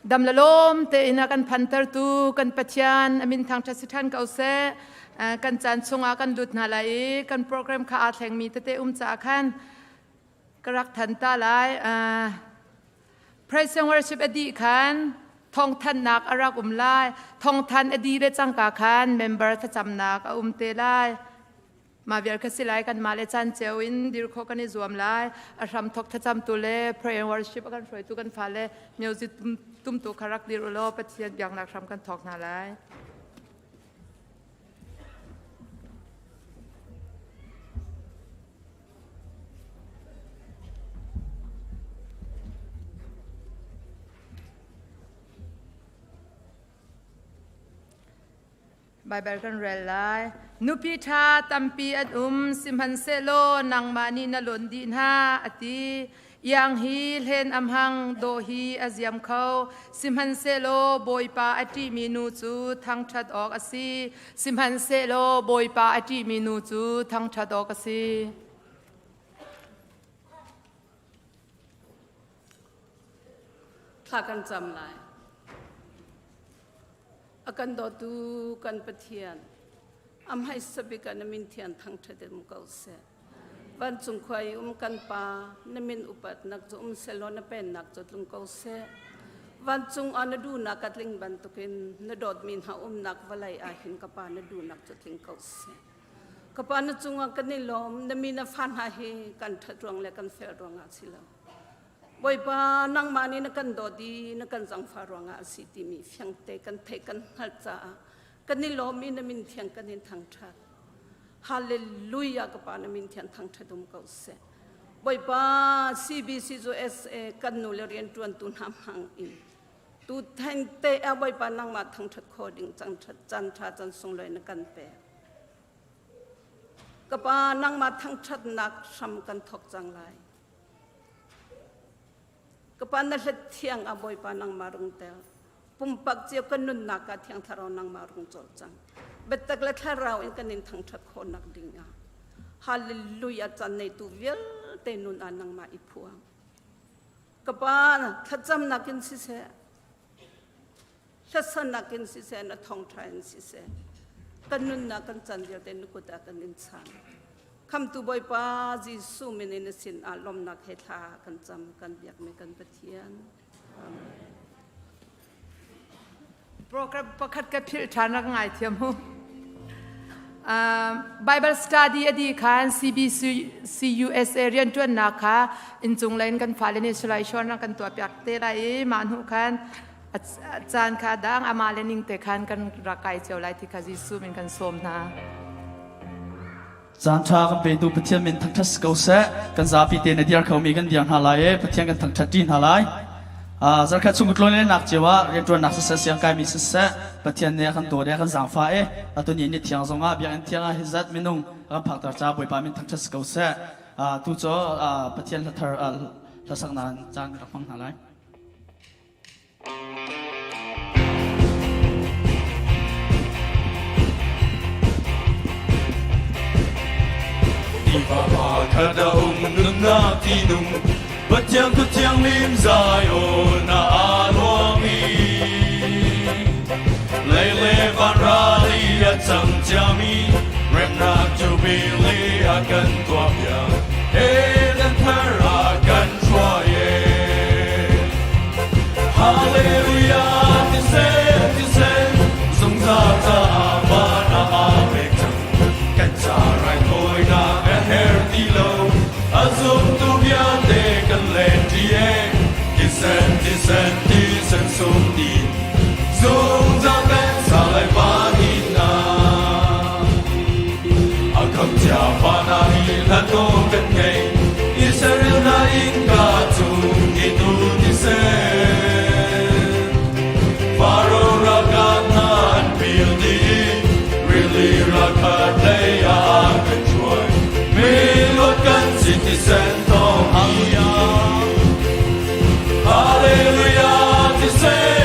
Dam le lawm tein a kan phantertu kan Pathian a min thangṭhat si ṭhan ko seh. Kan caan chungah kan lut hna lai i kan program kha aa thlengmi tete um caah khan ka rak than ta lai. Praise and worship a dih khan thawngthanhnak a rak um lai. Thawngthan a dih le cangka khan member thlacamnak a um te lai. Mah vial kha si lai kanmah le caan cio in dir khawh kan i zuam lai. A hram thok thlacamtu le prayer and worship a kan hruaitu kan fale music tumtu kha rak dir u law Pathian biaknak hram kan thawk hna lai. Baibal kan rel lai. Nupi ṭha tampi an um, sihmanhsehlaw nangmah nih na lonh dih hna, a ti. Iang hi hlen a hmang, dawh hi a ziam kho. Sihmanhsehlaw Bawipa a ṭihmi nu cu thangṭhat awk a si. Sihmanhsehlaw Bawipa a ṭihmi nu cu thangṭhat awk a si. Thla kan cam lai. A kan dawtu kan Pathian, a hmaisa bik ah na min thian thangṭhat in um ko seh. Vancung khua i um kan Pa, na min upatnak cu um sehlaw na pennak cu tlung ko seh. Vancung ah na duhnak a tling bantukin na dawtmi hna umnak vawlei ah hin ka Pa na duhnak cu tling ko seh. Ka Pa na cungah kan i lawm, na mi na fa hna hi kan ṭhat ruang le kan fel ruangah si lo. Bawipa nangmah nih na kan dawt i na kan zangfah ruangah a si timi fiangte kan theih kan hngalh caah kan i lawm i na min thiang kan in thangṭhat. Hallelujah ka pa na min thiang thangṭhat um ko seh. Bawipa CBC cu SA kan nu le rianṭuantu hna hmang in tu thengte ah Bawipa nangmah thangṭhat kho ding cangṭhat caan ṭha caan sunglawi na kan pek. Ka pa nangmah thangṭhatnak hram kan thawk cang lai. Ka pa na hlet thiang a Bawipa nangmah rung tel. Pumpak cio kan nunnak ah Thiang Thlarau nangmah rung cawl cang. Biatak le thlarau in kan in thangṭhat khawhnak ding ah. Hallelujah caan neitu vialte nun ah nangmah i phuang. Ka pa thlacamnak in siseh, hlasanak in siseh, na thawngṭha in siseh, kan nunnak kan caan vialte na kut ah kan in chan. Khamtu Bawipa Jesuh min in na sin ah lawmnak he thla kan cam kan biakmi kan Pathian. Amen. Program pakhat ka philh ṭhan rak ngai thiam hu. Bible study a di khan CBC CUSA rianṭuannak kha inncung lei in kan fale nih sulai shon kan tuah piak te lai i mah hnu khan caan kha dang amah le ning te khan kan rak kai cio lai ti kha Jesuh min kan sawm hna. Caan ṭha kan petu Pathian min thangṭhat si ko seh. Kan zapi te na diar khomi kan diar hna lai i Pathian kan thangṭhat ṭi hna lai. Zarkhat chung tlawnlennak cio ah rianṭuannak siseh, siangkaimi siseh, Pathian nih a kan dawt i a kan zaangfah i atu ni ni thiang zongah biakinn thiang ah hi zat minung a kan phakter caah Bawipa min thangṭhat si ko seh. Tu cu Pathian hlathar hlasaknak caan kan rak hmang hna lai. Tiva khat a um nunnak tinung Pathian kut thianghlim Zion ah aa luang i Lei le van ral i a cang ciami remnak jubilee a kan tuahpiak Eden thar ah kan hruai e Hallelujah tisen tisen zungzal caah van ah aa pek cang kan ca raithawinak a her ti lo a zumtu vialte kan len ṭi e tisen tisen tisen sung ti zungzal kan sa lai van in ah a kham cia fa na hi hlan kan ngei Israel na innka cung i tu tisen Faro ralkap hna an pil dih rili ralkhat lei ah kan hruai mi luat kan si tisen thawng hi Hallelujah tisen.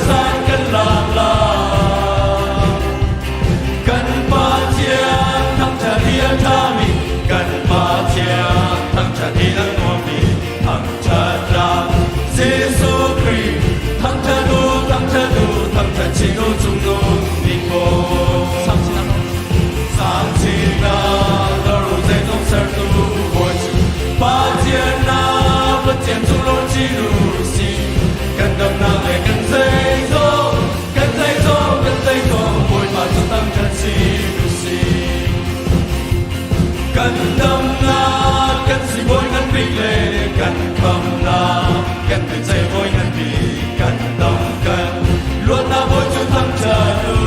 san kan lak lai. Kan Pathian thangṭhat hi a ṭhami, kan Pathian thangṭhat hi a nuammi, thangṭhat tlak Jesuh Khrih. Thangṭhat u, thangṭhat u, thangṭhat chin u cungnung bik Bawi. Sang chinah ru zeizong sertu Bawi cu Pathian na Pathian cu lor chin u si. Kan damnak le kan zeizong, kan zeizong, kan zeizong, Bawipa cu thangṭhat chin u si. Kan damnak, kan sibawi ngan bik le kan khamnak, kan biaceih bawi ngan bik, kan dam kan luatnak bawi cu thangṭhat u.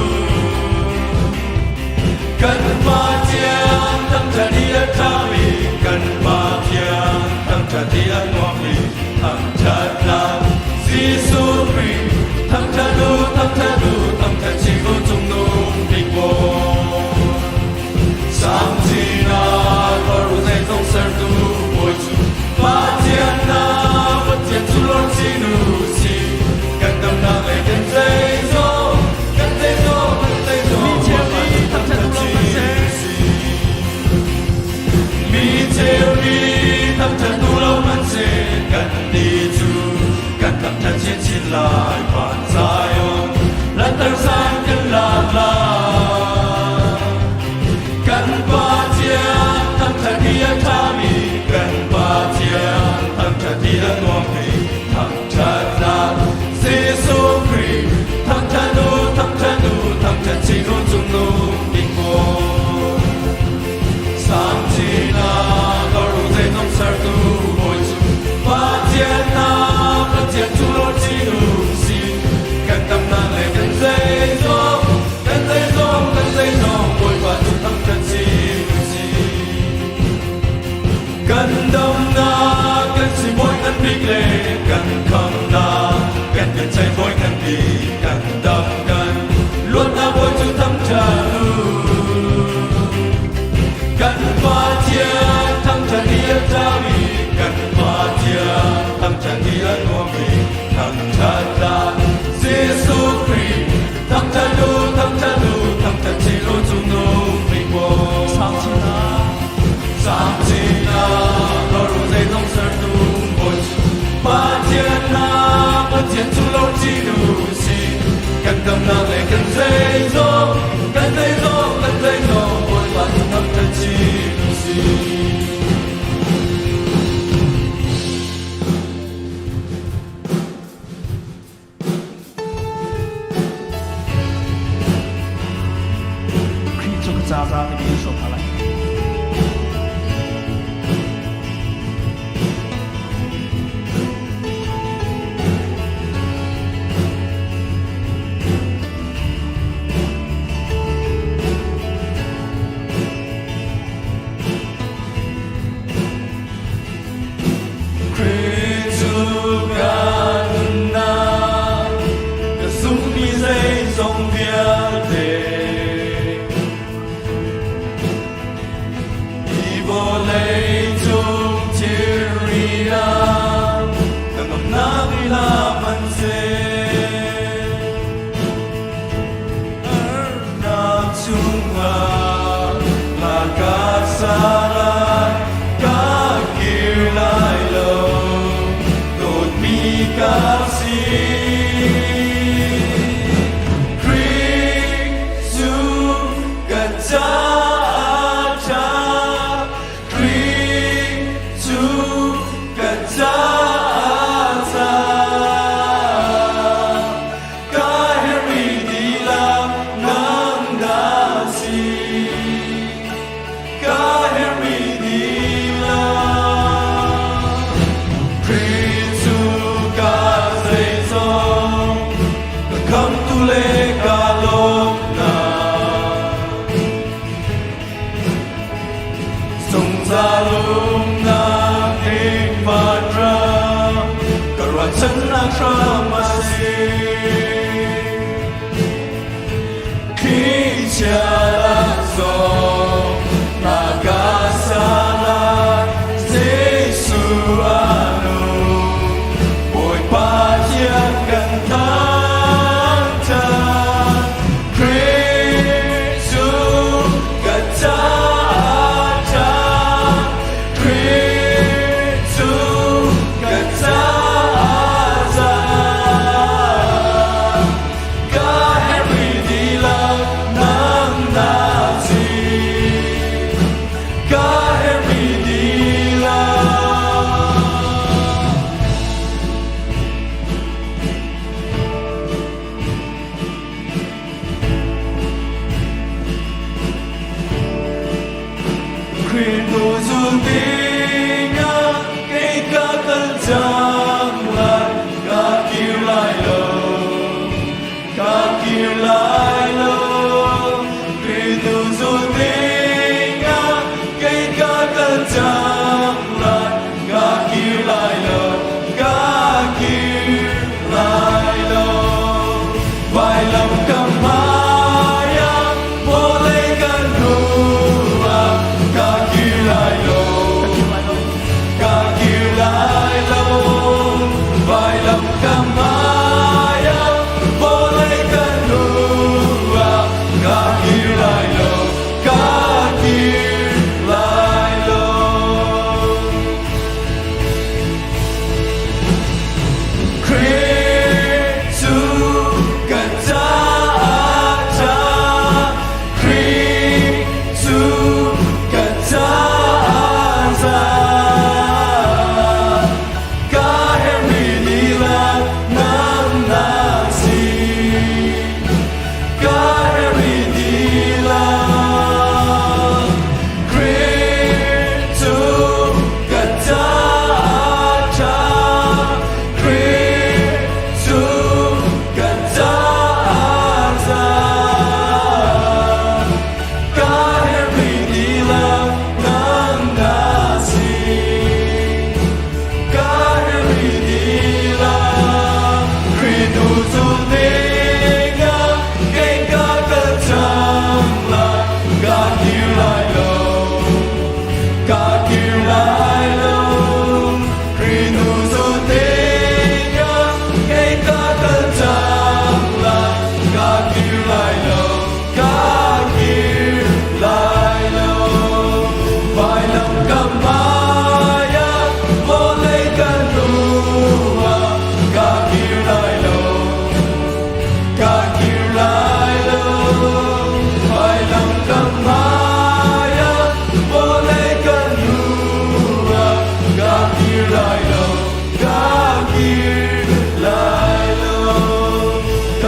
Kan Pathian thangṭhat hi a ṭhami, kan Pathian thangṭhat hi a nuammi, thangṭhatnak Jesuh Khrih. Thangṭhat u, thangṭhat u, thangṭhat chin u cungnung bik Bawi. Sang chinah ru zeizong sertu Bawi cu Pathian na Pathian cu lor chin u si. Kan damnak le kan zeizong, kan zeizong, kan zeizong, Mi cheu nih thangṭhat u law kan si. Mi cheu nih thangṭhat u law kan si. Kan nih cu kan thangṭhat chinchin lai van Zion lanter san kan lak lai. Kan Pathian thangṭhat hi a ṭhami, kan Pathian thangṭhat hi a nuammi, thangṭhatnak Jesuh Khrih. Thangṭhat u, thangṭhat u, thangṭhat chin u cungnung bik Bawi. Sang chinah ru zeizong sertu Bawi cu Pathian na Pathian cu lor chin u si. Kan damnak le kan zeizong, kan zeizong, kan zeizong, Bawipa cu thangṭhat chin u si. Kan damnak, kan sibawi ngan bik le kan khamnak, kan biaceih bawi ngan bik, kan dam kan luatnak bawi cu thangṭhat u. Kan Pathian thangṭhat hi a ṭhami, kan Pathian thangṭhat hi a nuammi, thangṭhat tlak Jesuh Khrih. Thangṭhat u, thangṭhat u, thangṭhat chin u cungnung bik Bawi. Sang chinah Sang chinah ru zeizong sertu Bawi cu Pathian na Pathian cu lor chin u si. Kan damnak le kan zeizong, kan zeizong, kan zeizong, Bawipa cu thangṭhat chin u si. Khrih cu ka ca za timi in hrawm hna lai.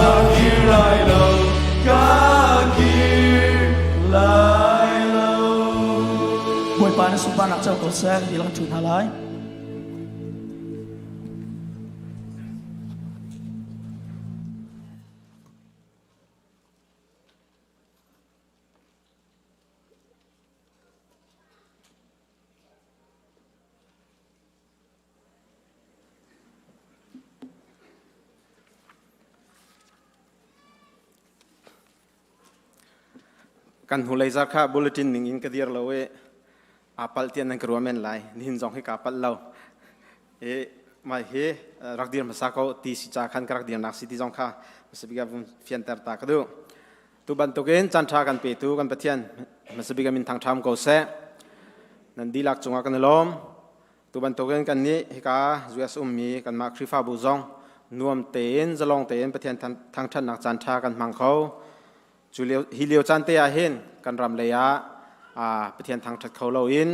Ka kir lai lo, ka kir lai lo. Bawipa na sunparnak co ko seh, ti lang ṭhu hna lai. Kan hnulei zar kha bulletin ning in ka dir lo i aa palh tiah nan ka ruah men lai. Nihin zong hi kaa palh lo. I mai hi rak dir hmasa ko ti si ca khan ka rak dirnak si ti zong kha hmasabik ah vun fianter ta ka duh. Tu bantukin caanṭha kan petu kan Pathian hmasabik ah min thangṭham ko seh. Nan dihlak cungah kan i lawm. Tu bantukin kannih hika US ummi kanmah Khrihfabu zong nuam tein zalong tein Pathian thangṭhatnak caanṭha kan hmang kho. Cu lio, hi lio caan te ah hin kan ram lei ah Pathian thangṭhat kho loin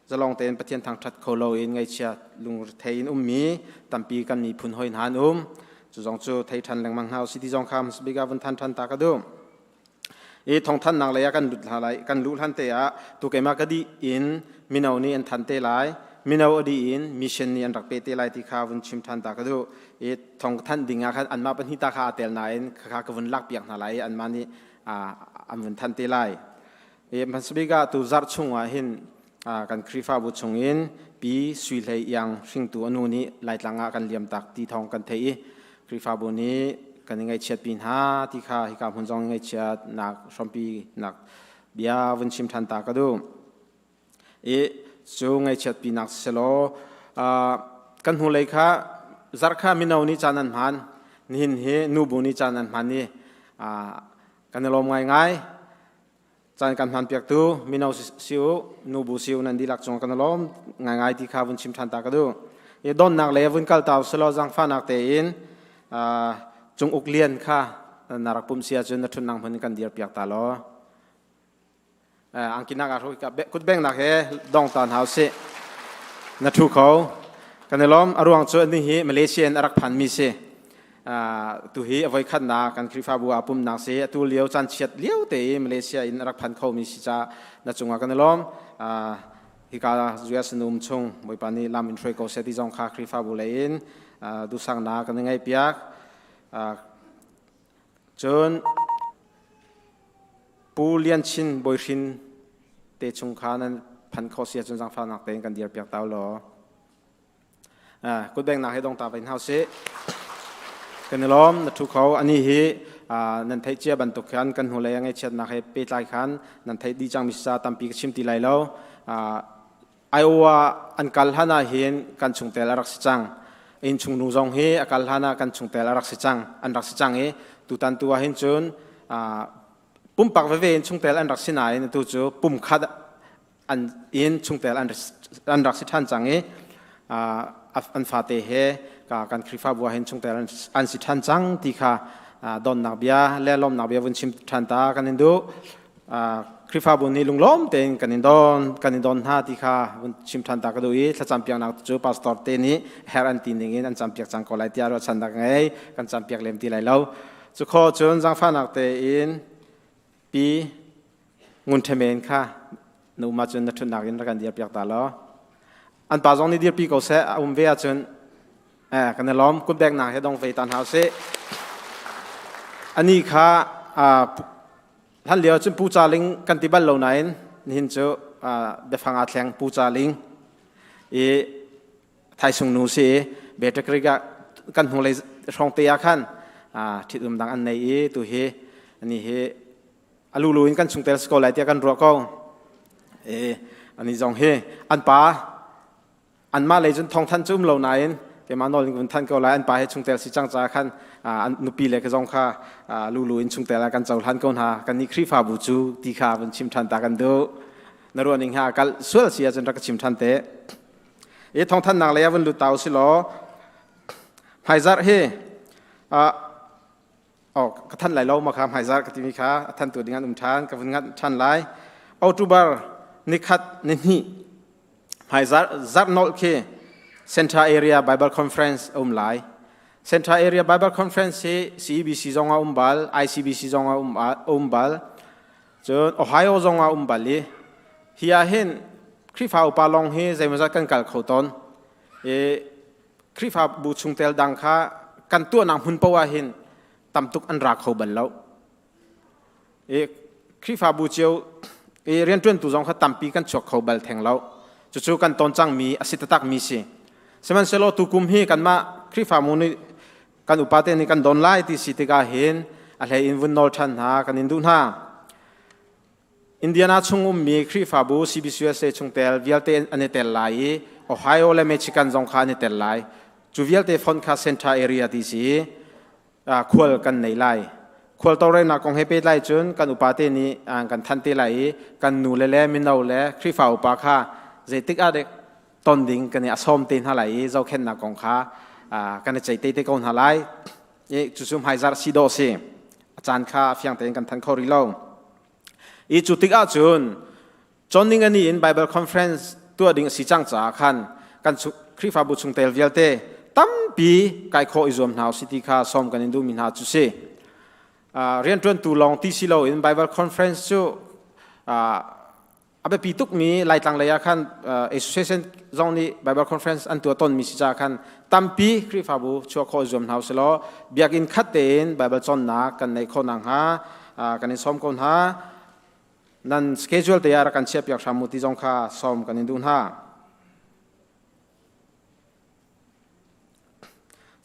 zalong tein Pathian thangṭhat kho loin ngaihchia lungrethei in ummi tampi kan miphun hoi hna an um. Cu zong cu thei ṭhan lengmang hna usih ti zong kha hmasabik ah vun than ṭhan ta ka duh. I thawngthannak lei ah kan lut hna lai. Kan luh hlan te ah tu keimah ka dih in mino nih an than te lai. Mino a dih in mission nih an rak pe te lai ti kha vun chim ṭhan ta ka duh. I thawngthanh ding ah khan anmah pahnih ta kha aa tel nain khakha ka vun lak piak hna lai i anmah nih an vun than te lai. I hmasabik ah tu zarh chung ah hin kan Khrihfabu chung in Pi Sui Hlei Iang hringtu a nu nih Laitlang ah kan liamtak ti thawng kan theih i Khrihfabu nih kan i ngaihchiatpi hna ti kha hika hmun zong ngaihchiatnak hrampi nak bia vun chim ṭhan ta ka duh. I cu ngaihchiatpinak selaw kan hnulei kha zarh kha mino nih caan an hman nihin hi nubu nih caan an hman i kan i lawm ngaingai. Caan kan hmanpiaktu mino si u, nubu si u nan dihlak cung kan i lawm ngaingai ti kha vun chim ṭhan ta ka duh. I donnak le vun kal ta usulaw zaangfahnak tein cung uk lian kha na rak pumh si ahcun na ṭhutnak hmun in kan dir piak ta law. Angkinak ah kut bengnak he dong ta hna usih. Na ṭhu kho. Kan i lawm. A ruang cu ani hi Malaysia in a rak phanmi si. Tu hi a voikhatnak kan Khrihfabu ah pumnak si atu lio caan chiat lio te i Malaysia in a rak phan khomi si ca na cungah kan i lawm. Hika US num chung Bawipa nih lam in hruai ko seh ti zong kha Khrihfabu lei in duhsaknak kan i ngaihpiak. Cun Pu Lian Chin Bawihrin te chung kha nan phan kho si ahcun zaangfahnak tein kan dirpiak ta law. Kutbengnak he dong ta vai hna usih. Kan i lawm na thu kho ani hi nan theih cia bantuk khan kan hnulei a ngaihchiatnak he pehtlai khan nan theih dih cangmi sa tampi ka chim ti lai lo. Iowa an kal hlan ah hin kan chungtel a rak si cang. Inn chungnu zong hi a kal hlan ah kan chungtel a rak si cang an rak si cang i tutan tu ah hin cun pumpak veve in chungtel an rak si nain atu cu pumkhat an inn chungtel an rak si ṭhan cang i an fate he kan Khrihfabu ah hin chungtel an si ṭhan cang ti kha donnak bia le lawmnak bia vun chim ṭhan ta kan in duh. Khrihfabu nih lunglawm tein kan in don kan in don hna ti kha vun chim ṭhan ta ka duh i thlacam piaknak cu pastor te nih her an ti ning in an campiak cang ko lai tiah ruahchannak ngei kan campiak lem ti lai lo. Cu kho cun zaangfahnak tein pi Ngun ṭhemen kha na um ahcun na ṭhutnak in rak kan dirpiak ta law. An pa zong nih dirpi ko seh, a um ve ahcun eh, kan i lawm. Kutbeknak he dong ve ta hna usih. Ani kha hlan lio cun Pu Ca Ling kan ti bal lo nain nihin cu biafang aa thleng Pu Ca Ling i thaisung nu si i Battery ah kan hnulei hrawng te ah khan ṭhitum dang an nei i tu hi ani hi a lulu in kan chungtel si ko lai tiah kan ruah ko. E ani zong hi an pa anmah lei cun thawngthan cu um lo nain keimah nawl in kun than ko lai an pa he chungtel si cang ca khan an nupi le ka zong kha lulu in chungtel ah kan cohlan ko hna kan nih Khrihfabu cu ti kha vun chim than ta kan duh na ruah ning ha kal sual si ahcun rak ka chim than te i thawngthannak lei ah vun lut ta usih law hmaizarh hi Oh, ka than lai lo ma kha hmaizar ka timi kha a thantu ding an um ṭhan ka vun ngat ṭhan lai. October nikhat ni hnih hmaizar zarh nolh khi Central Area Bible Conference a um lai. Central Area Bible Conference hi CEBC zong ah um bal, ICBC zong ah um bal, cun Ohio zong ah um bal i hi ah hin Khrihfa upa lawng hi zeimawzat kan kal kho tawn. I Khrihfabu chungtel dang kha kan tuahnak hmun paoh ah hin tam tuk an ra kho bal lo. I Khrihfabu cio i rianṭuantu zong kha tampi kan chuak kho bal theng lo. Cucu kan ton cangmi a si taktakmi si. Sihmanhsehlaw tukum hi kanmah Khrihfabu nih kan upate nih kan don lai ti si tikah hin a hlei in vun nawl ṭhan hna kan in duh hna. Indiana chung ummi Khrihfabu CBCUSA chungtel vialte an i tel lai i Ohio le Michigan zong kha an i tel lai. Cu vialte fonh kha Center Area ti si i khual kan nei lai. Khual tawlrelnak kong he pehtlai cun kan upate nih kan thanh te lai i kan nu le le mino le Khrihfa upa kha zeitik ah dek ton ding kan i a sawm te hna lai i zohkhenhnak kong kha kan i ceih te te ko hna lai. I cucu hmaizarh si dawh si. A caan kha fiang tein kan thanh kho rih lo. I cu tik ahcun John Ningani in Bible Conference tuah ding a si cang caah khan kan Khrihfabu chungtel vialte tampi kai khawh i zuam hna usih ti kha sawm kan in duhmi hna cu si. Rianṭuantu lawng ti si loin Bible Conference cu a biapi tukmi Laitlang lei ah khan association zong nih Bible Conference an tuah tawnmi si caah khan tampi Khrihfabu chuah khawh i zuam hna usih law biakinn khat tein Bible cawnnak kan neih khawh nakhnga kan in sawm ko hna. Nan schedule te ah rak kan chiahpiak hram u ti zong kha sawm kan in duh hna.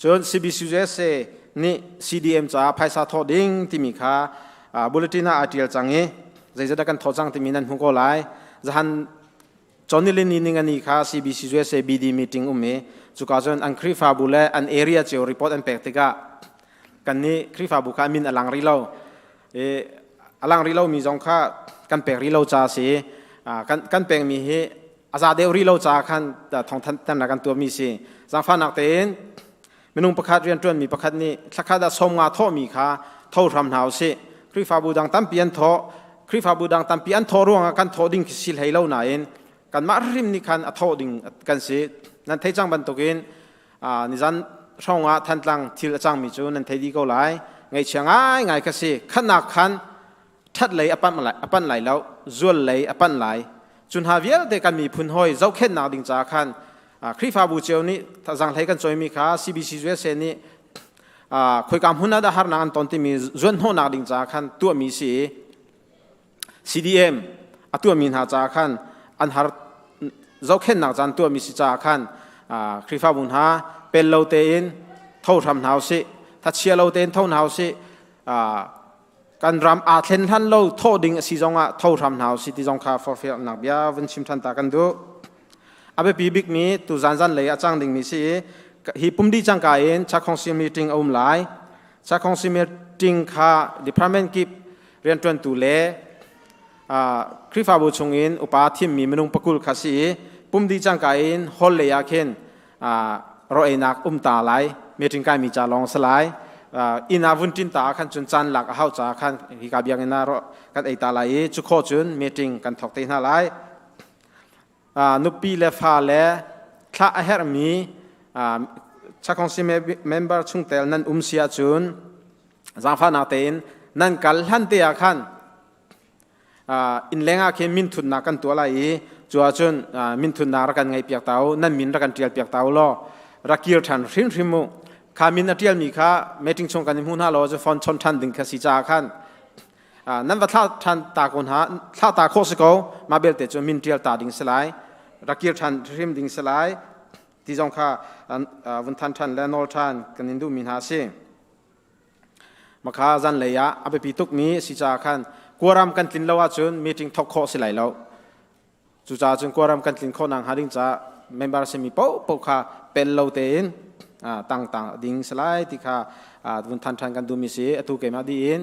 Cun CBCUSA nih CDM caah phaisa thawh ding timi kha bulletin ah aa ṭial cang i zeizat kan thawh cang timi nan hmu ko lai. Zahan Conilini ningani kha CBCUSA BD meeting um i cuka cun an Khrihfabu le an area cio report an pek tikah kannih Khrihfabu kha min a lang rih lo. I a lang rih lomi zong kha kan pek rih lo ca a si. Kan pekmi hi a za deuh rih lo caah khan thawngthanhnak kan tuahmi si. Zaangfahnak tein minung pakhat rianṭuanmi pakhat nih thlakhat ah 50 thawhmi kha tho hram hna usih. Khrihfabu dang tampi an thawh. Khrihfabu dang tampi an thawh ruangah kan thawh ding khi si hlei lo nain kanmah hrim nih khan a thawh ding kan si. Nan thei cang bantukin nizan hrawng ah Thantlang thil a cangmi cu nan thei dih ko lai. Ngaihchia ngaingai kha si. Khatnak khan ṭhat lei a panh lai lo, zual lei a panh lai. Cu hna vialte kan miphun hawi zohkhenhnak ding caah khan Khrihfabu cio nih zanghlei kan cawimi kha CBC USA nih khoika hmun ah dah harnak an ton timi zuanhnawhnak ding caah khan tuahmi si i CDM a tuahmi hna caah khan an har zohkhenhnak caan tuahmi si caah khan Khrihfabu hna pel lo tein tho hram hna usih thachia lo tein tho hna usih kan ram aa thlen hlan lo thawh ding a si zongah tho hram hna usih ti zong kha forhfialnak bia vun chim than ta kan duh. A biapi bikmi tu zanzan lei a cang dingmi si i hi pum dih cangka in Chakhongsi meeting a um lai. Chakhongsi meeting kha department kip rianṭuantu le Khrihfabu chungin upa thimmi minung pakul kha si i pum dih cangka in hall lei ah khin ro einak um ta lai meeting kaimi ca lawng si lai inn ah vun ṭin ta ah khan cun caan lak a hau caah khan hika biakinn ah kan ei ta lai i cu khawh cun meeting kan thawk te hna lai nupi le fa le thlah a herhmi chakongsi member chungtel nan um si ahcun zaangfahnak tein nan kal hlan te ah khan innleng ah khin minthutnak kan tuah lai i cu ahcun minthutnak rak kan ngeihpiak ta u nan min rak kan ṭialpiak ta u law rak kir ṭhan hrimhrim u kha min a ṭialmi kha meeting chung kan i hmu hna law cu phone chon ṭhan ding kha si caah khan nan va thlah ṭhan ta ko hna thlah ta khawh si ko mah belte cu min ṭial ta ding si lai rak kir ṭhan hrim ding si lai ti zong kha vun than ṭhan le nawl ṭhan kan in duhmi hna a si. Makha zanlei ah a biapi tukmi a si caah khan quorum kan tlin lo ahcun meeting thawk khawh si lai lo. Cucaah cun quorum kan tlin khawh nakhnga ding caah member simi paohpaoh kha pel lo tein tang tang ding si lai ti kha vun than ṭhan kan duhmi si. Atu keimah dih in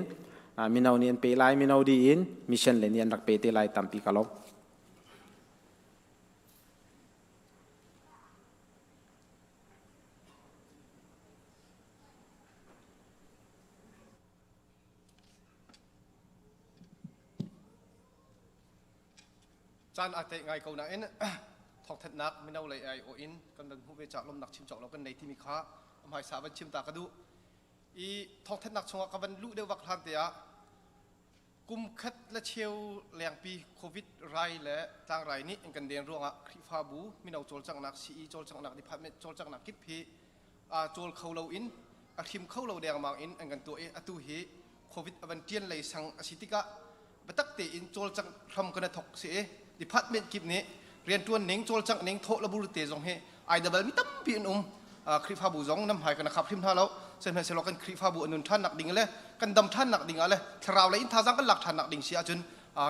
mino nih an pe lai, mino dih in mission le nih an rak pe te lai tampi ka lawm. Caan aa teh ngai ko nain thawngthanhnak mino lei aiawh in kan van hmuh ve cah lawmhnak chim cawk lo kan nei timi kha hmaisa van chim ta ka duh. I thawngthanhnak chungah ka van luh deuh vak hlan te ah kum khat le cheu lengpi COVID rai le tlangrai nih an kan den ruangah Khrihfabu mino cawlcanghnak CE cawlcanghnak department cawlcanghnak kip hi aa cawl kho lo in a hrim kho lo dengmang in an kan tuah i atu hi COVID a van ṭian lei sang a si tikah biatak tein cawlcangh hram kan i thok si i department kip nih rianṭuan ning cawlcangh ning thawh le bur te zong hi ai dabal mi tampi an um. Khrihfabu zong nam hmai kan khap hrim hna lo. Sihmanhsehlaw kan Khrihfabu a nun ṭhan nak ding le kan dam ṭhan nak ding ah le thlarau lei in thazaang kan lak ṭhan nak ding si ahcun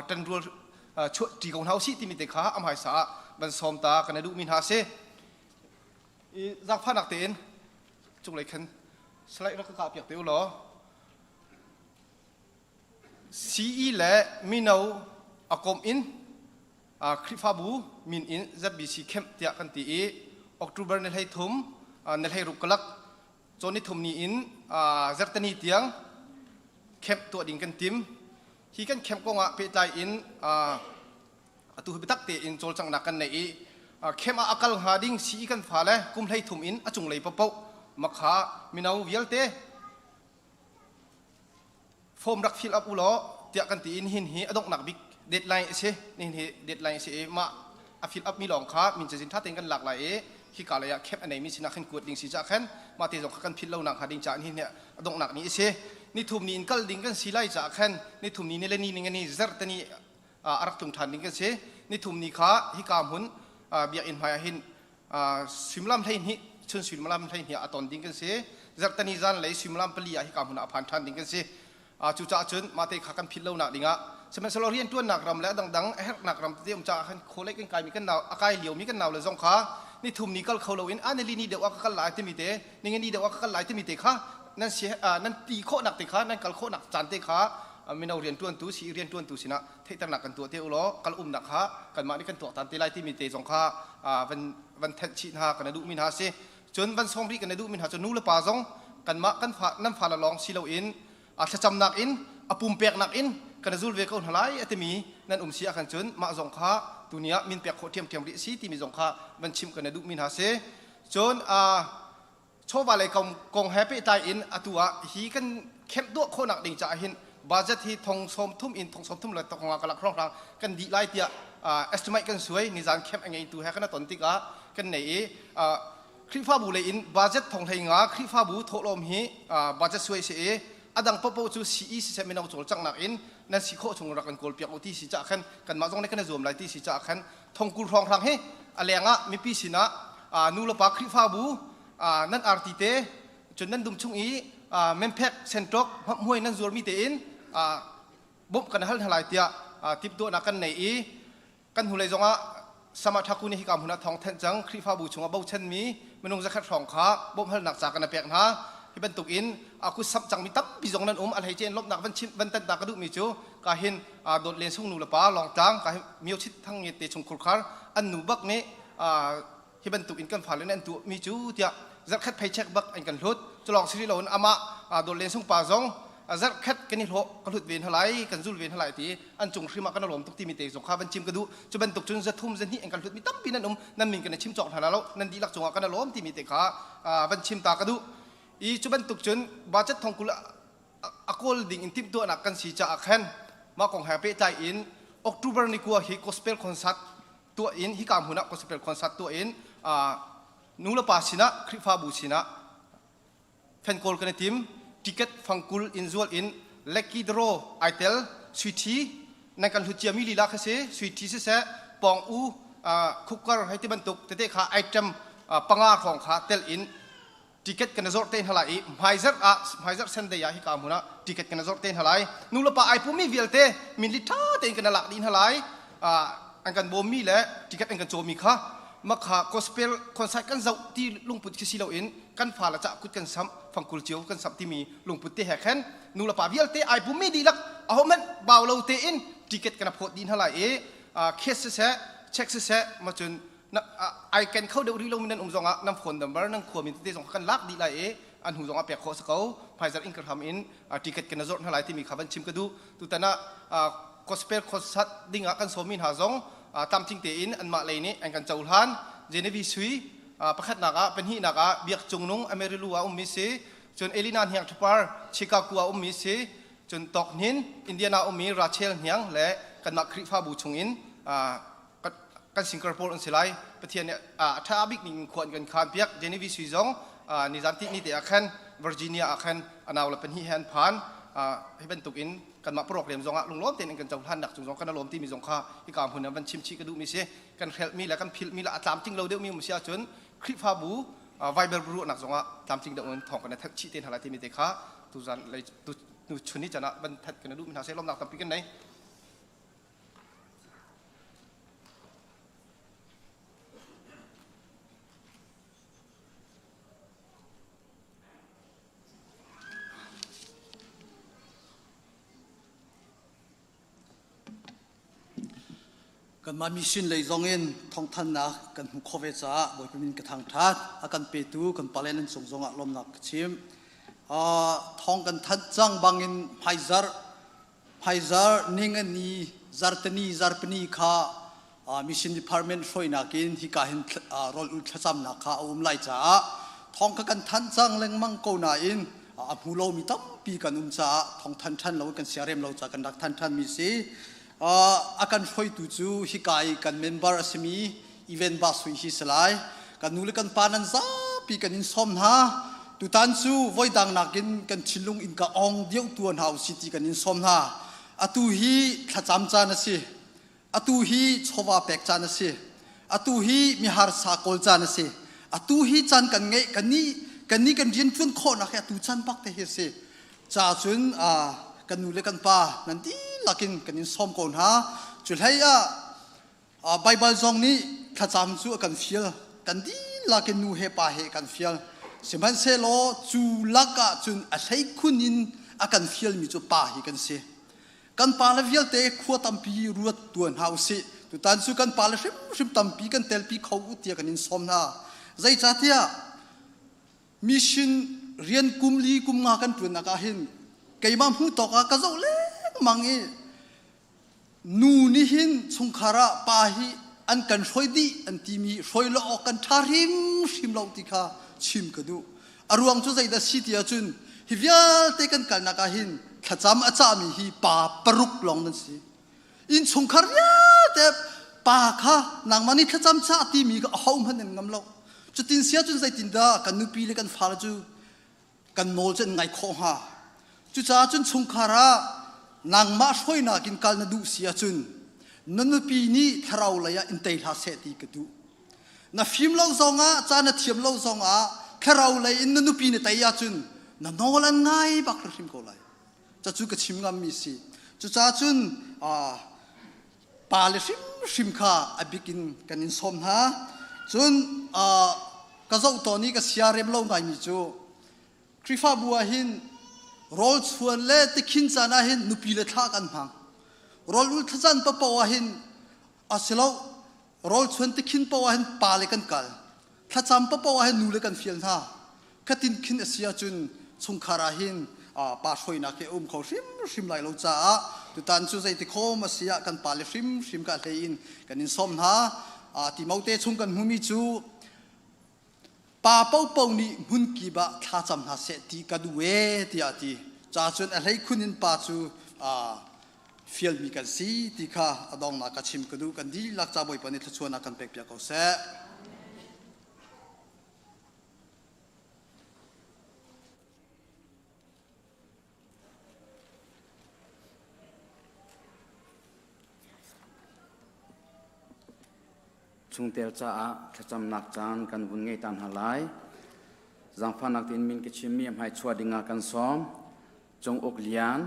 ṭanrual chuah ṭi ko hna usih timi te kha a hmaisa ah van sawm ta kan i duhmi hna a si. I zaangfahnak tein cunglei khan slide rak ka kah piak te u law. CE le mino a komh in Khrihfabu min in ZBC camp tiah kan ti i October ni 13 ni 16 kalak cawn ni thum ni in zarhteni tiang camp tuah ding kan tim. Hi kan camp kong ah pehtlai in atu hi biatak tein cawlcanghnak kan nei i camp ah a kal hnga ding CE kan fale kum 13 in a cunglei paohpaoh makha mino vialte form rak fill up u law tiah kan ti in hin hi a donghnak bik deadline a si. Nihin hi deadline a si i mah a fill up mi lawng kha min cazin tha tein kan lak lai i hika lei ah camp a neimi sinah khin kuat ding si cah khan mah te zong kha kan philh lo nak hnga ding caah hin hi a donghnak ni a si. Nithum ni in kal ding kan si lai caah khan nithum ni ni le ni ning ni zert ni a rak tlung ṭhan ding kan si. Nithum ni kha hika hmun biakinn hmai ah hin suimilam 12 chun suimilam 12 ah a ton ding kan si. Zarhteni zan lei suimilam 4 ah hika hmun ah a phan ṭhan ding kan si. Cucaah cun mah te kha kan philh lonak ding ah sihmanhsehlaw rianṭuannak ram le a dangdang a herhnak ram tete um caah khan khualei kan kaimi kan nau a kai liomi kan nau le zong kha nithum ni kal kho loin a nili ni deuh ah ka kal lai timi te ningani deuh ah ka kal lai timi te kha nan si nan ti khawhnak te kha nan kal khawhnak caan te kha mino rianṭuantu si rianṭuantu sinah theihternak kan tuah te u law kal umnak kha kanmah nih kan tuaktan te lai timi te zong kha van van thenh chih hna kan i duhmi hna a si. Cun van sawm rih kan i duhmi hna cu nu le pa zong kanmah kan fa nan fale lawng si loin thlacamnak in a pumpeknak in kan i zul ve ko hna lai a timi nan um si ahkhan cun mah zong kha tuni ah min pek khawh ṭhiamṭhiam rih a si timi zong kha van chimh kan i duhmi hna a si. Cun chawva lei kong he pehtlai in atu ah hi kan kemh duah khawhnak ding caah hin budget hi thong 30 in thong 30 le thong nga kalak hrawnghrang kan dih lai tiah estimate kan suai. Nizan kemh a ngeitu he kan ton tikah kan nei i Khrihfabu lei in budget thong 15 Khrihfabu thawhlawm hi budget suai si i a dang popo cu CE siseh mino cawlcanghnak in nan si khawh chung rak kan kawl piak u ti si caah khan kanmah zong nih kan i zuam lai ti si caah khan thongkul hrawnghrang hi a lengah mipi sinah nu le pa Khrihfabu nan arti te cun nan dum chung i memphek senṭok hmuai nan zuarmi tein bawmh kan hal hna lai tiah timhtuahnak kan nei i kan hnulei zongah sama thaku nih hika hmun ah thawng thenh cang. Khrihfabu chungah bochanmi minung 100 hrawng kha bawmhhalnak ca kan pek hna. Hi bantuk in a kut samh cangmi tampi zong nan um. A hleice in lawmhnak van chim van tanh ta ka duhmi cu ka hin dawt len sung nu le pa Lawngtlang ka hin mio chit thang nge te chung khurkhar an nu bak nih hi bantuk in kan fale nih an tuahmi cu tiah zarhkhat paycheck bak an kan hlut. Culawng si lo in amah dawt len sung pa zong zarhkhat kan i hlawh ka hlut ve hna lai kan zul ve hna lai ti an cung hrim ah kan lawm tuk timi te zong kha van chim ka duh. Cu bantuk cun zathum zahnih an kan hlut mi tampi nan um nan min kan i chim cawk hna lo nan dihlak cungah kan lawm timi te kha van chim ta ka duh. I cu bantuk cun budget 20,000 a kawl ding in timhtuahnak kan si caah khan mah kong he pehtlai in October ni 9 hi gospel concert tuah in hika hmun ah gospel concert tuah in nu le pa sinah Khrihfabu sinah fenkawl kan i tim. Ticket 20,000 in zual in lucky draw ai tel sui thi nan kan hlut ciami lila kha si sui thi siseh pong u cooker hei ti bantuk tete kha item panga hrawng kha tel in ticket kan zawrh te hna lai i hmaizarh ah hmaizarh Sunday ah hika hmun ah ticket kan zawrh te hna lai. Nu le pa ai pumi vialte min li ṭha tein kan lak dih hna lai. An kan bawmmi le ticket an kan cawmi kha makha gospel concert kan zoh ti lungput khi si loin kan fa le cah kut kan samh 20,000 cio kan samh timi lungput te he khan nu le pa vialte ai pumi dihlak ahohmanh bau lo tein ticket kan phawt dih hna lai i cash siseh check siseh macun ai ken kho deuh rih lomi nan um zongah nan phone number nan khua min tete zong kan lak dih lai i an hnu zongah pek khawh si ko. Pfizer in hram in ticket kan zawrh hna lai timi kha van chim ka duh. Tutan ah gospel concert ding ah kan sawmi hna zong tlamtling tein anmah lei nih an kan cohlan. Genevieve Sui. Pakhatnak ah pahnihnak ah Biak Cung Nung Amarillo ah ummi si. Cun Elina Hniang Thapar Chicago ah ummi si. Cun Tawk Hnin Indiana ummi Rachel Hniang le kanmah Khrihfabu chungin kan Singapore an si lai. Pathian nih a ṭha bik ning khua an kan khaan piak. Genevieve Sui zong nizan ti ni te ah khan Virginia ah khan a nau le pahnih he an phan. Hi bantuk in kanmah program zong ah lunglawm tein kan cohlannak cung zong kan lawm timi zong kha hika hmun ah van chim chih ka duhmi si. Kan hrelhmi le kan philhmi le a tlamtling lo deuhmi um si ahcun Khrihfabu Viber ruahnak zong ah tlamtling deuh in thawng kan i thanh chih te hna lai timi te kha tuzan lei tu chun ni can ah van thanh kan duhmi hna seh lawmnak tampi kan nei. Kanmah mission lei zong in thawngthannak kan hmu khawh ve caah Bawipa min ka thangṭhat. A kan petu kan pale nan cung zongah lawmnak ka chim. Thawng kan thanh cang bangin hmaizarh hmaizarh ningani zartani zarpini kha mission department hruainak in hika hin rawl ul thlacamnak kha a um lai caah thawng kha kan thanh cang lengmang ko nain a hmu lomi tampi kan um caah thawng than ṭhan lo kan siarem lo caah kan rak than ṭhanmi si. A kan hruaitu cu hika i kan member a simi event bus hui hi si lai. Kan nu le kan pa nan zapi kan in sawm hna. Tutan cu voidang nakin kan thinlung in ka ong deuh tuan hau si ti kan in sawm hna. Atu hi thlacam caan a si. Atu hi chawva pek caan a si. Atu hi miharsa kawl caan a si. Atu hi caan kan ngeih kan nih kan nih kan rian ṭuan khawhnak hi atu caan bak te hi a si. Ca cun kan nu le kan pa nan dihlak in kan in sawm ko hna. Cu hlei ah Baibal zong nih thlacam cu a kan fial. Kan dihlak in nu he pa he kan fial. Sihmanhsehlaw cu lakah cun a hleikhun in a kan fialmi cu pa hi kan si. Kan pale vialte khua tampi ruat tuan hna usih. Tutan cu kan pale hrimhrim tampi kan telpi kho u tiah kan in sawm hna. Zeicahtiah mission rian kum li kum nga kan ṭuannak ah hin keimah hmuh tawk ah ka zoh lengmang i nu nih hin chungkhar ah pa hi an kan hruai dih an timi hruai lo awk kan ṭha hrimhrim lo ti kha chim ka duh. A ruang cu zeidah si ti ahcun hi vialte kan kalnak ah hin thlacam a cahmi hi pa paruk lawng nan si. Innchungkhar vialte pa kha nangmah nih thlacam cah timi kha ahohmanh nan ngam lo. Cutin si ahcun zeitindah kan nupi le kan fale cu kan nawl cu an ngaih khawh hnga? Cucaah cun chungkhar ah nangmah hruainak in kal na duh si ahcun na nupi nih thlarau lei ah in tei hlah seh ti ka duh. Na fim lo zongah, ca na thiam lo zongah thlarau lei in na nupi na tei ahcun na nawl an ngai bak hrim ko lai. Cacu ka chim ngammi si. Cucaah cun pa le hrimhrim kha a bik in kan in sawm hna. Cun ka zoh tawn i ka sia rem lo ngaimi cu Khrihfabu ah hin rawl chuan le tikhin caan ah hin nupi le thla kan hmang. Rawl ul thlacaan paoh ah hin asilo rawl chuan tikhin paoh ah hin pa le kan kal. Thlacam paoh ah hin nu le kan fial hna. Khatin khin a si ahcun chungkhar ah hin pa hruainak hi a um kho hrimhrim lai lo caah tutan cu zeiti khawm a si ah kan pa le hrimhrim ka hlei in kan in sawm hna. Timote chung kan hmumi cu pa paohpaoh nih hmun kip ah thlacam hna seh ti ka duh ee tiah a ti. Ca cun a hleikhun in pa cu fialmi kan si ti kha a donghnak ka chim ka duh. Kan dihlak ca Bawipa nih thluachuahnak kan pekpiak ko seh. Chungtel caah thlacamnak caan kan vun ngei ta hna lai. Zaangfahnak tein min ka chimmi a hmaichuah dingah kan sawm. Cung Uk Lian,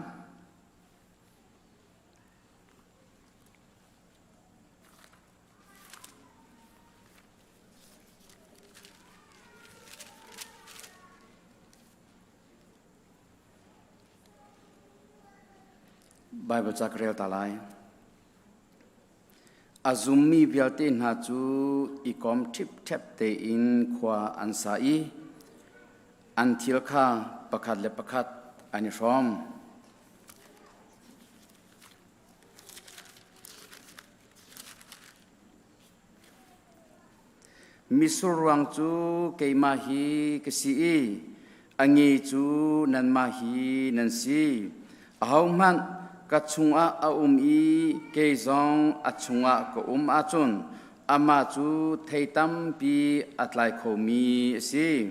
Baibal ca ka rel ta lai. A zummi vialte hna cu i kom ṭhipṭhep tein khua an sa i an thil kha pakhat le pakhat an i hrawm. Mitsur ruang cu keimah hi ka si i a nge cu nanmah hi nan si. Ahohmanh ka chungah a um i kei zong a chungah ka um ahcun amah cu thei tampi a tlai khomi a si.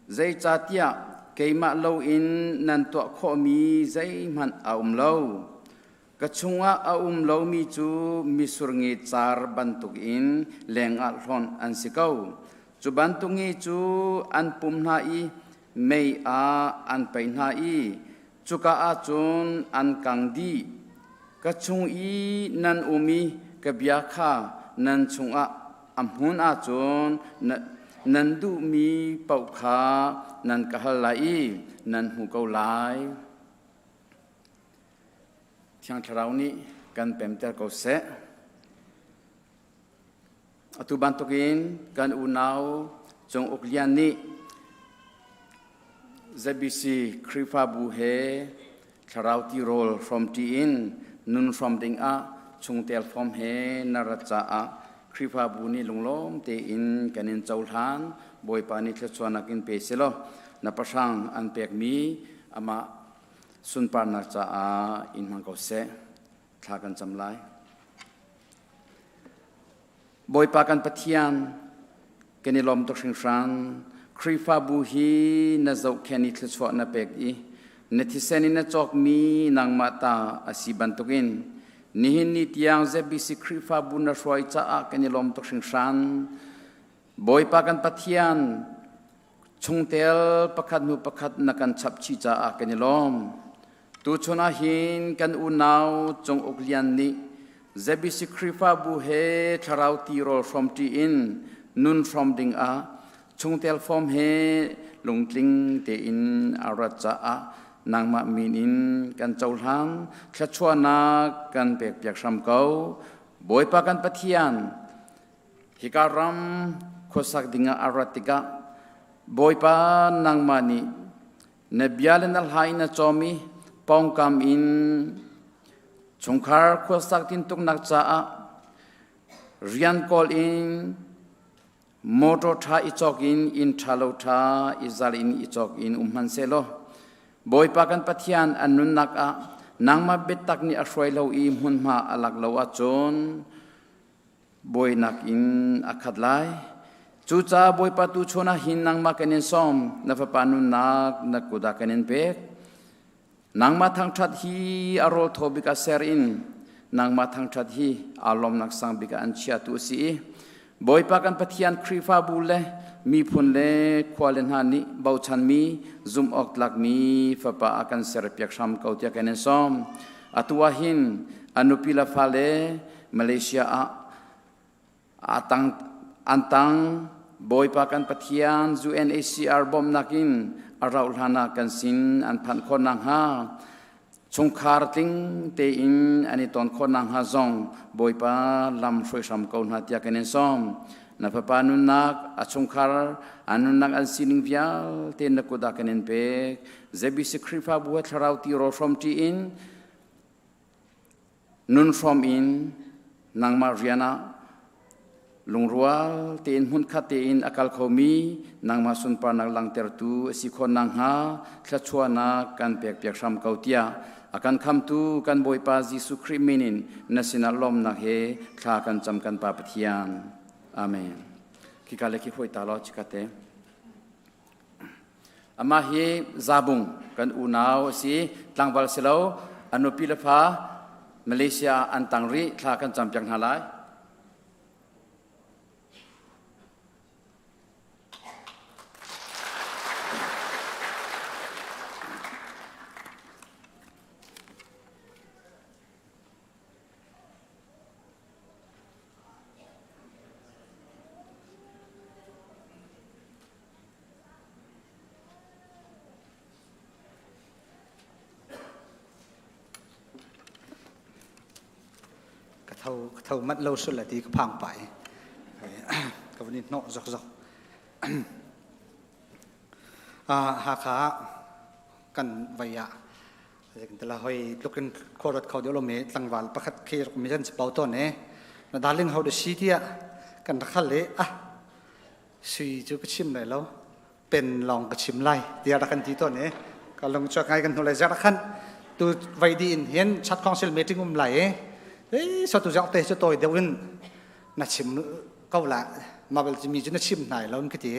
Zeicahtiah keimah loin nan tuah khawhmi zeihmanh a um lo. Ka chungah a um lomi cu mitsur nge car bantukin lengah hlonh an si ko. Cu bantuk nge cu an pum hna i mei ah an paih hna i cuka ah cun an kang dih. Ka chung i nan um i ka bia kha nan chungah a hmun ahcun nan duhmi paoh kha nan ka hal lai i nan hmu ko lai. Thiang Thlarau nih kan pemter ko seh. Atu bantukin kan unau Cung Uk Lian nih ZBC Khrihfabu he thlarau tirawl hrawmṭi in nun hrawm dingah chungtel fawm he na rat caah Khrihfabu nih lunglawm tein kan in cohlan. Bawipa nih thluachuahnak in pe selaw na pahrang an pekmi amah sunparnak caah in hmang ko seh. Thla kan cam lai. Bawipa kan Pathian, kan i lawm tuk hringhran. Khrihfabu hi na zohkhenh i thluachuah na pek i na thisen in na cawkmi nangmah ta a si bantukin nihin ni tiang ZBC Khrihfabu na hruai caah kan i lawm tuk hringhran. Bawipa kan Pathian, chungtel pakhat hnu pakhat na kan chap chih caah kan i lawm. Tuchun ah hin kan unau Cung Uk Lian nih ZBC Khrihfabu he thlarau tirawl hrawmṭi in nun hrawm dingah chungtel form he lungtling tein a rat caah nangmah min in kan cohlang thluachuahnak kan pekpiak hram ko. Bawipa kan Pathian, Hika ram khuasak dingah a rat tikah Bawipa nangmah nih na bia le na hla in na cawm i pawngkam in chungkhar khuasak tintuknak caah rian kawl in motor ṭha i cawk in inn ṭha lo ṭha i zal in i cawk in um hmanhsehlaw Bawipa kan Pathian an nunnak ah nangmah biatak nih a hruai lo i hmunhma a lak lo ahcun Bawinak in a khat lai. Cucaah Bawipa tu chun ah hin nangmah kan in sawm, na fapa nunnak na kut ah kan in pek. Nangmah thangṭhat hi a rawl thaw bik ah ser in nangmah thangṭhat hi aa lawmnak sang bik ah an chiatu a si i Bawipa kan Pathian Khrihfabu le miphun le khua le hna nih bochanmi zumh awk tlakmi fapa ah kan serpiak hram ko tiah kan in sawm. Atu ah hin a nupi le fale Malaysia ah atang an tang Bawipa kan Pathian UNHCR bawmhnak in a rauh hlan ah kan sin an phanh khawh nakhnga chungkhar tling tein an i ton khawh nakhnga zong Bawipa lam hruai hram ko hna tiah kan in sawm. Na fapa nunnak, a chungkhar, a nunnak an sining vialte na kut ah kan in pek. ZBC Khrihfabu thlarau ti rawl hrawmṭi in Nun hrawm in nangmah rian ah lungrual tein hmunkhat tein a kal khomi nangmah sunparnak langhtertu a si khawh nakhnga thluachuahnak kan pekpiak hram ko tiah a kan khamtu kan Bawipa Jesuh Khrih min in na sinah lawmnak he thla kan cam kan Pa Pathian. Amen. Khika le khi hoi ta law chikate. Amah hi Zabung kan unau a si, tlangval si lo, a nupi le fa Malaysia ah an tang rih, thla kan campiak hna lai. Ka tho ka tho manh lo sul ti ka phang pai ka van i hnawh zokzok. Hakha kan vai ah tala hoi tlukin khuarat kho deuh lomi tlangval pakhat khi rak mi kan si pau tawn e na darling ho de si tiah kan rak hal i ah. Sui cu ka chim lai lo. Pen lawng ka chim lai tiah rak kan ti tawn i ka lung chuak ngai kan hnu lai zerh khan tu vai di in hin chat council meeting um lai i ei so tu zong te cu tawi deuh in na chim ko la mabel mi cu na chim hnai lo ka ti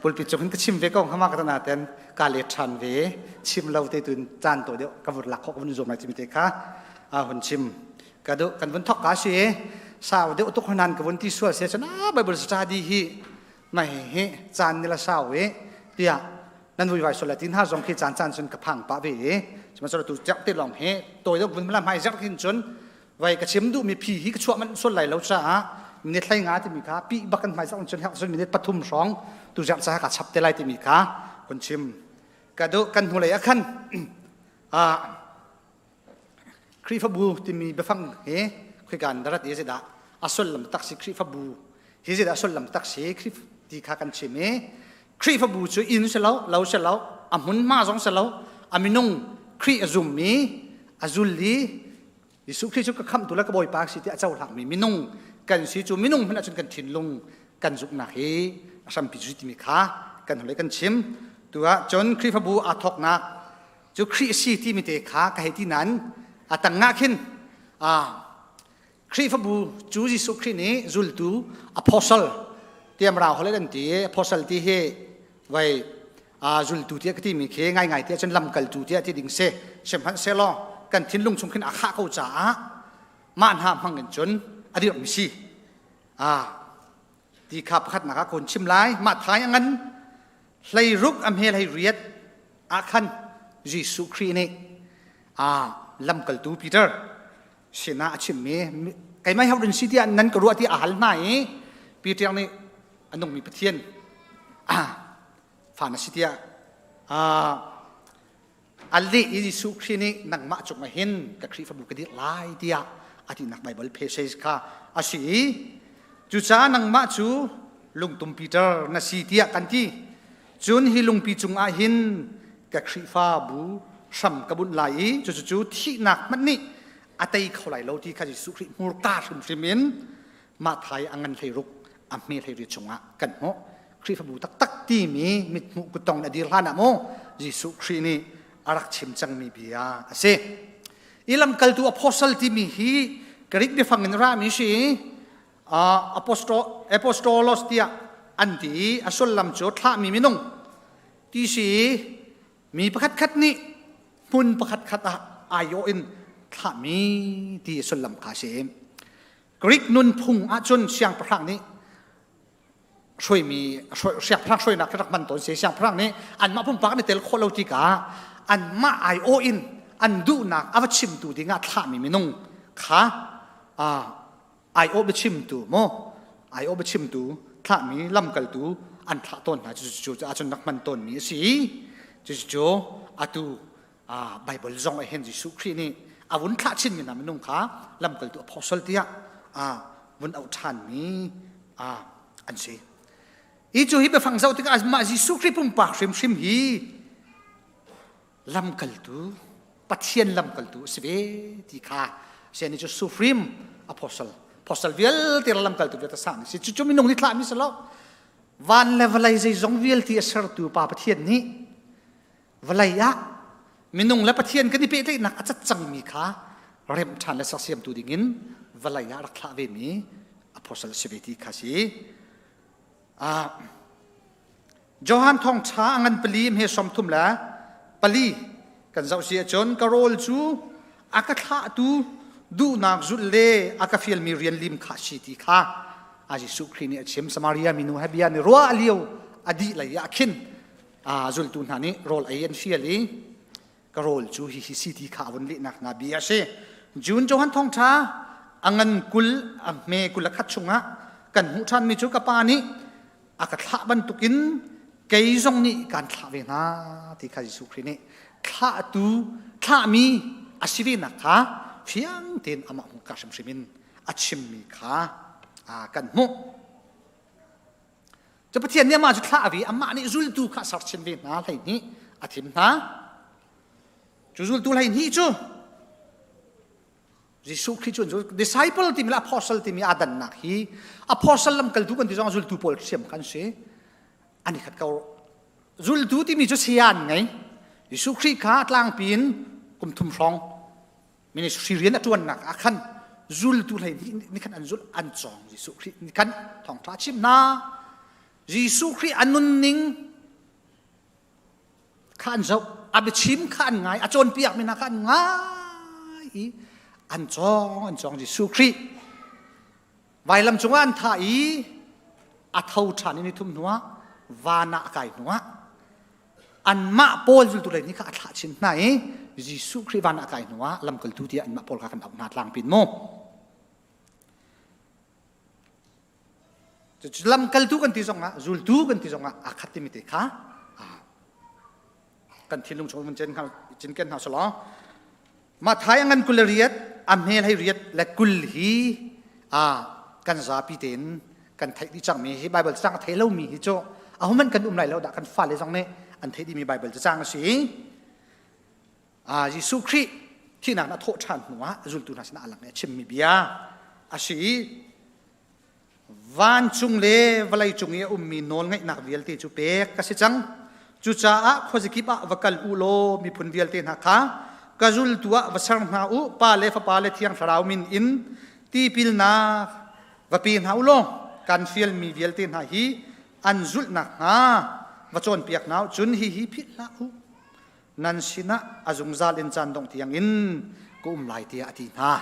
pulpit cung hin ka chim ve ko hama ka na ten ka let than ve chim lo te tun caan to deuh ka vun lak khok vun zuam lai timi te kha a hun chim ka du kan vun thok ka si sau deuh tuk hanan ka vun ti sual se cun a bible study hi mai hi caan ni la sau i tiah nan vui vai sual la tin ha zong khi caan caan cun ka phang pa ve i sihmanhsehlaw tu tiak te lawng hi tawi deuh vun la hmai zerh hin cun vai ka chim duhmi phi hi ka chuah manh sual lai lo caah minute hlei nga timi kha pi bak kan hmai zerh cun herh cun minute pathum hrawng tu zerh ca ka chap te lai timi kha kun chim ka duh kan hnulei ah khan ah Khrihfabu timi biafang hi khoika in rat i zeidah a sullam tak si Khrihfabu hi zeidah a sullam tak si Khrih ti kha kan chim i Khrihfabu cu inn si lo lo si lo a hmunhma zong si lo a minung Khrih a zummi a zul i Jesuh Khrih cu ka khamhtu le ka Bawipa si ti a cohlangmi minung kan si cu minung hmanh ahcun kan thinlung kan zumhnak hi a hrampi cu timi kha kan holei kan chim tu ah cun Khrihfabu aa thawknak cu Khrih si timi te kha ka hei ti nain a tang ah khin Khrihfabu cu Jesuh Khrih nih zultu apostle tiam rau hole an ti apostle ti hi vai zultu tiah ka timi khi ngaingai tiah cun lamkaltu tiah ti ding si sihmanhsehlaw kan thinlung chung khin a khah ko caah mah hna hmang in cun a dirhmi si ti kha pakhatnak ah kun chim lai mah thai a ngan hleiruk a hme hlei riat ah khan Jesuh Khrih nih a lamkaltu Peter sinah a chimmi keimah ho si tiah nan ka ruah ti a hal hna i Peter nih a nungmi Pathian fa na si tiah a leh i Jesuh Khrih nih nangmah cungah hin ka Khrihfabu ka dirh lai tiah a tinak Baibal passage kha a si i cucaah nangmah cu lungtum Peter na si tiah kan ti cun hi lungpi cungah hin ka Khrihfabu hram ka bunh lai i cucu thihnak hmanh nih a tei kho lai lo ti kha Jesuh Khrih hmurka hrimhrim in Mathai a ngan hleiruk a hme hleiri chungah kan hmuh Khrihfabu taktak timi mithmuh kuttong a dir hlan ah mu Jesuh Khrih nih a rak chim cangmi bia a si. I lamkaltu apostle timi hi Greek biafang in rami si apostol apostolos tiah an ti i a sullam cu thlahmi minung ti si mi pakhat khat nih hmun pakhat khat ah aiawh in thlahmi ti sullam kha si. Greek nunphung ahcun siangpahrang nih hruaimi siangpahrang hruainak khi rak hman tawn si siangpahrang nih anmah pumpak an i tel khawh lo tikah anmah aiawh in an duhnak a va chimtu dingah thlahmi minung kha aiawh biachimtu maw aiawh biachimtu thlahmi lamkaltu an thlah tawn hna cucu ahcun rak hman tawnmi a si cucu atu Bible zong ah hin Jesuh Khrih nih a vun thlah chinmi hna minung kha lamkaltu apostle tiah vun auh ṭhanmi an si. Hi cu hi biafang zoh tikah mah Jesuh Khrih pumpak hrimhrim hi lamkaltu Pathian lamkaltu a si ve ti kha sian cu supreme apostle apostle vialte lamkaltu vialte sami si cucu minung nih thlahmi si lo van le vawlei zeizong vialte a sertu pa Pathian nih vawlei ah minung le Pathian kan i pehtlaihnak a cat cangmi kha remh ṭhan le sersiamtu dingin vawlei ah rak thlah vemi apostle si ve ti kha si. Ah, Johan thawngṭha a ngan pali he 34 kan zoh si ahcun ka rawl cu a ka thlahtu duhnak zulh le a ka fialmi rian lim kha si ti kha a Jesuh Khrih nih a chim Samaria minu he bia ni ruah lio a dih lei ah khin zultu hna nih rawl ei an fial i ka rawl cu hihi si ti kha a vun lehnak hna bia a si. June Johan thawngṭha a ngan 20 a hme 21 chungah kan hmuh ṭhanmi cu ka pa nih a ka thlah bantukin kei zong nih kaan thlah ve hna ti kha Jesuh Khrih nih thlahtu thlahmi a si venak kha fiang tein amah hmuhka hrimhrim in a chimmi kha kan hmuh. Cu Pathian nih amah cu thlah a vi, amah nih zultu kha a serchin ve hna, 12 a thim hna. Cu zultu 12 cu Jesuh Khrih cu disciple timi le apostle timi aa dannak hi apostle lamkaltu kan ti zong zultu pawl thiam kan si. An i khat ko. Zultu timi cu saya an ngei. Jesuh Khrih kha tlangpi in kum thum hrawng ministry rian a ṭuannak ah khan zultu hlei nih khan an zulh an cawng Jesuh Khrih nih khan thawngṭha a chimh hna. Jesuh Khrih a nunning kha an zoh a biachim kha an ngai a cawnpiakmi hna kha an ngai i an cawng an cawng Jesuh Khrih vailam cungah an thah i a tho ṭhan i ni thum hnuah van ah a kai hnuah anmah pawl zultu lei nih kha a thlah chin hna i Jesuh Khrih van ah a kai hnuah lamkaltu tiah anmah pawl kha kan auh hna tlangpin mu Cucu lamkaltu kan ti zongah zultu kan ti zongah aa khat timi te kha kan thinlung chung vun cinken hna selaw Mathai a ngan 20 le riat a hmel hei riat le 20 hi a kan zapi tein kan theih dih cangmi hi Bible cacang a thei lomi hi cu ahohmanh kan um lai lo dah kan fale zong nih an theih dihmi Bible cacang a si a Jesuh Khrih thihnak a thawh ṭhan hnuah zultu hna sinah a lang i a chimmi bia a si i vancung le vawlei cung i a ummi nawlngeihnak vialte cu pek ka si cang. Cucaah khuazakip ah va kal u law miphun vialte hna kha ka zultu ah va ser hna u, Pa le Fapa le Thiang Thlarau min in tipilnak va pe hna u law kan fialmi vialte hna hi an zulh nakhnga va cawnpiak hna u. Cun hihi philh hlah u. Nan sinah a zungzal in caan dongh tiangin ka um lai tiah a ti hna.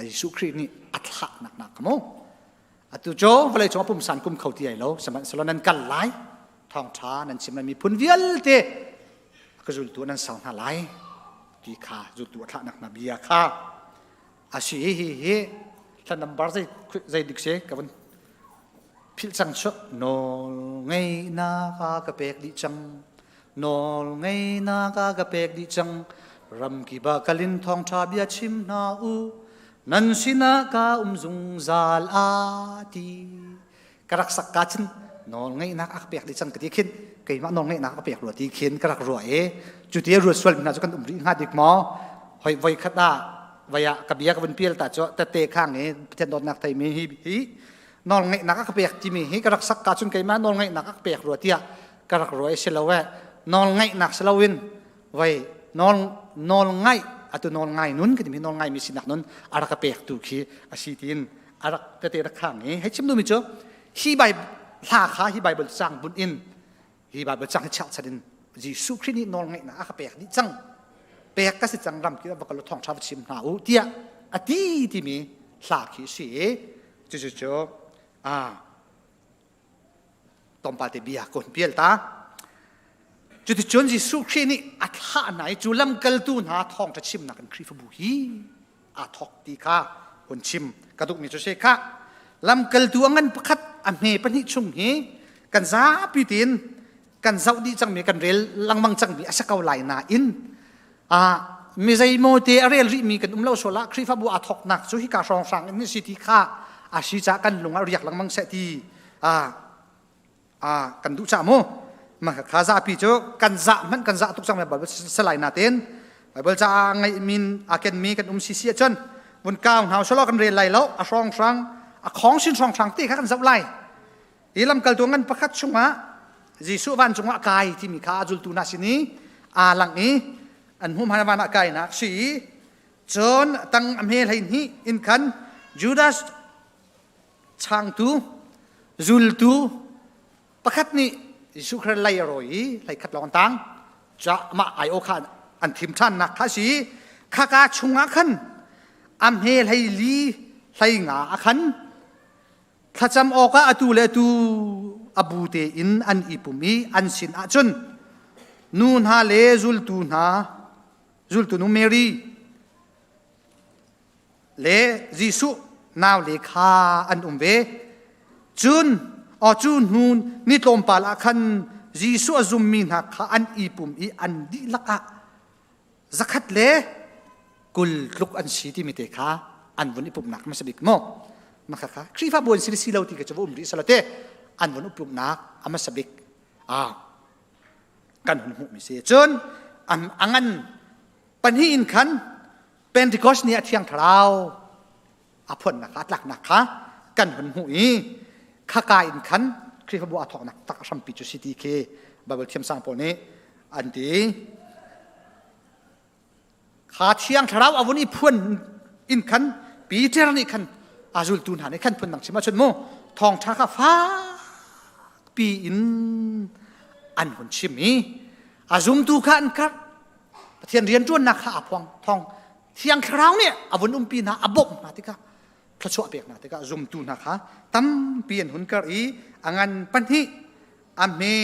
Jesuh Khrih nih a thlahnak nak ka mu. Atu cu vawlei cung a pumsan kum kho ti ai lo, sihmanhsehlaw nan kal lai, thawngṭha nan chim lai miphun vialte ka zultu nan ser hna lai ti kha zultu a thlahnak hna bia kha a si hi hi hi thla number zei zei dik si ka vun philh cang chu nawl ngeihnak a ka pek dih cang Nawl ngeinak a ka pek dih cang. Ramkip ah kalin thawngṭha bia chim hna u. Nan sinah ka um zungzal a ti. Ka rak sak ka cun nawl ngeihnak a ka pek dih cang ka ti khin keimah nawl ngeihnak a ka pek rua ti khin ka rak ruah i cu ti ruat sual mi hna cu kan um rih hnga dik maw? Hoi voi khat ah vai ah ka bia ka vun pial ta cu tette khang i Pathian dawtnak theimi hi hi nawl ngeihnak a ka pek timi hi ka rak sak ka cun keimah nawl ngeihnak a ka pek rua tiah ka rak ruah i si lo eh nawl ngaihnak si loin voi nawl nawl ngaih atu nawl ngai nun ka timi nawl ngai mi sinak nun a rak ka pek tu khi a si tiin a rak tete rak khang i hei chim duhmi cu hi bai hla kha hi Bible cang bunh in hi Bible cang hi chak chan in Jesuh Khrih nih nawl ngeihnak a ka pek dih cang pek ka si cang ram ki va kal thawng tha va chim hna u tiah a ti timi hla khi si i cucu cu a tlawmpal te bia ka hun pial ta. Cuticun Jesuh Khrih nih a thlah hna i cu lamkaltu hna thawngṭha chimnak in Khrihfabu hi aa thawk ti kha hun chim ka duhmi cu si kha lamkaltu a ngan pakhat a hme pahnih chung hi kan zapi tein kan zoh dih cangmi kan rel lengmang cangmi a si ko lai nain a mi zeimaw te a rel rihmi kan um lo sual ah Khrihfabu aa thawknak cu hika hrawnghrang in si ti kha a si caah kan lung ah riak lengmang seh ti a a kan duh cah mu ma kha zapi cu kan zah hmanh kan zah tuk cang Bible salai na ten Bible ca ngai min a ken mi kan um si si ahcun vun kau hna solo kan rel lai lo a hrawnghrang a khong sin hrawnghrang te kha kan zoh lai Hi lamkaltu ngan pakhat chungah Jesuh vancung ah kai timi kha a zultu hna sin i aa lang i an hmuh hmai van ah kainak si i cun tang a hme 12 in khan Judas changtu zultu pakhat nih Jesuh Khrist lei a rawi i hlei khat lawng tang ca mah ai aw kha an thim ṭhannak kha si khaka chungah khan a hme 14 hlei nga a khan Thlacam awkah atu le atu a bu tein an i pum i an sin ahcun nu hna le zultu hna zultu nu Mary le Jesuh naule kha an um ve. Cun aw cu hnu ni tlawmpal ah khan Jesuh a zummi hna kha an i pum i an dihlak ah 120 tluk an si timi te kha an vun i pumhnak hmasa bik maw maka kha Khrihfabu an si si lo ti ka cu va um rih sala te an vun pumhnak a hmasa bik a kan hun hmuh mi si cun a ngan pahnih in khan Pentecost ni a thiang thlarau a phuannak kha a tlaknak kha kan hun hmuh i khaka in khan. Khrihfabu aa thawknak tak a hrampi cu si ti khi Bible thiamsang pawl nih an ti. Kha Thiang Thlarau a vun i phuan in khan Peter nih khan a zultu hna nih khan phundang chim ahcun mu thawngṭha kha fakpi in an hun chim i a zumtu kha an karh. Pathian rianṭuannak kha aa phuang. Thawng Thiang Thlarau nih a vun umpi hna, a bawmh hna tikah thluachuah pek hna tikah zumtu hna kha tampi an hun karh i a ngan pahnih a hme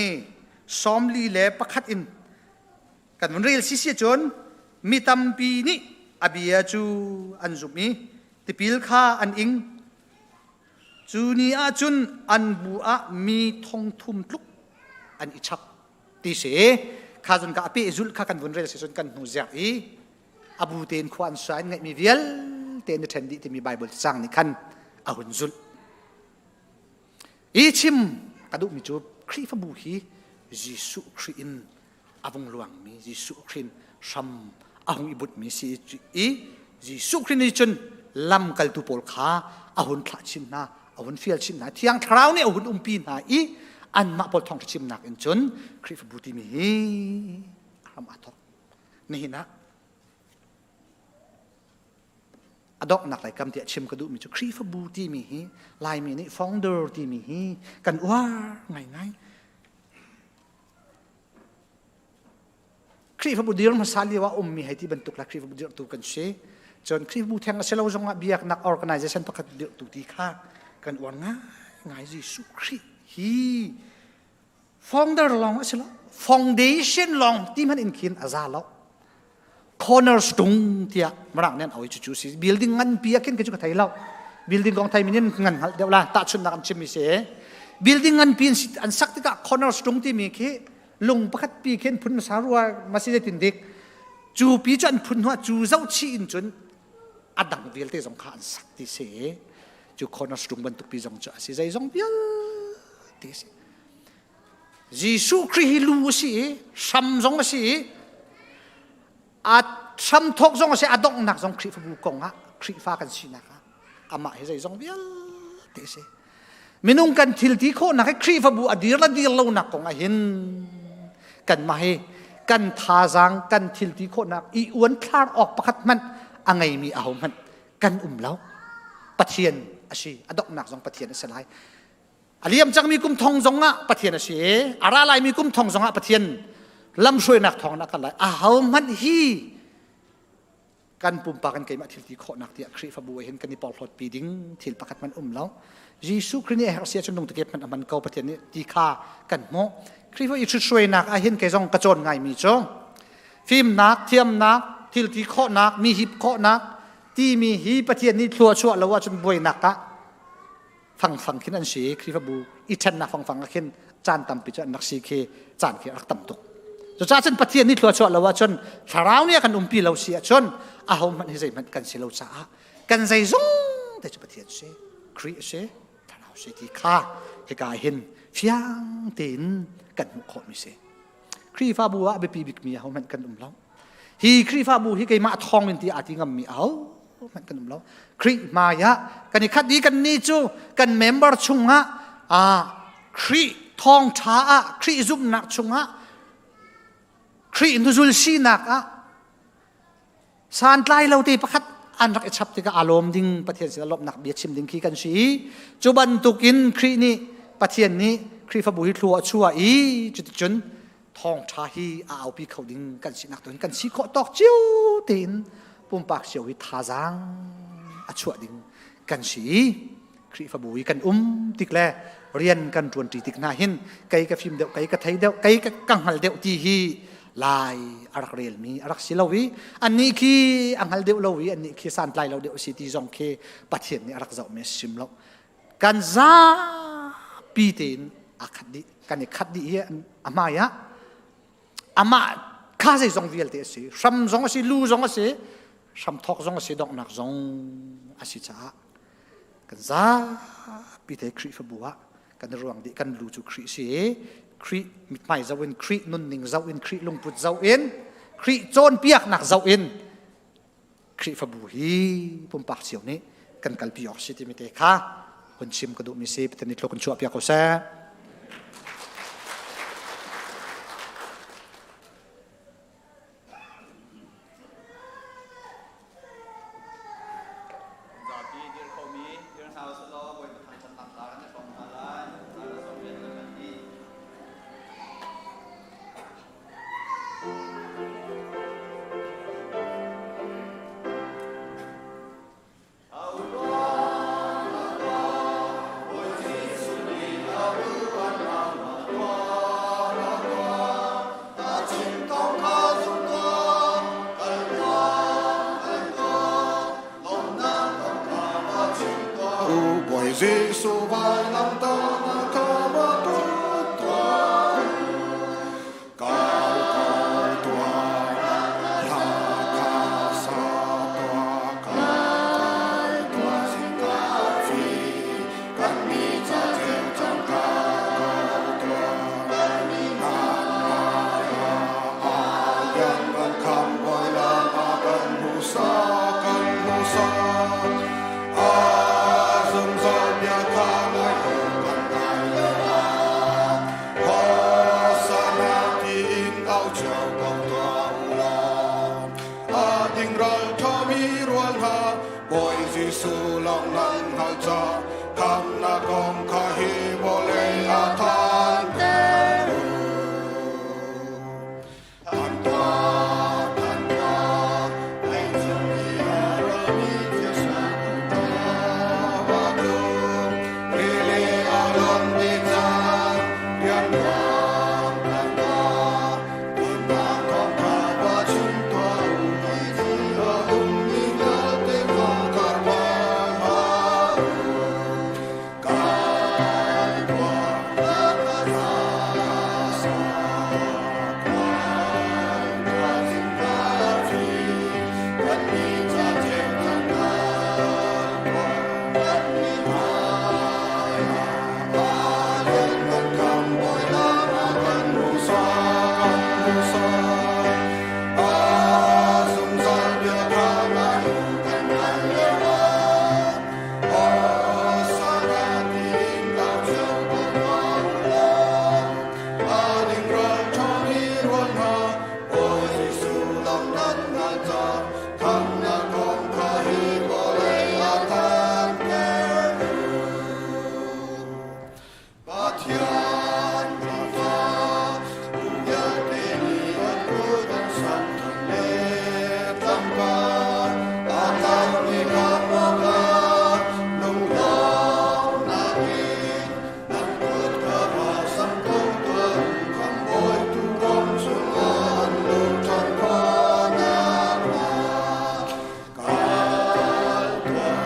41 in kan vun rel si si cun mi tampi nih a bia cu an zumh i tipil kha an ing. Cu ni ah cun an bu ah mi 3000 tluk an i chap ti si. Kha zun ka a pehzulh kha kan vun rel si cun kan hnu ziak i a bu tein khua an sa in ngeihmi vialte an i ṭhen dih timi Bible cang nih khan a hun zulh. I chim ka duhmi cu Khrihfabu hi Jesuh Khrih in a vung luangmi Jesuh Khrih in hram a hung i bunhmi si i Jesuh Khrih nih cun lamkaltu pawl kha a hun thlah chin hna, a hun fial chin hna, Thiang Thlarau nih a hun umpi hna i anmah pawl thawngṭha chimnak in cun Khrihfabu timi hi a hram aa thawk. Nihin ah a donghnak lei kam tiah chim ka duhmi cu Khrihfabu timi hi Laimi nih founder timi hi kan uar ngaingai. Khrihfabu dir hmasa lio ah ummi hei ti bantuk la Khrihfabu dirhtu kan si. Cun Khrihfabu theng a si lo zongah biaknak organization pakhat dirhtu ti kha kan uar ngaingai. Jesuh Khrih hi founder lawng a si lo. Foundation lawng ti hmanh in khin a za lo. Cornerstone tiah Mirang nih an oi cucu si. Building nganpi ah khin cu ka thei lo. Building kong thei min in ngan hngalh deuh la. Tahchunhnak an chimmi si. Building nganpi an sak tikah cornerstone timi khi lung pakhat pi khin phun hmasa rua ma si zeitin dik cu pi cu an phun hnuah cu zoh chih in cun a dang vialte zong kha an sak ti si. Cu cornerstone bantuk pi zong cu a si zeizong vialte si. Jesuh Khrih hi lu a si i hram zong a si i a hramthawk zong a si a donghnak zong Khrihfabu kong ah Khrihfa kan sinak ah amah hi zeizong vialte a si. Minung kan thil ti khawhnak hi Khrihfabu a dir le dir lonak kong ah hin kanmah hi kan thazaang kan thil ti khawhnak i uan thlar awk pakhat hmanh a ngeimi ahohmanh kan um lo. Pathian a si a donghnak zong Pathian a si lai. A liam cangmi kum thong zongah Pathian a si i a ra laimi kum thong zongah Pathian lamhruainak thawng a kal lai. Ahohmanh hi kan pumpak in keimah thil ti khawhnak tiah Khrihfabu ah hin kan i porhlawtpi ding thil pakhat hmanh um lo. Jesuh Khrih nih a herh si ahcun lungtakep hmanh a hman ko Pathian nih ti kha kan hmuh. Khrihfa i ṭhithruainak ah hin kei zong ka cawn ngaimi cu fimnak, thiamnak, thil ti khawhnak, mi hip khawhnak timi hi Pathian nih thlua chuah lo ahcun buainak ah fangfang khin an si Khrihfabu i ṭhennak fangfang ah khin caan tampi cu an rak si khi caan khi a rak tam tuk. Cucaah cun Pathian nih thluachuah lo ahcun thlarau nih a kan umpi lo si ahcun ahohmanh hi zeihmanh kan si lo caah kan zeizong te cu Pathian si, Khrih si, thlarau si ti kha hika hin fiang tein kan hmuh khawhmi si. Khrihfabu ah a biapi bikmi ahohmanh kan um lo. Hi Khrihfabu hi keimah thawng in ti aa ti ngammi aho hmanh kan um lo. Khrih hmai ah kan i khat i kan nih cu kan member chungah ah Khrih thawngṭha ah Khrih zumhnak chungah Khrih nuzul sinak ah santlai lo te pakhat an rak i chap tikah aa lawm ding Pathian sinah lawmhnak bia chim ding khi kan si i cu bantukin Khrih nih Pathian nih Khrihfabu hi thlua a chuah i cuticun thawngṭha hi a aupi kho ding kan sinak tuin kan si khawh tawk cio tein pumpak cio hi thazaang a chuah ding kan si i Khrihfabu i kan um tik le rian kan ṭuanṭi tik hna hin kei ka fim deuh kei ka thei deuh kei ka hngal deuh ti hi lai a rak relmi a rak si lo i annih khi a hngal deuh lo i annih khi santlai lo deuh si ti zong khi Pathian nih a rak zohmi a sim lo kan zapi tein a khat dih kan i khat dih i a hmai ah amah kha zeizong vialte a si hram zong a si lu zong a si hramthawk zong a si donghnak zong a si caah kan zapi te Khrihfabu ah kan i ruang dih kan lu cu Khrih si i Khrih mithmai zoh in Khrih nunning zoh in Khrih lungput zoh in Khrih cawnpiaknak zoh in Khrihfabu hi pumpak cio nih kan kalpi awk si timi te kha hun chim ka duhmi si Pathian nih thlua kan chuah piak ko seh. Jesuh vailamtahnak kha va put tuah u. Kal ko tuah, hla kha sa tuah, kal tuah zingka fi, kan mi ca ceu cang kal ko tuah. Nan hmaiah a lian kan khamh bawi lam a kan hmuhsak, kan hmuhsak. A zungzal bia kha ngai ko kan ngai lioah. Hosanna tiin au cio ko tuah u law. A ding ral ṭhami rual hna, Bawi Jesuh lawng nan hngalh ca, khamnak kong kha hi vawlei ah thanter u. Than tuah, than tuah, leicung i a rami thisen tuah tung, rili a lon dih cang, rianouan than tuah, Dinnak kong kha va chim tuah u, ti a ummi vialte kha karhmang hlah u. Kai tuah, Pathian Bawipa, tu vialte nih an kut an samh thang le tlangpar aa tlakmi khamh awkah lunglawmhnak in nan kut kha va samh ko tuah u. Khamhbawi tuukawm chungah an luh ṭhan khawh nakhnga kal tuah.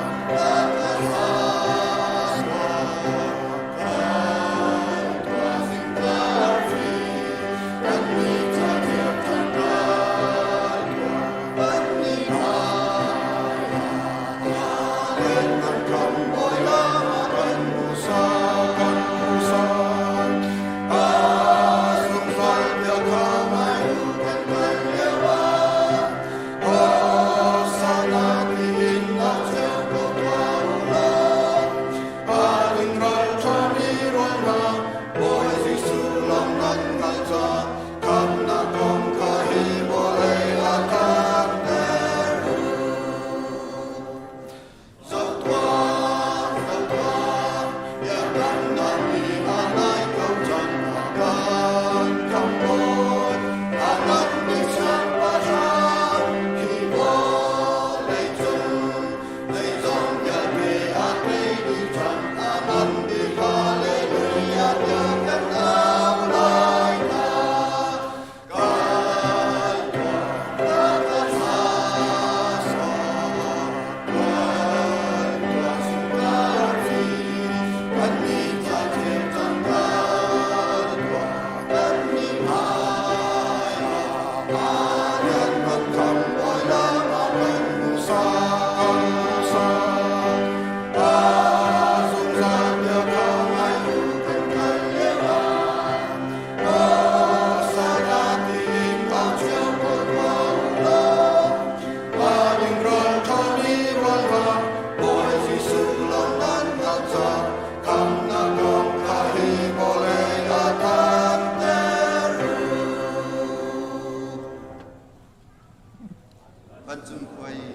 Vancung khua i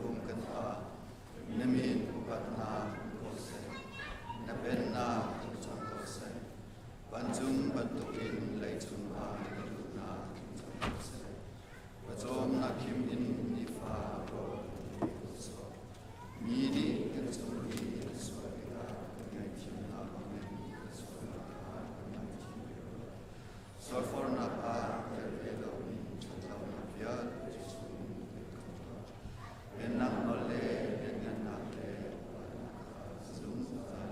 um kan Pa, na min upatnak um ko seh, na pennak tlung cang ko seh. Vancung bantukin leicung ah na duhnak tlung cang ko seh. Pawcawmnak khim in nifa rawl kan pe ko sawh. Mi nih kan cung i an sual tikah kan ngaihthiam hna bangin kan sualnak kha kan ngaithiam ve rua. Sualfornak ah tel ve lomi ṭhatlonak vialte chungin kan khamh tuah. Pennak nawl le lianngannak le upatnak kha zungzal.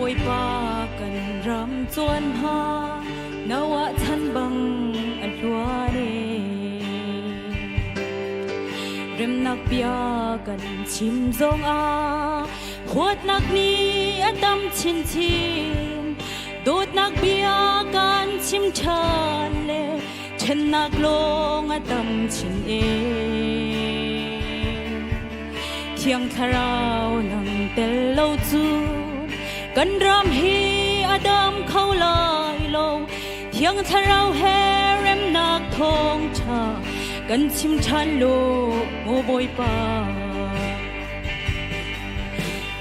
Bawipa kan ram cuan hna Noah chan bang a hluan e. Remnak bia kan chim zongah huatnak nih a tam chinchin. Dawtnak bia kan chim ṭhan le ṭhennak lawng a tam chin e. Thiang Thlarau nang tel lo cu kan ram hi a dam kho lai lo. Thiang Thlarau he remnak thawngṭha kan chim ṭhan law, maw Bawipa.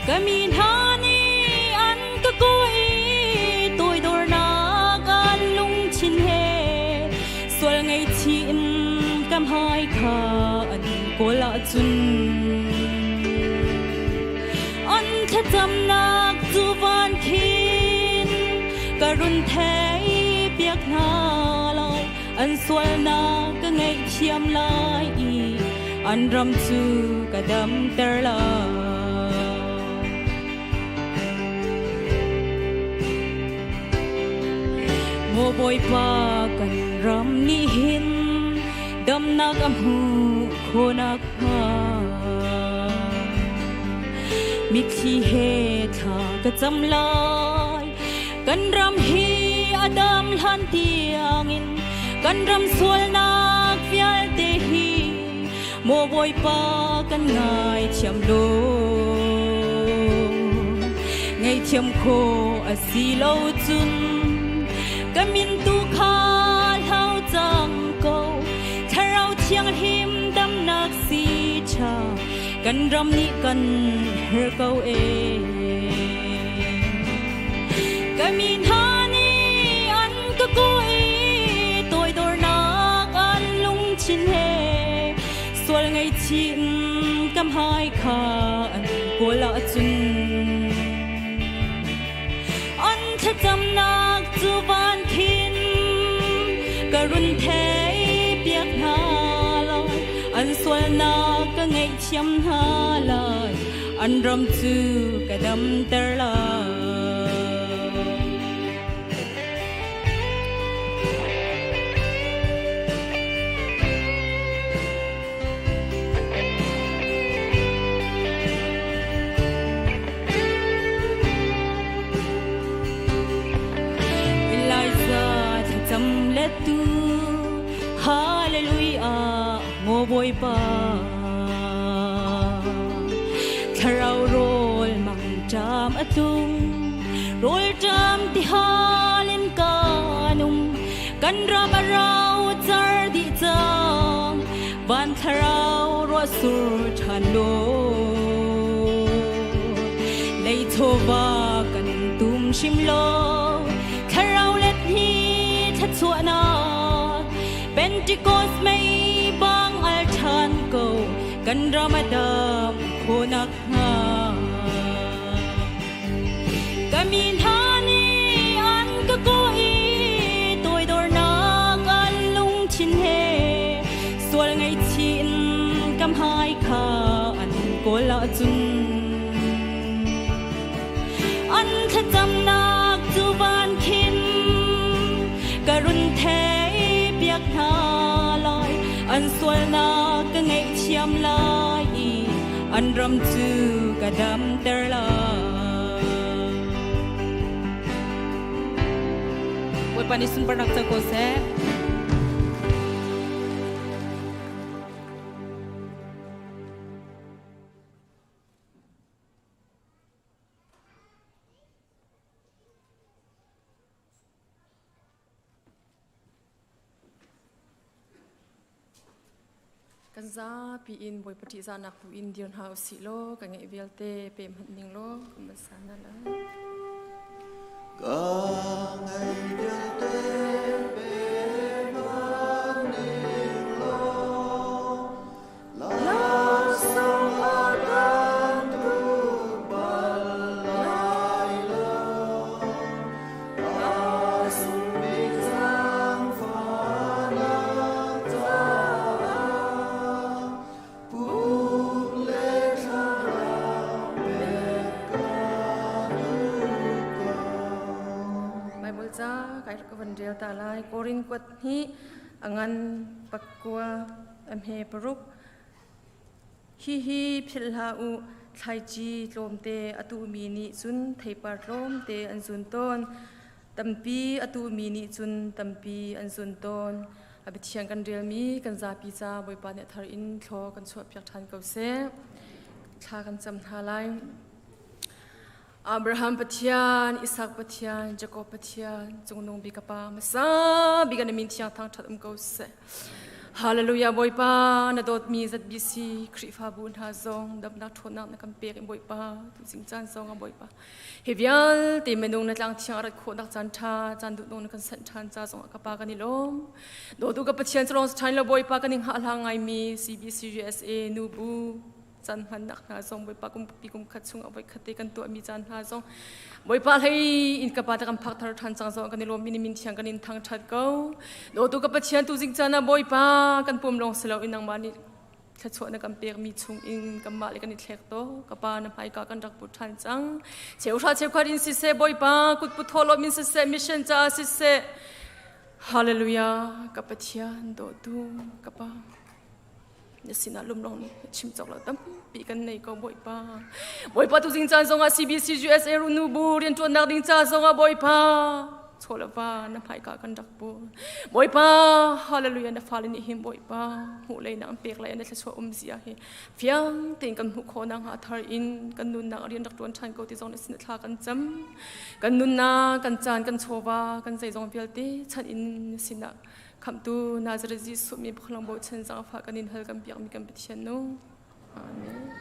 Ka mi hna nih an ka kawi i toidornak an lungthin he sual ngaihchih in ka hmai kha an kawl ahcun an thlacamnak cu van khin ka run thei piak hna lai an sualnak ka ngaihthiam lai i an ram cu ka damter lai. Maw Bawipa kan ram nih hin damnak a hmuh khawhnak hnga mitthli he thla ka cam lai kan ram hi a dam hlan tiangin kan ram sualnak vialte hi Maw Bawipa kan ngaithiam law ngaihthiam khawh a si lo cun ka min tu kha hlau cang ko Thlarau Thianghlim damnak si ṭha kan ram nih kan her ko e ka mi hna nih an ka kawi toidornak an lungthin he sual ngaihchih in ka hmai kha an kawl ahcun an thlacamnak cu van khin ka run thei piak hna lai an sualnak ka ngaihthiam hna lai an ram cu ka damter lai. Elijah thlacam lettu Hallelujah maw Bawipa Thlarau rawl mangṭam a tlung rawlṭam tihal in kan um kan ram a rau car dih cang van thlarau ruah sur ṭhan law lei chawva kan tum hrim law thlarau let hi thluachuahnak Pentecost mei bang al ṭhan ko kan ram a dam khawhnak hnga. Ka mi hna nih an ka kawh i toidornak an lungthin he sual ngaihchih in ka hmai kha an kawl ahcun an thlacamnak cu van khin ka run thei piak hna lai an sualnak ka ngaihthiam lai i an ram cu ka damter lai. Bawipa nih sunparnak co ko seh. Kan zapi in Bawipa ṭihzahnak bu in dir hna usih law kan ngeih vialte pe hmanh ning law kan van sa hna lai. Ka ngeih vialte pe hmanh ning law Laksawng a kan tuk bal lai lo. A sung bik zaangfahnak caah pum le thlarau pek ka duh ko. Ka van rel ta lai. Korin kuat hnih a ngan pakua a hme paruk. Hihi philh hlah u, thlaici tlawmte a tuhmi nih cun theipar tlawmte an zun tawn. Tampi a tuhmi nih cun tampi an zun tawn. A biathiang kan relmi kan zapi ca Bawipa nih a thar in thlaw kan chuahpiak ṭhan ko seh. Thla kan cam hna lai. Abraham Pathian, Isak Pathian, Jakob Pathian, cungnung bik ka Pa, hmasa bik na min thiang thangṭhat um ko seh. Hallelujah Bawipa, na dawtmi ZBC Khrihfabu hna zong damnak ṭhawnnak na kan pek in Bawipa, tuzing caan zong ah Bawipa. Hi vialte minung na tlang thiang a rat khawhnak caan ṭha, caan duhnung na kan sanh ṭhan ca zong ah ka Pa kan i lawm. Dawtu ka Pathian cu lawng si ṭhan lo Bawipa kan i hngahhlang ngaimi CBC USA nubu caan hmannak hna zong Bawipa kum pi kum khat chung ah voi khat te kan tuahmi caan hna zong Bawipa hlei in ka pa te kan phak thar ṭhan cang zong kan i lawm mi min thiang kan in thangṭhat ko dawtu ka Pathian tu zing caan ah Bawipa kan pum lawng si lo in nangmah nih thluachuah na kan pekmi chung in kanmah le kan i thlek to ka pa na hmaika kan rak put ṭhan cang cheuhra cheukhat in siseh Bawipa kut put thawhlawm in siseh mission caah siseh Hallelujah ka Pathian dawtu ka pa Na sinah lumlong chim cawk lo tampi kan nei ko Bawipa. Bawipa tu zing caan zongah CBC USA nu bu rianṭuannak ding ca zongah Bawipa chawlava na hmaika kan rak pu. Bawipa hallelujah na fale nih hin Bawipa hmuh lei nak pek lai na thluachuah um zia hi fiang tein kan hmuh khawh nak hnga thar in kan nunnak rian rak ṭuan ṭhan ko ti zong na sin thla kan cam. Kan nunnak kan caan kan chawva kan zeizong vialte chan in na sinah Khamhtu Nazareth Jesuh mi pakhalang bochan zaangfah kan in hal kan biakmi kan Pathian nu. Amen.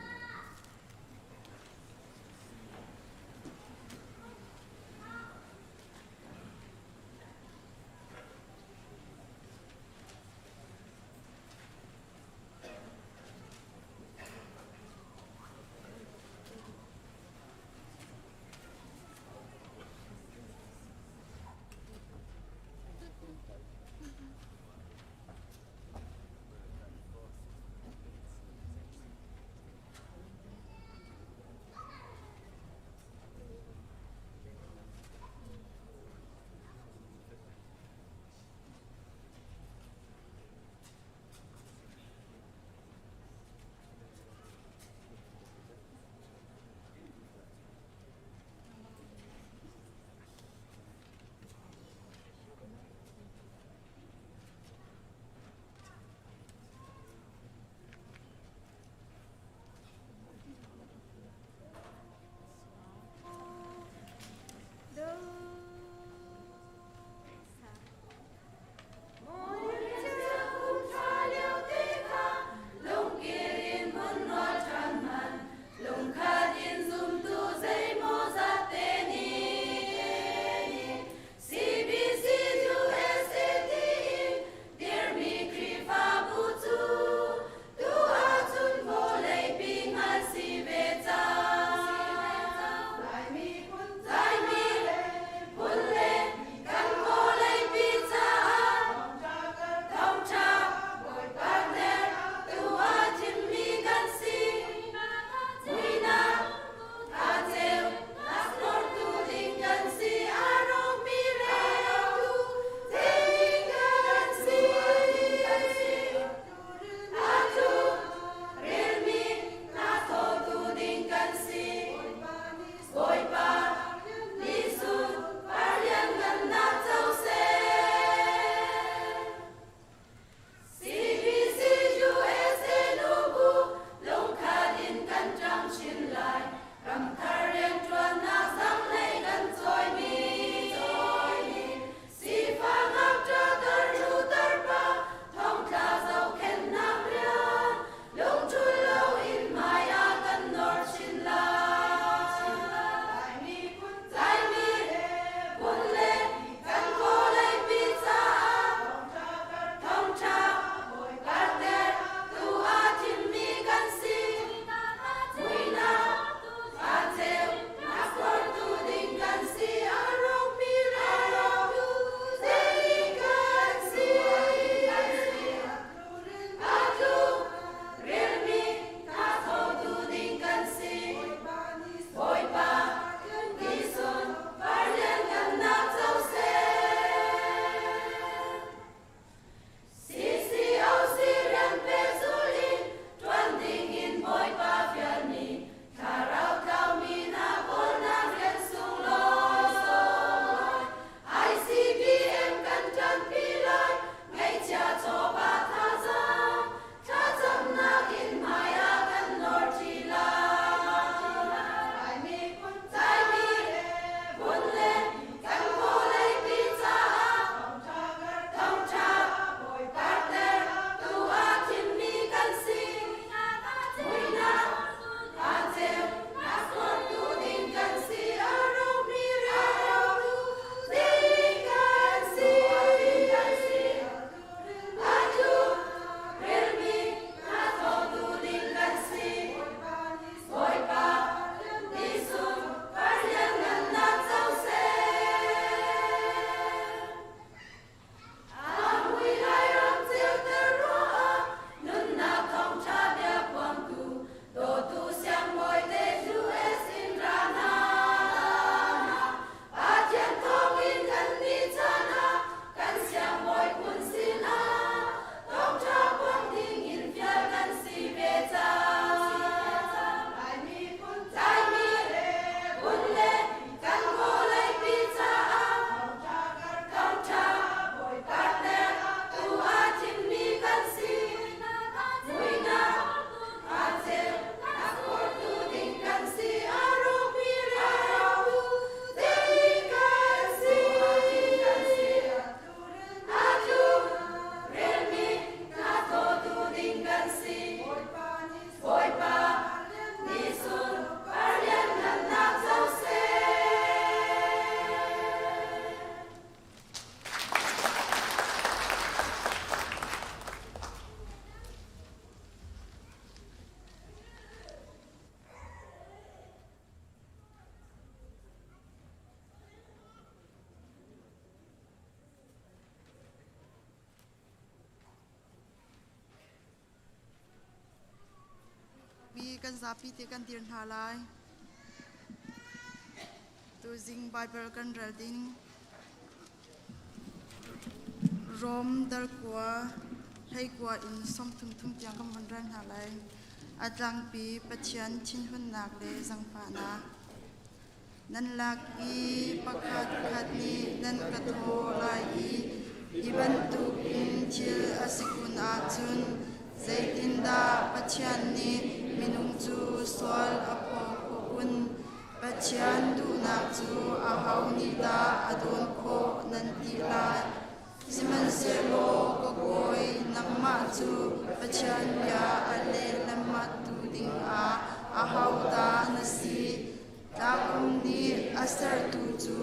Kan zapi te kan dir hna lai. Tuzing Bible kan rel ding. Rom darkua hleikua in 33 tiang kan vun rel hna lai. A tlangpi Pathian thinhunnak le zangfahnak. Nan lak i pakhat khat nih nan ka thaw lai i hi bantukin thil a si kun ahcun zeitindah Pathian nih minung cu sual a phaw khawh kun? Pathian duhnak cu aho nih dah a dawn khawh nan ti lai? Sihmanhsehlaw ka kawi, nangmah cu Pathian bia a leh lengmangtu dingah ahodah na si? Tlangum nih a sertu cu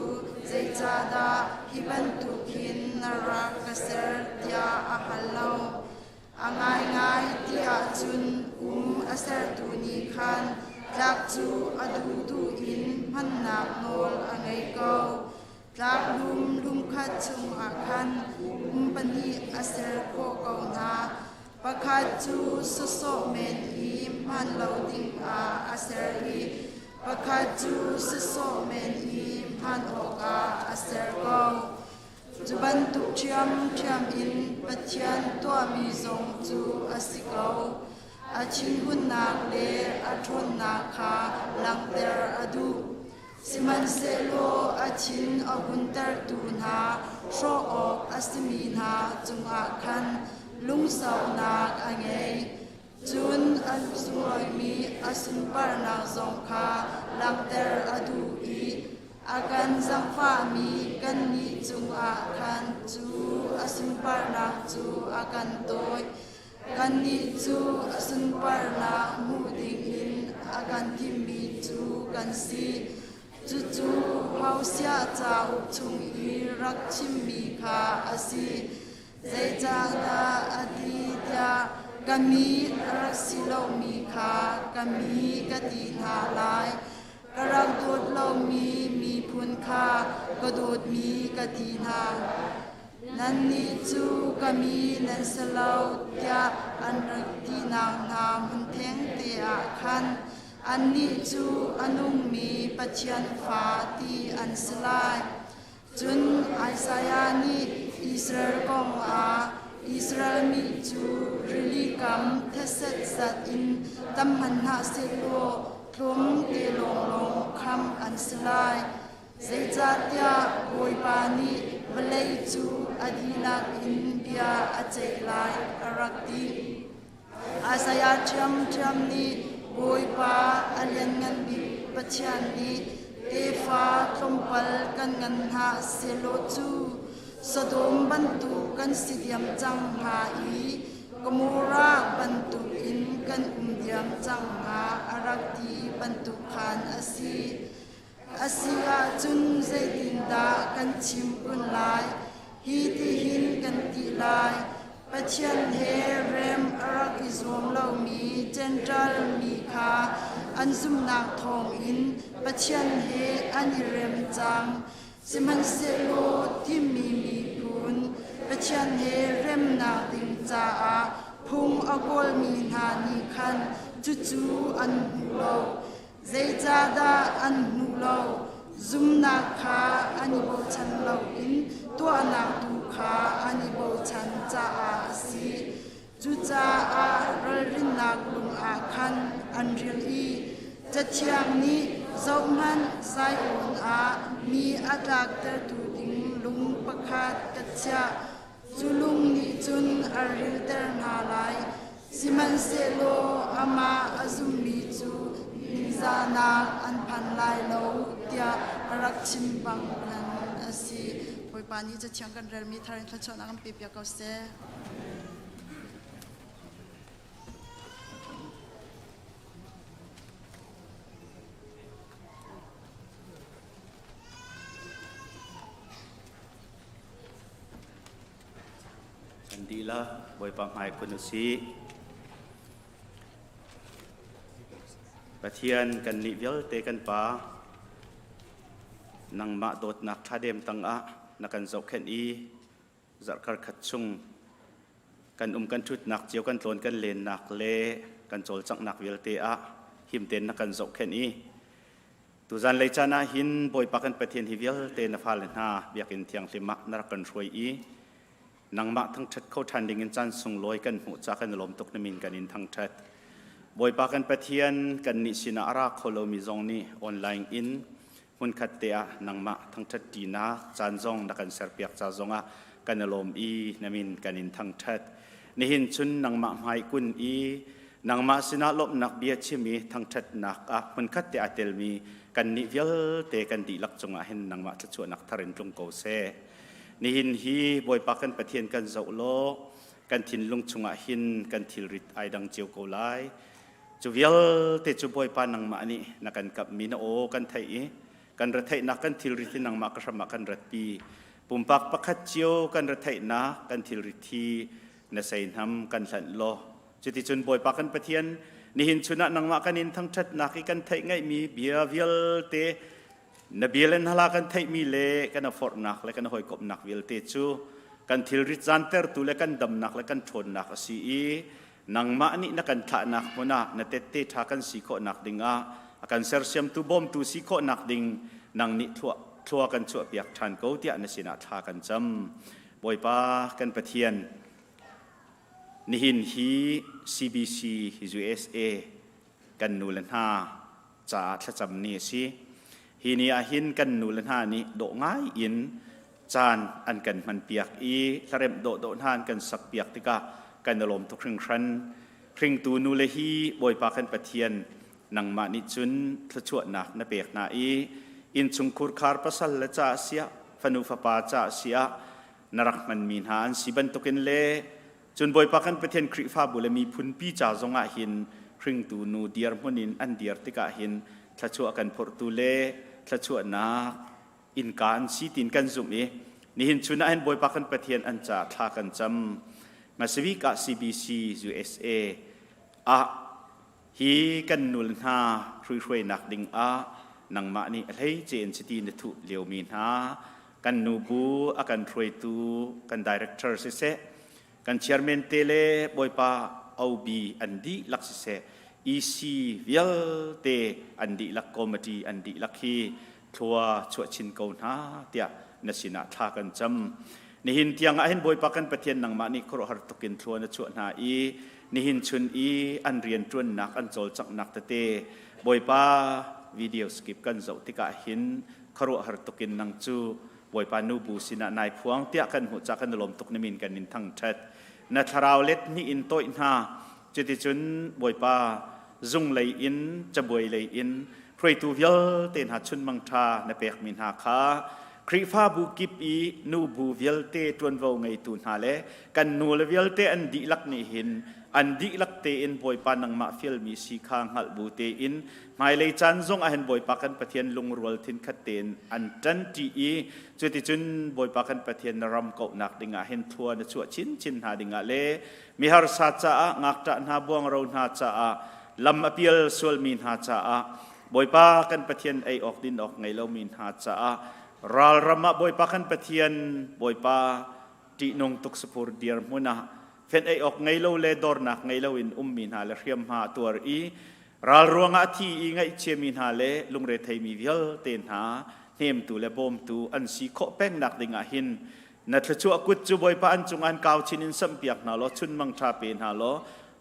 zeicahdah hi bantuk hin na rak ka ser tiah a hal lo. A ngaingai ti ahcun um a sertu nih khan tlak cu a duhduh in hmannak nawl a ngei ko. Tlaklum lungkhat chungah khan um pahnih a ser khawh ko hna. Pakhat cu sawsawh men i hman lo dingah a ser i pakhat cu sawsawh men i hman awkah a ser ko. Cu bantuk ṭhiamṭhiam in Pathian tuahmi zong cu a si ko. A thinhunnak le a ṭhawnnak kha langhter a duh. Sihmanhsehlaw a thin a huntertu hna hrawh awk a simi hna cungah khan lungsaunak a ngei. Cun a sunglawimi a sunparnak zong kha langhter a duh i a kan zaangfahmi kannih cungah khan cu a sunparnak cu a kan tawi. Kannih cu a sunparnak hmuh dingin a kan thimmi cu kan si. Cucu Hosea cauk chung i rak chimmi kha a si. Zeicahdah a ti tiah ka mi a rak si lomi kha ka mi ka ti hna lai. Ka rak dawt lomi miphun kha ka dawtmi ka ti hna. Nannih cu ka mi nan si lo tiah an rak tinak hna hmun thengte ah khan annih cu a nungmi Pathian fa ti an si lai. Cun Isaiah nih Israel kong ah Israel mi cu rili kam theset zat in tam hmanh hna sehlaw tlawm te lawnglawng khamh an si lai. Zeicahtiah Bawipa nih vawlei cu a dihlak in bia a ceih lai, a rak ti. Isaiah ṭhiamṭhiam nih Bawipa a lianngan bik Pathian nih tefa tlawmpal kan ngan hna sehlaw cu Sodom bantuk kan si diam cang hnga i Gomorrah bantukin kan um diam cang hnga a rak ti bantuk khan a si. A si ahcun zeitindah kan chim kun lai? Hi tihin kan ti lai. Pathian he rem a rak i zuam lomi Jentail mi kha an zumhnak thawngin Pathian he an i rem cang. Sihmanhsehlaw thimmi miphun Pathian he remnak ding caah phung a kawlmi hna nih khan cucu an hmu lo. Zeicahdah an hmuh lo? Zumnak kha an i bochan loin tuahnak tu kha an i bochan caah a si. Cucaah ralrinnak lung ah khan an ril i Cathiang nih zohhmanh Zion ah mi a tlaktertu ding lung pakhat ka chiah. Cu lung nih cun a rilter hna lai. Sihmanhsehlaw amah a zummi cu ningzahnak an phan lai lo tiah a rak chim bang khan a si. Bawipa nih Cathiang kan relmi thar in thluachuahnak kan pe piak ko seh. Kan dihlak Bawipa hmai kun u sih. Pathian kannih vialte kan Pa, nangmah dawtnak thladem tangah na kan zohkhenh i zarhkar khat chung kan um kan ṭhutnak cio kan tlawn kan lennak le kan cawlcanghnak vialte ah. himten na kan zohkhenh i tuzan lei caan ah hin Bawipa kan Pathian hi vialte na fale hna biakinn thianghlim ah na rak kan hruai i nangmah thangṭhat kho ṭhan ding in caan sunglawi kan hmuh ca kan i lawm tuk na min kan in thangṭhat. Bawipa kan Pathian kannih sinah a ra kho lomi zong nih online in hmunkhat te ah nangmah thangṭhat ṭinak caan zong na kan serpiak ca zongah kan i lawm i na min kan in thangṭhat. Nihin chun nangmah hmai kun i nangmah sinah lawmhnak bia chim i thangṭhatnak ah hmunkhat te aa telmi kannih vialte kan dihlak cungah hin nangmah thluachuahnak thar in tlung ko seh. Nihin hi Bawipa kan Pathian kan zoh law kan thinlung chungah hin kan thilrit ai dang cio ko lai. Cu vialte cu Bawipa nangmah nih na kan kamhmi na aw kan theih i kan retheihnak kan thilrit hi nangmah ka hram ah kan ratpi. Pumpak pakhat cio kan retheihnak kan thilrit hi na seihnam kan hlanh law cuticun Bawipa kan Pathian nihin chun ah nangmah kan in thangṭhatnak i kan theih ngaihmi bia vialte na bia le na hla kan theihmi le kan forhnak le kan hawikomhnak vialte cu kan thilrit zantertu le kan damnak le kan ṭhawnnak a si i nangmah nih na kan thlahnak hmun ah na tette ṭha kan si khawhnak dingah a kan sersiamtu bawmtu si khawhnak ding nang nih thlua, thlua kan chuahpiak ṭhan ko tiah na sinah thla kan cam. Bawipa kan Pathian, nihin hi CBC USA kan nu le hna caah thlacam ni a si. Hi ni ah hin kan nu le hna nih dawh ngai in caan an kan hmanpiak i hlaremh dawhdawh hna an kan sakpiak tikah kan i lawm tuk hringhran. Hringtu nule hi Bawipa kan Pathian nangmah nih cun thluachuahnak na pek hna i innchungkhur khar pasal le ca siah fanu fapa ca siah na rak hmanmi hna an si bantukin le Cun Bawipa kan Pathian Khrihfabu le miphunpi ca zongah hin hringtu nu dirhmun in an dir tikah hin thluachuah kan phorhtu le thluachuahnak innka an si tiin kan zumh i nihin chun ah hin Bawipa kan Pathian an ca thla kan cam. Hmasabik ah CBC USA ah hi kan nul hna hruihruainak ding ah nangmah nih a hleice in chiti na thuh liomi hna kan nubu a kan hruaitu kan director siseh kan chairman te le bawipa OB an dihlak siseh EC vialte an dihlak committee an dihlak hi thlua chuah chin ko hna tiah na sinah thla kan cam. Nihin tiang ah hin Bawipa kan Pathian nangmah nih khuaruahhar tukin thlua na chuah hna i nihin chun i an rian ṭuannak an cawlcanghnak tete Bawipa video skip kan zoh tikah hin khuaruahhar tukin nang cu Bawipa nubu sinah nai phuang tiah kan hmuh ca kan i lawm tuk nimin kan in thangṭhat. Na thlarau let hnih in tawih hna cuticun Bawipa zung lei in cabuai lei in hruaitu vialte hna chunmang ṭha na pekmi hna kha Khrihfabu kip i nubu vialte ṭuanvo ngeitu hna le kan nule vialte an dihlak nih hin an dihlak tein Bawipa nangmah fialmi si kha hngalh bu tein hmailei caan zong ah hin Bawipa kan Pathian lungrual thinkhat tein an ṭanṭi i cuticun Bawipa kan Pathian na ram kauhnak dingah hin thlua na chuah chinchin hna dingah le miharsa caah ngakṭah hna buangro hna caah lam a pial sualmi hna caah Bawipa kan Pathian ei awk din awk ngei lomi hna caah ralram ah Bawipa kan Pathian Bawipa ṭihnung tuksapur dirhmun ah fenh ei awk ngei lo le dornak ngei lo in ummi hna le hriamhma a tuar i ral ruangah a thi i ngaihchiami hna le lungretheimi vialte hna hnemtu le bawmtu an si khawh pengnak dingah hin na thluachuah kut cu Bawipa an cungah an kau chin in samhpiak hna law chunmang ṭha pe hna law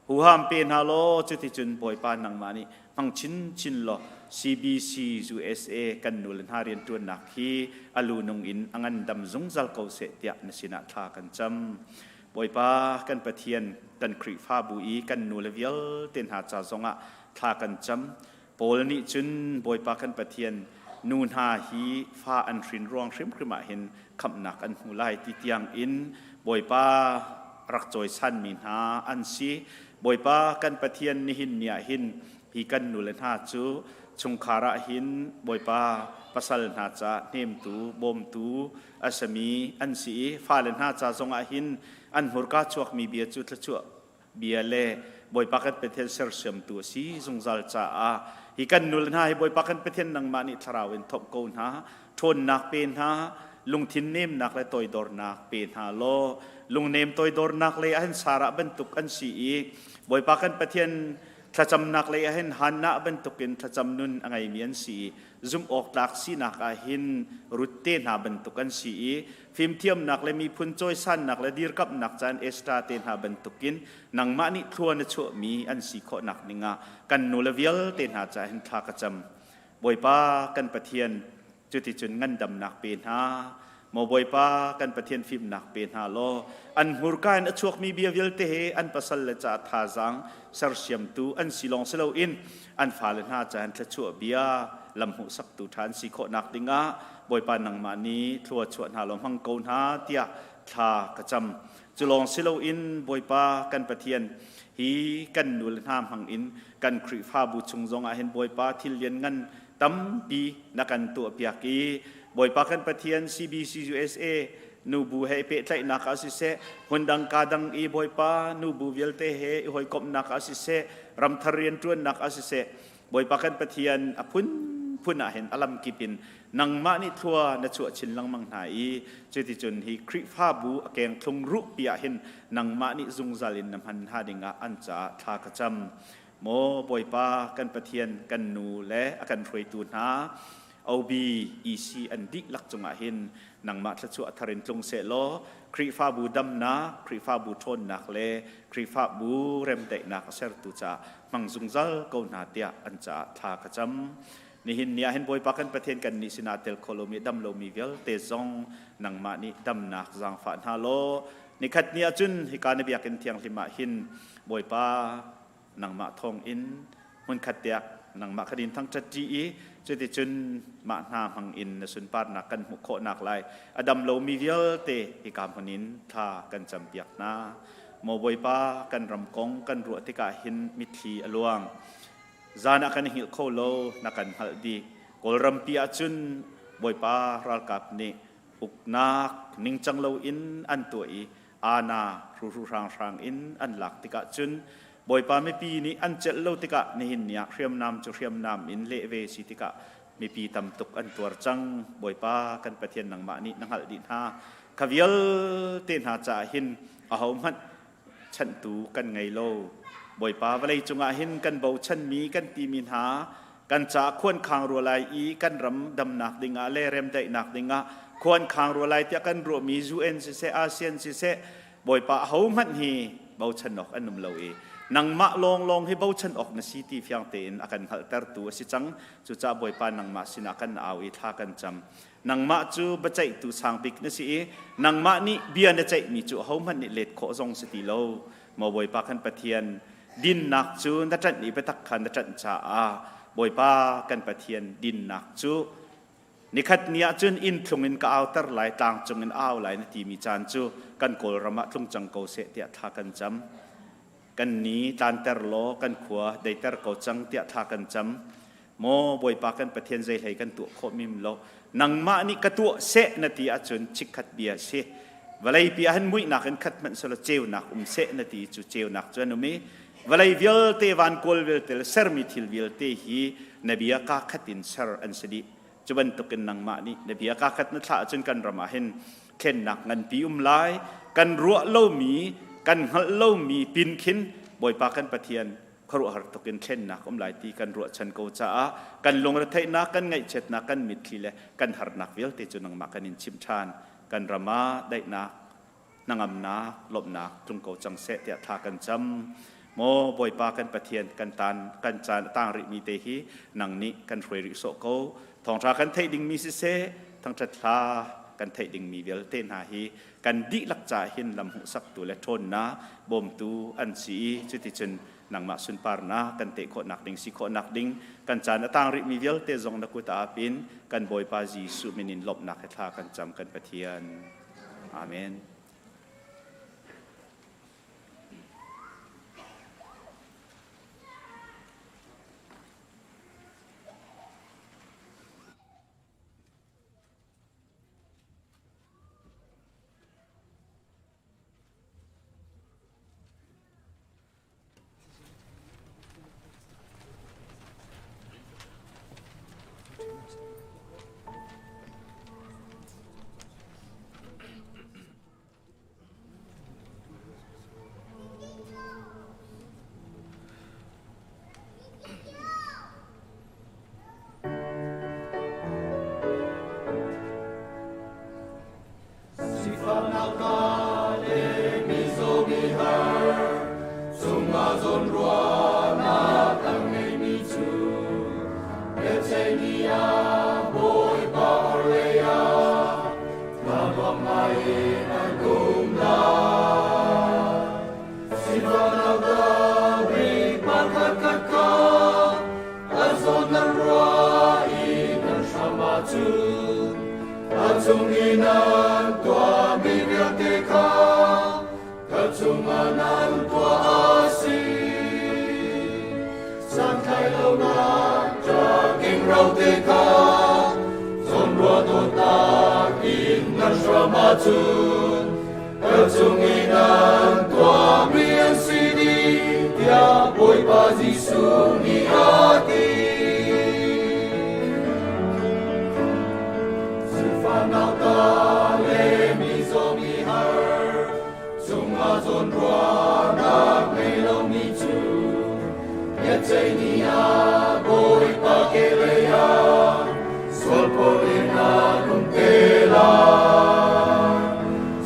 Huham pe hna law cuticun Bawipa nangmah nih hmang chinchin law CBC USA kan nu le hna rianṭuannak hi a lunung in a ngandam zungzal ko seh tiah na sinah thla kan cam. Bawipa kan Pathian kan Khrihfabu i kan nu le vialte hna ca zongah thla kan cam. Paul nih cun Bawipa kan Pathian nu hna hi fa an hrin ruang hrimhrim ah hin khamhnak an hmu lai ti tiang in Bawipa rak cawisanmi hna an si. Bawipa kan Pathian nihin ni ah hin hi kan nule hna cu chungkhar ah hin Bawipa pasal hna ca hnemtu bawmtu a sami an si i fale hna ca zongah hin an hmurka chuakmi bia cu thluachuah bia le Bawipa kan Pathian sersiamtu a si zungzal caah hi kan nul hna hi Bawipa kan Pathian nangmah nih thlarau in thawp ko hna ṭhawnnak pe hna lungthin nemnak le toidornak pe hna law lungnem toidornak lei ah hin Sarah bantuk an si i Bawipa kan Pathian. Thlacamnak lei ah hin Hannah bantukin thlacam nun a ngeimi an si i zumh awk tlak sinak ah hin Ruth te hna bantuk an si i fimthiamnak le miphun cawisannak le dirkamhnak caan Esther te hna bantukin nangmah nih thlua na chuahmi an si khawhnak dingah kan nule vialte hna caah hin thla ka cam. Bawipa kan Pathian cuticun ngandamnak pe hna. Maw Bawipa kan Pathian fimnak pe hna law an hmurka in a chuakmi bia vialte he an pasal le ca thazaang sersiamtu an si lawng si loin an fale hna ca in thluachuah bia lam hmuhsaktu ṭha an si khawhnak dingah Bawipa nangmah nih thlua chuah hna law hmang ko hna tiah thla ka cam. Cu lawng si loin Bawipa kan Pathian hi kan nule hna hmang in kan Khrihfabu chung zongah hin Bawipa thil lianngan tampi na kan tuahpiak i Bawipa kan Pathian CBC USA nubu he i pehtlaihnak ah siseh hmundang ka dang i Bawipa nubu vialte he i hawikomhnak ah siseh ramthar rianṭuannak ah siseh Bawipa kan Pathian a phunphun ah hin a lamkip in nangmah nih thlua na chuah chin lengmang hna i cuticun hi Khrihfabu a kengthlung ruhpi ah hin nangmah nih zungzal in na hman hna dingah an caah thla ka cam. Maw Bawipa kan Pathian kan nu le a kan hruaitu hna OB, EC an dihlak cungah hin nangmah thluachuah thar in tlung seh law Khrihfabu damnak, Khrihfabu ṭhawnnak le Khrihfabu remdaihnak a sertu caah hmang zungzal ko hna tiah an caah thla ka cam. Nihin ni ah hin Bawipa kan Pathian kan nih sinah tel kho lomi dam lomi vialte zong nangmah nih damnak zaangfah hna law nikhat ni ahcun hika na biakinn thianghlim ah hin Bawipa nangmah thawngin hmunkhat tiah nangmah kha din thangṭhat ṭi i cuticun mah hna hmang in na sunparnak kan hmuh khawhnak lai a dam lomi vialte hika hmun in thla kan campiak hna. Maw Bawipa kan ram kong kan ruah tikah hin mitthli a luang. Zan ah kan i hngilh kho lo na kan hngalh dih. Kawlrampi ah cun Bawipa ralkap nih uknak ningcang loin an tuah i ana hruhru hranghrang in an lak tikah cun Bawipa mipi nih an celh lo tikah nihin ni ah hriamnam cu hriamnam in leh ve si tikah mipi tam tuk an tuar cang. Bawipa kan Pathian nangmah nih na hngalh dih hna. Kha vialte hna caah hin ahohmanh chanhtu kan ngei lo. Bawipa vawlei cungah hin kan bochanmi kan timi hna kan caah khuankhang rua lai i kan ram damnak dingah le remdaihnak dingah khuankhang rua lai tiah kan ruahmi UN siseh ASEAN siseh Bawipa ahohmanh hi bochan awk an um lo i nangmah lawnglawng hi bochan awk na si ti fiang tein a kan hngalhtertu a si cang. Cucaah Bawipa nangmah sinah kan au i thla kan cam. Nangmah cu biaceihtu sang bik na si i nangmah nih bia na ceihmi cu ahohmanh nih let khawh zong si ti lo. Maw Bawipa kan Pathian, dinnak cu na ṭanh i biatak kha na ṭanh caah Bawipa kan Pathian dinnak cu nikhat ni ah cun inn thlung in ka auter lai, tlang cung in au lai na timi caan cu kan Kawlram ah tlung cang ko seh tiah thla kan cam. Kan ni tlanter law kan khua deiter ko cang tiah thla kan cam. Maw Bawipa kan Pathian zei hlei kan tuah khawh mim lo. Nangmah nih ka tuah seh na ti ahcun chikkhat bia si. Vawleipi ah hin muihnak in khat hmanh selaw ceunak um seh na ti cu ceunak cu an um i vawlei vialte van kawl vialte le sermi thil vialte hi na bia kaa khat in ser an si dih. Cu bantukin nangmah nih na bia kaa khat na thlah ahcun kan ram ah hin thlennak nganpi um lai. Kan ruah lomi, kan hngalh lomi pin khin Bawipa kan Pathian khuaruahhar tuk in thlennak um lai ti kan ruahchan ko caah kan lungretheihnak, kan ngaihchiatnak, kan mitthli le kan harnak vialte cu nangmah kan in chimh ṭhan. Kan ram ah daihnak, hnangamnak, lawmhnak tlung ko cang seh tiah thla kan cam. Maw Bawipa kan Pathian kan tan kan caan a tang rihmi te hi nang nih kan hruai rih sawh ko. Thawngṭha kan theih dingmi siseh, thangṭhat hla kan theih dingmi vialte hna hi kan dihlak caah hin lam hmuhsaktu le ṭhawnnak bawmtu an si i cuticun nangmah sunparnak kan teh khawhnak ding si khawhnak ding kan caan a tang rihmi vialte zong na kut ah pin kan Bawipa Jesuh min in lawmhnak he thla kan cam kan Pathian. Amen. Zawn ruahnak a ngeimi cu biaceih ni ah Bawipa orhlei ah thlanuam ngai in an um lai. Sifaknak bik pakhatkhat kha a zawn nan ruah i nan hram ahcun a cung i nan tuahmi vialte kha Ka cungah nan tuah a si. Santlai lonak ṭaking rote kha zawnruah dawtnak in nan hram ahcun ka cung i nan tuahmi an si dih tiah Bawipa Jesuh nih a ti. Sifahnak ta le mizaw mi har cungah zawnruahnak ngei lomi cu biaceih ni ah Bawipa kehlei ah sualphawt in an um te lai.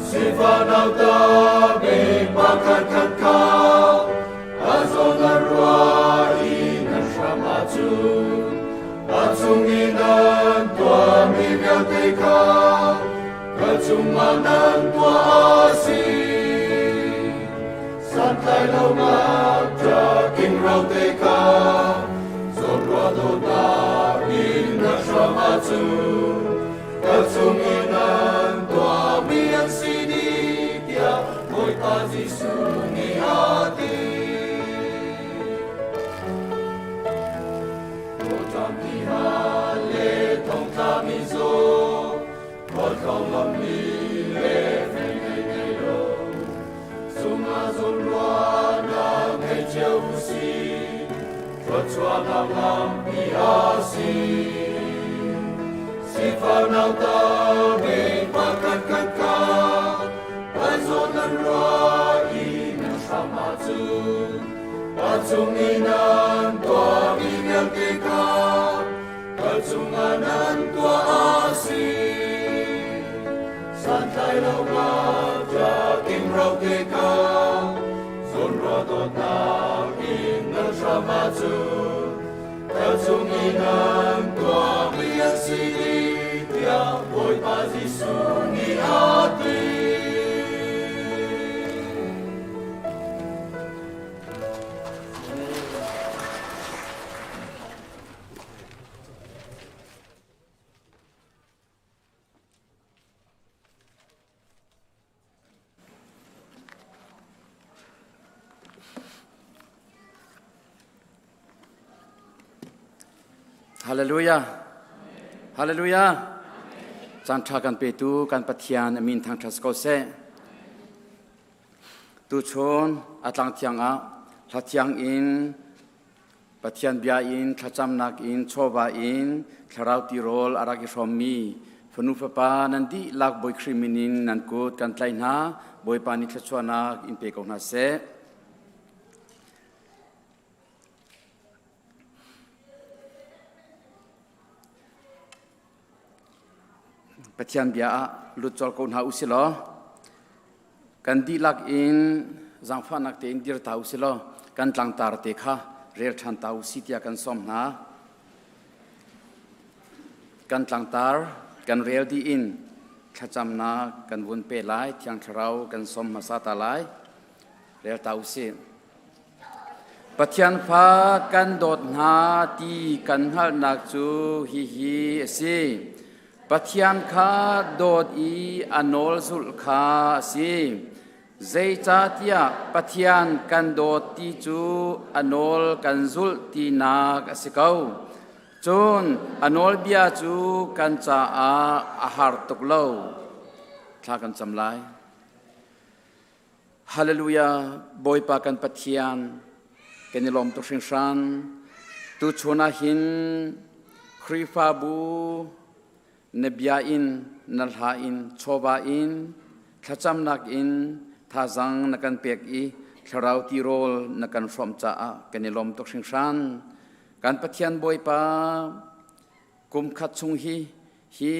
Sifahnak ta bik pakhatkhat kha a zawn a ruah i nan hram ahcun a cung i nan tuahmi vialte kha ka cungah nan tuah a si. Santlai lonak ṭaking rote kha zawnruah dawtnak in na hram ahcun ka cung i nan tuahmi an si dih tiah Bawipa Jesuh nih a ti. Kawlṭam tihal le thongtla mizaw, khualtlawng lamli le fei ngei lo, cungah zawnruahnak ngei cio u sih, thluachuahnak lampi a si. Sifak nauta bik pakhatkhat kha an zawn nan ruah i nan hram ahcun a cung i nan tuahmi vialte kha ka cungah nan tuah a si. Santlai lo ngakṭah rote kha zawnruah dawtnak in nan hram ahcun ka cung i nan tuahmi an si dih tiah Bawipa Jesuh nih a ti. Hallelujah. Hallelujah. Caan ṭha kan petu kan Pathian a min thangṭhat ko seh. Tuchun a tlang thiang ah hla thiang in Pathian bia in thlacamnak in chawva in thlarau tirawl a rak i hrawmmi fanu fapa nan dihlak Bawi Khrih min in nan kut kan tlaih hna. Bawipa nih thluachuahnak in pe ko hna seh. Pathian bia ah lut colh ko hna u si law kan dihlak in zaangfahnak tein dir ta u si law kan tlangtar te kha rel ṭhan ta u si tiah kan sawm hna. Kan tlangtar kan rel dih in thlacamnak kan vun pe lai, Thiang Thlarau kan sawm hmasa ta lai. Rel ta u sih. Pathian fa kan dawt hna ti kan hngalhnak cu hihi a si. Pathian kha dawt i a nawl zulh kha a si. Zeicahtiah Pathian kan dawt ti cu a nawl kan zulh tinak a si ko. Cun a nawlbia cu kan caah a har tuk lo. Thla kan cam lai. Hallelujah Bawipa kan Pathian kan i lawm tuk hringhran tuchun ah hin Khrihfabu na bia in na hla in chawva in thlacamnak in thazang na kan pek i thlarau tirawl na kan hrawmh caah kan i lawm tuk hringhran kan Pathian Bawipa kum khat chung hi hi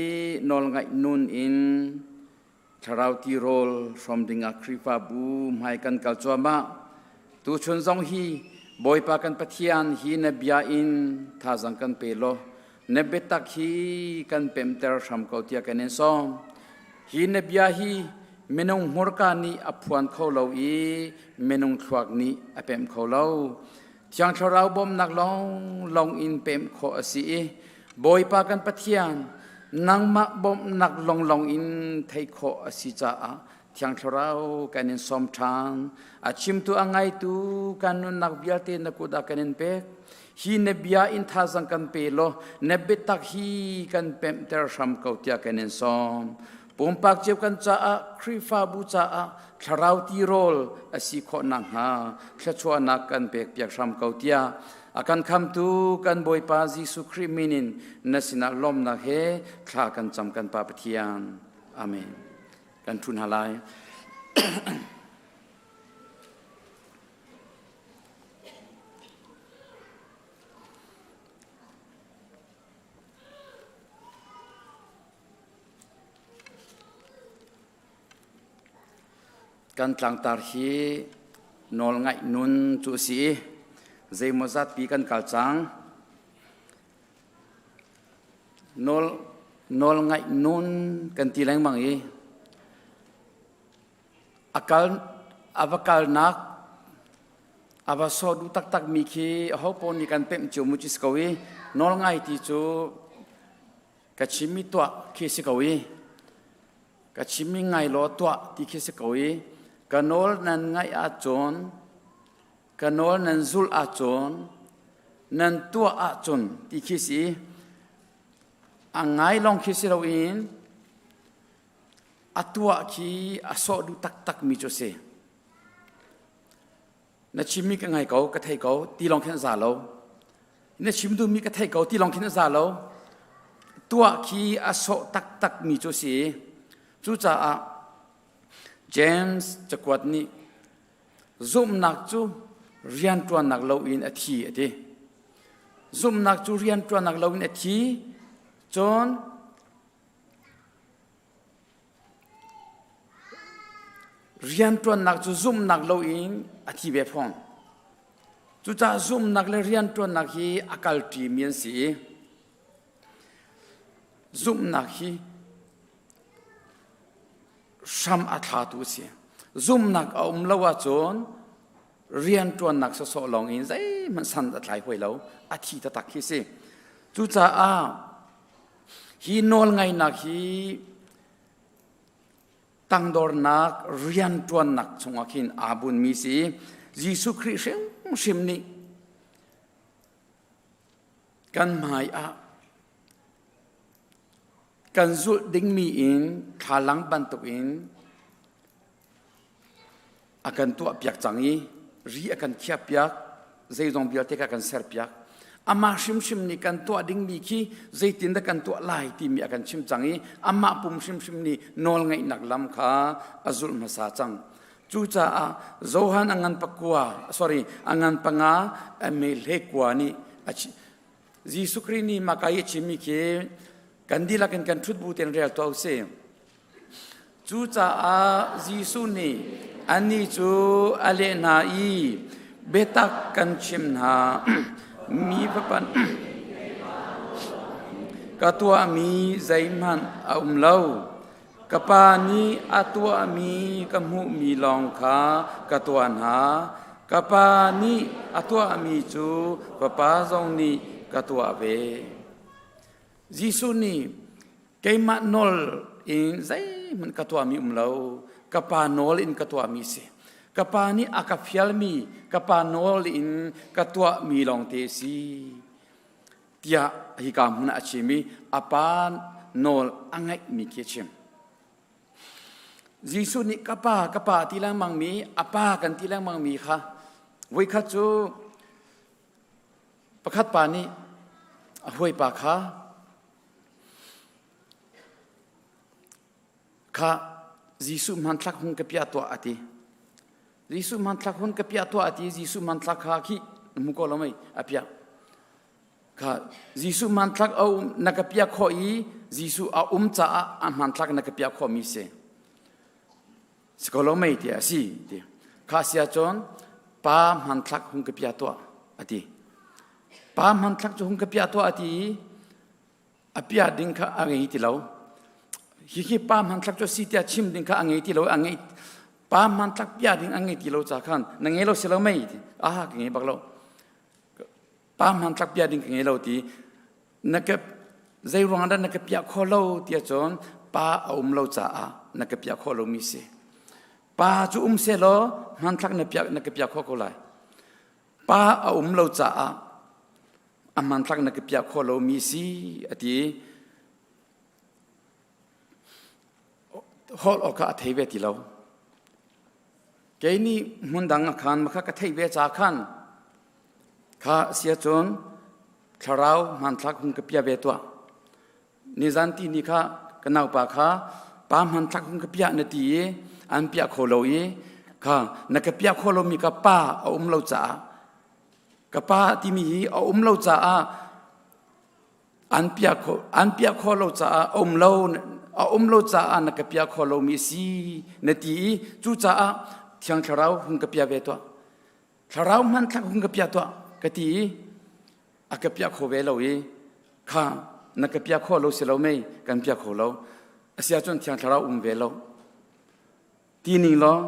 nawlngaih nun in Thlarau tirawl hrawm dingah Khrihfabu hmai kan kal cuahmah. Tuchun zong hi Bawipa kan Pathian hi na bia in thazang kan pe law na biatak hi kan pemter hram ko tiah kan in sawm. Hi na bia hi minung hmurka nih a phuan kho lo i minung thluak nih a pemh kho lo. Thiang Thlarau bawmhnak lawnglawng in pemh khawh a si i Bawipa kan Pathian nangmah bawmhnak lawnglawng in theih khawh a si caah Thiang Thlarau kan in sawm ṭhan. A chimtu a ngaitu kan nunnak vialte na kut ah kan in pek. Hi na bia in thazang kan pe law na biatak hi kan pemhter hram ko tiah kan in sawm. Pumpak cio kan caah Khrihfabu caah thlarau tirawl a si khawh nakhnga thluachuahnak kan pek piak hram ko tiah a kan khamtu kan Bawipa Jesuh Khrih min in na sinah lawmnak he thla kan cam kan Pa Pathian. Amen. Kan ṭhu hna lai. Kan tlangtar hi nawlngaih nun cu a si i zeimawzat pi kan kal cang. Nawl, nawlngaih nun kan ti lengmang i a kal a va kalnak a va sawh duh taktak mi khi aho paoh nih kan pemh cio mu ci si ko i nawlngai ti cu ka chimmi tuah khi si ko i ka chimmi ngai law tuah ti khi si ko i ka nawl nan ngaih ahcun ka nawl nan zulh ahcun nan tuah ahcun ti khi si a ngai lawng khi si loin a tuah khi a sawh duh taktak mi cu si Na chimmi ka ngai ko, ka thei ko, ti lawng khin a za lo. Na chim duhmi ka thei ko, ti lawng khin a za lo. Tuah khi a sawh taktakmi cu a si. Cucaah James cakuat nih zumhnak cu rianṭuannak loin a thi a ti. Zumhnak cu rianṭuannak loin a thi. Cun Rianṭuannak cu zumhnak loin a thi ve fawn. Cucaah zumhnak le rianṭuannak hi a kalṭimi an si i zumhnak hi hram a thlatu a si. Zumhnak a um lo ahcun rianṭuannak sawsawh lawng in zeihmanh san a tlai hawi lo, a thi taktak khi si. Cucaah hi nawlngaihnak hi tangdornak rianṭuannak chungah khin aa bunmi si Jesuh Khrih hrimhrim nih kan hmai ah kan zulh dingmi in thlalang bantukin a kan tuahpiak cang i ri a kan khiahpiak zeizong vialte kha kan serpiak amah hrimhrim nih kan tuah dingmi khi zeitindah kan tuah lai timi a kan chim cang i amah pum hrimhrim nih nawlngaihnak lam kha a zulh hmasa cang cucaah Johan a ngan pakua sorry a ngan panga a mele kua nih Jesuh Khrih nih maka i a chimmi khi kan dihlak in kan ṭhut bu tein rel tuah usih Cucaah Jesuh nih annih cu a leh hna i, Biatak kan chim hna, mi Fapa ka tuahmi zeihmanh a um lo. Ka Pa nih a tuahmi ka hmuhmi lawng kha ka tuah hna. Ka Pa nih a tuahmi cu Fapa zong nih ka tuah ve. Jesuh nih Keimah nawl in zeihmanh ka tuahmi um lo. Ka pa nawl in ka tuahmi si. Ka pa nih a ka fialmi, ka pa nawl in ka tuahmi lawngte si. Tiah hika hmun ah a chim i a pa nawl a ngaihmi khi a chim. Jesuh nih ka pa, ka pa ti lengmangmi, a pa kan ti lengmangmi kha voikhat cu pakhat pa nih a hawipa kha Kha Jesuh hmanthlak hung ka piah tuah a ti. Jesuh hmanthlak hun ka piah tuah a ti. Jesuh hmanthlak kha khi hmu ko lo mei a piah. Kha Jesuh hmanthlak a um na ka piah khawh i Jesuh a um caah a hmanthlak na ka piah khawh mi si. Si ko lo mei ti a si ti. Kha sia cun. Pa hmanthlak hung ka pia tuah a ti. Pa hmanthlak cu hung ka pia tuah a ti i a pia ding kha a ngei ti lo. Hihi pa hmanthlak cu si tiah chim ding kha a ngei ti lo. A ngei pa hmanthlak pia ding a ngei ti lo ca khan na ngei lo si lo mei ti. Ah ka ngei bak lo. Pa hmanthlak pia ding ka ngei lo ti. Na ka zei ruang dah na ka piah kho lo tiah cun pa a um lo caah na ka piah khawh lomi si. Pa cu um seh law hmanthlak na piah na ka piah khawh ko lai. Pa a um lo caah a hmanthlak na ka piah khawh lomi si a ti. Holh awk kha a thei ve ti lo. Kei nih hmun dang ah khan makha ka theih ve ca khan kha sia cun thlarau hmanthlak hung ka pia ve tuah. Nizan ti ni kha ka naupa kha pa hmanthlak hung ka piah na ti i an piah kho lo i kha na ka piah kho lomi ka pa a um lo caah ka pa timi hi a um lo caah an piah kho an piah kho lo caah a um lo a um lo caah na ka piah kho lomi si na ti i cucaah thiang thlarau hung ka piah ve tuah thlarau hmanthlak hung ka piah tuah ka ti i a ka piah kho ve lo i kha na ka piah kho lo si lo mei kan piah kho lo asia cun thiang thlarau um ve lo ti ning law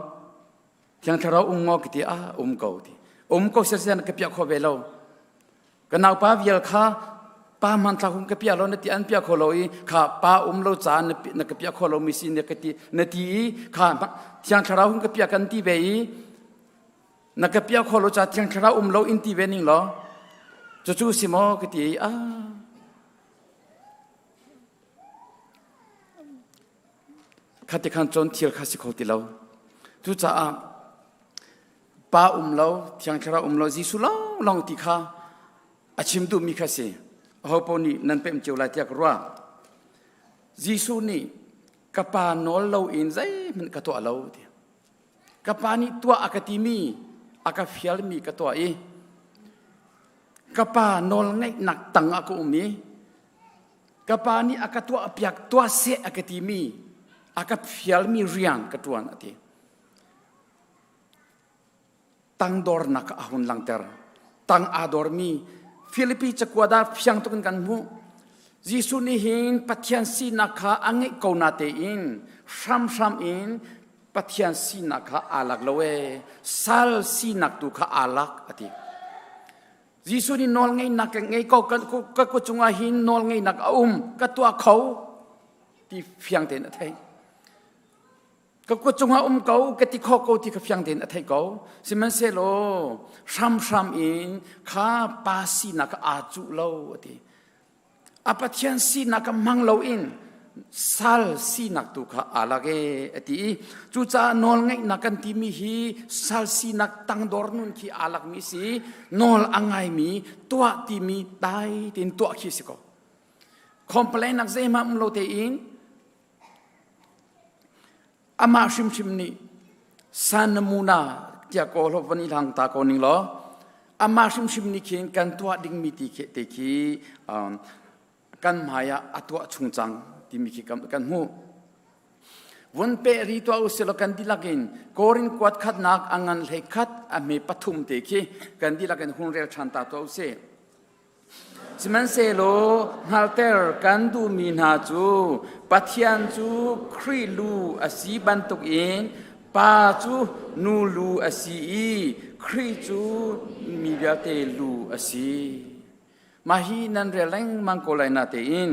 thiang thlarau um ngo ka ti ah um ko ti um ko sia na ka piah kho ve lo ka naupa vial kha pa hmanthlak hung ka piah lo na ti an piah kho lo i kha pa um lo ca na ka piah kho lo mi si na ka ti na ti i kha thiang thlarau hung ka piah kan ti ve i na ka piah kho lo ca thiang thlarau um lo in ti ve ning law cucu si maw ka ti i ah khati khan cun thil kha si kho ti lo cucaah pa um lo thiang thlarau um lo Jesuh lawng lawng ti kha a chim duhmi kha si aho paoh nih nan pemh cio lai tiah ka ruah Jesuh nih ka pa nawl lo in zeihmanh ka tuah lo ti Ka pa nih tuah a ka timi, a ka fialmi ka tuah i ka pa nawlngeihnak tang ah ka um i ka pa nih a ka tuah piak tuah seh a ka timi a ka fialmi rian ka ṭuan a ti. Tangdornak a hun langter. Tang aa dormi Filipi cakuat ah fiang tuk in kan hmuh. Jesuh nih hin Pathian sinak kha a ngeih ko na tein hramhram in Pathian sinak kha aa lak lo ee sal sinak tu kha aa lak a ti. Jesuh nih nawl ngeihnak ka ngei ko ka kut cungah hin nawl ngeihnak a um ka tuah kho ti fiang tein a theih. Ka kut cungah um ko ka ti kho ko ti kha fiang tein a theih ko. Sihmanhsehlaw hramhram in kha pa sinak kha aa cuh lo a ti. A Pathian sinak kha hmang loin sal sinak tu kha aa lak e a ti i cucaah nawlngeihnak kan timi hi sal sinak tangdor nun khi aa lakmi si nawl a ngaimi tuah timi dai tein tuah khi si ko. Complain nak zeihmanh um lo tein Amah hrimhrim nih sanamuna tiah kawl ho van i hlang ta ko ning law amah hrimhrim nih khin kan tuah dingmi ti khi te khi um, kan hmai ah a tuah chung cang timi khi kan, kan hmuh. Vun pe ri tuah u silo kan dihlak in Korin kuat khatnak a ngan hlei khat a hme pathum te khi kan dihlak in hun rel ṭhan ta tuah u sih. Sihmanhsehlaw hngalhter kan duhmi hna cu Pathian cu Khrih lu a si bantukin Pa cu nu lu a si i Khrih cu mi vialte lu a si. Mah hi nan rel lengmang ko lai natein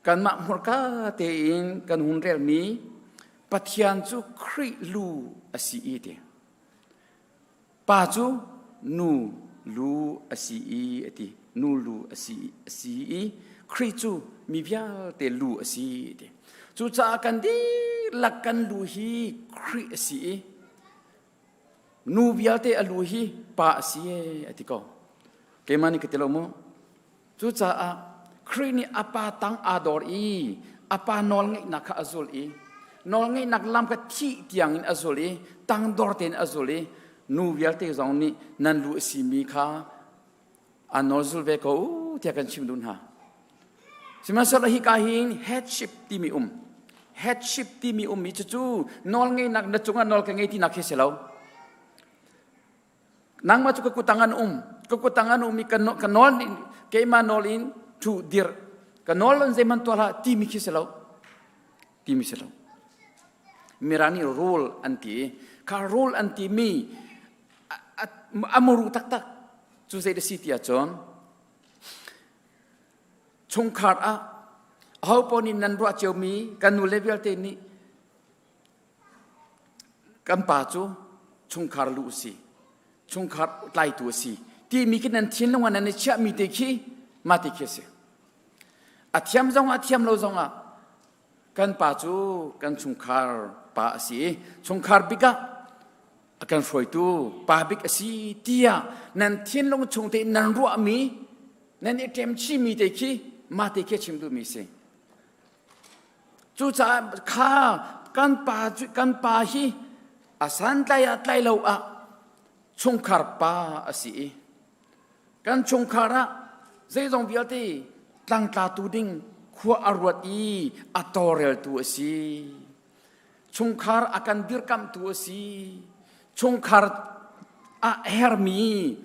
kanmah hmurka tein kan hun relmi Pathian cu Khrih lu a si i ti. Pa cu nu lu a si i a ti. Nu lu a si, a si i Khrih cu mi vialte lu a si a ti. Cucaah kan dihlak kan lu hi Khrih a si i nu vialte a lu hi pa a si e a ti ko. Keimah nih ka ti lo mu. Cucaah Khrih nih a pa tang aa dor i a pa nawlngeihnak kha a zul i nawlngeihnak lam kha thih tiangin a zul i tangdor tein a zul i nu vialte zong nih nan lu a simi kha a nawl zul ve ko u tiah kan chim duh hna. Sihmanhsehlaw hika hin headship timi um. Headship timi ummi cucu nawlngeihnak na cungah nawl ka ngei tinak khi si lo. Nangmah cu ka kutang an um. Ka kutang an um i ka nawl keimah nawl in thu dir. Ka nawl in zeihmanh tuah hlah timi khi si lo. Timi si lo. Mirang nih rule an ti i kha rule an timi a muru taktak cu zei da si ti ahcun chungkhar ah aho paoh nih nan ruah ciomi kan nu le vialte nih kan pa cu chungkhar lu a si chungkhar tlaitu a si timi khi nan thinlung ah nan i chiahmi te khi mah ti khi a si a thiam zong ah thiam lo zong ah kan pa cu kan chungkhar pa a si i chungkhar bik ah a kan hruaitu pa bik a si tiah nan thinlung chung te nan ruahmi nan i ṭemchihmi te khi mah te khi a chim duhmi si. Cucaah kha kan pa cu kan pa hi a santlai ah tlai lo ah chungkhar pa a si i kan chungkhar ah zeizong vialte tlangtlatu ding khua a ruat i a tawlreltu a si. Chungkhar a kan dirkamhtu a si. Chungkhar a hermi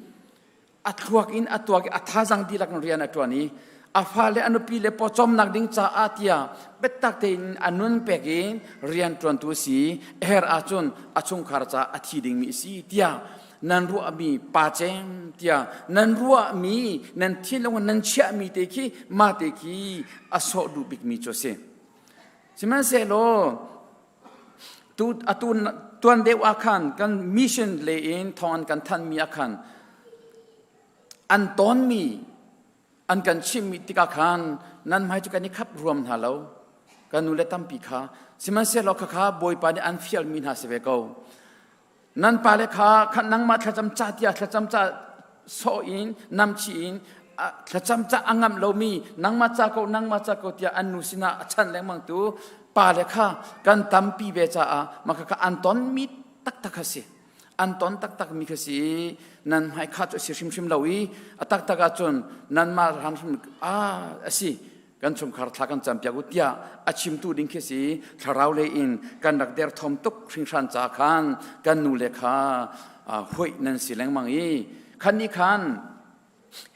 a thluak in a tuak i a thazang dihlak in rian a ṭuan i a fale a nupi le pawcawmnak ding caah tiah biatak tein a nun pek in rian ṭuantu a si her ahcun a chungkhar caah a thi dingmi a si tiah nan ruahmi pa cem tiah nan ruahmi nan thinlung nan chiahmi te khi mah te khi a sawh duh bikmi cu a si sihmanhsehlaw Tu atu tuan deuh ah khan kan mission le in thawng an kan thanmi ah khan an tawnmi an kan chimmi tikah khan nan hmai cu kan i khap ruam hna lo kan nu le tampi kha sihmanhsehlaw khakha Bawipa nih an fialmi hna si ve ko Nan pale kha kha nangmah thlacam ca tiah thlacam ca sawh in namchi in thlacam ca a ngamh lomi nangmah ca ko nangmah ca ko tiah an nu sinah a chanh lengmang tu pale kha kan tampi ve caah mah kha an tonmi taktak kha si an ton taktak mi kha si nan hmai kha cu a si hrimhrim lo i a taktak ahcun nanmah hram hrim a a si Kan chungkhar thla kan campiak u tiah a chimtu ding khi si thlarau lei in kan rak derthawm tuk hringhran ca khan kan nu le kha huih nan si lengmang i khan nih khan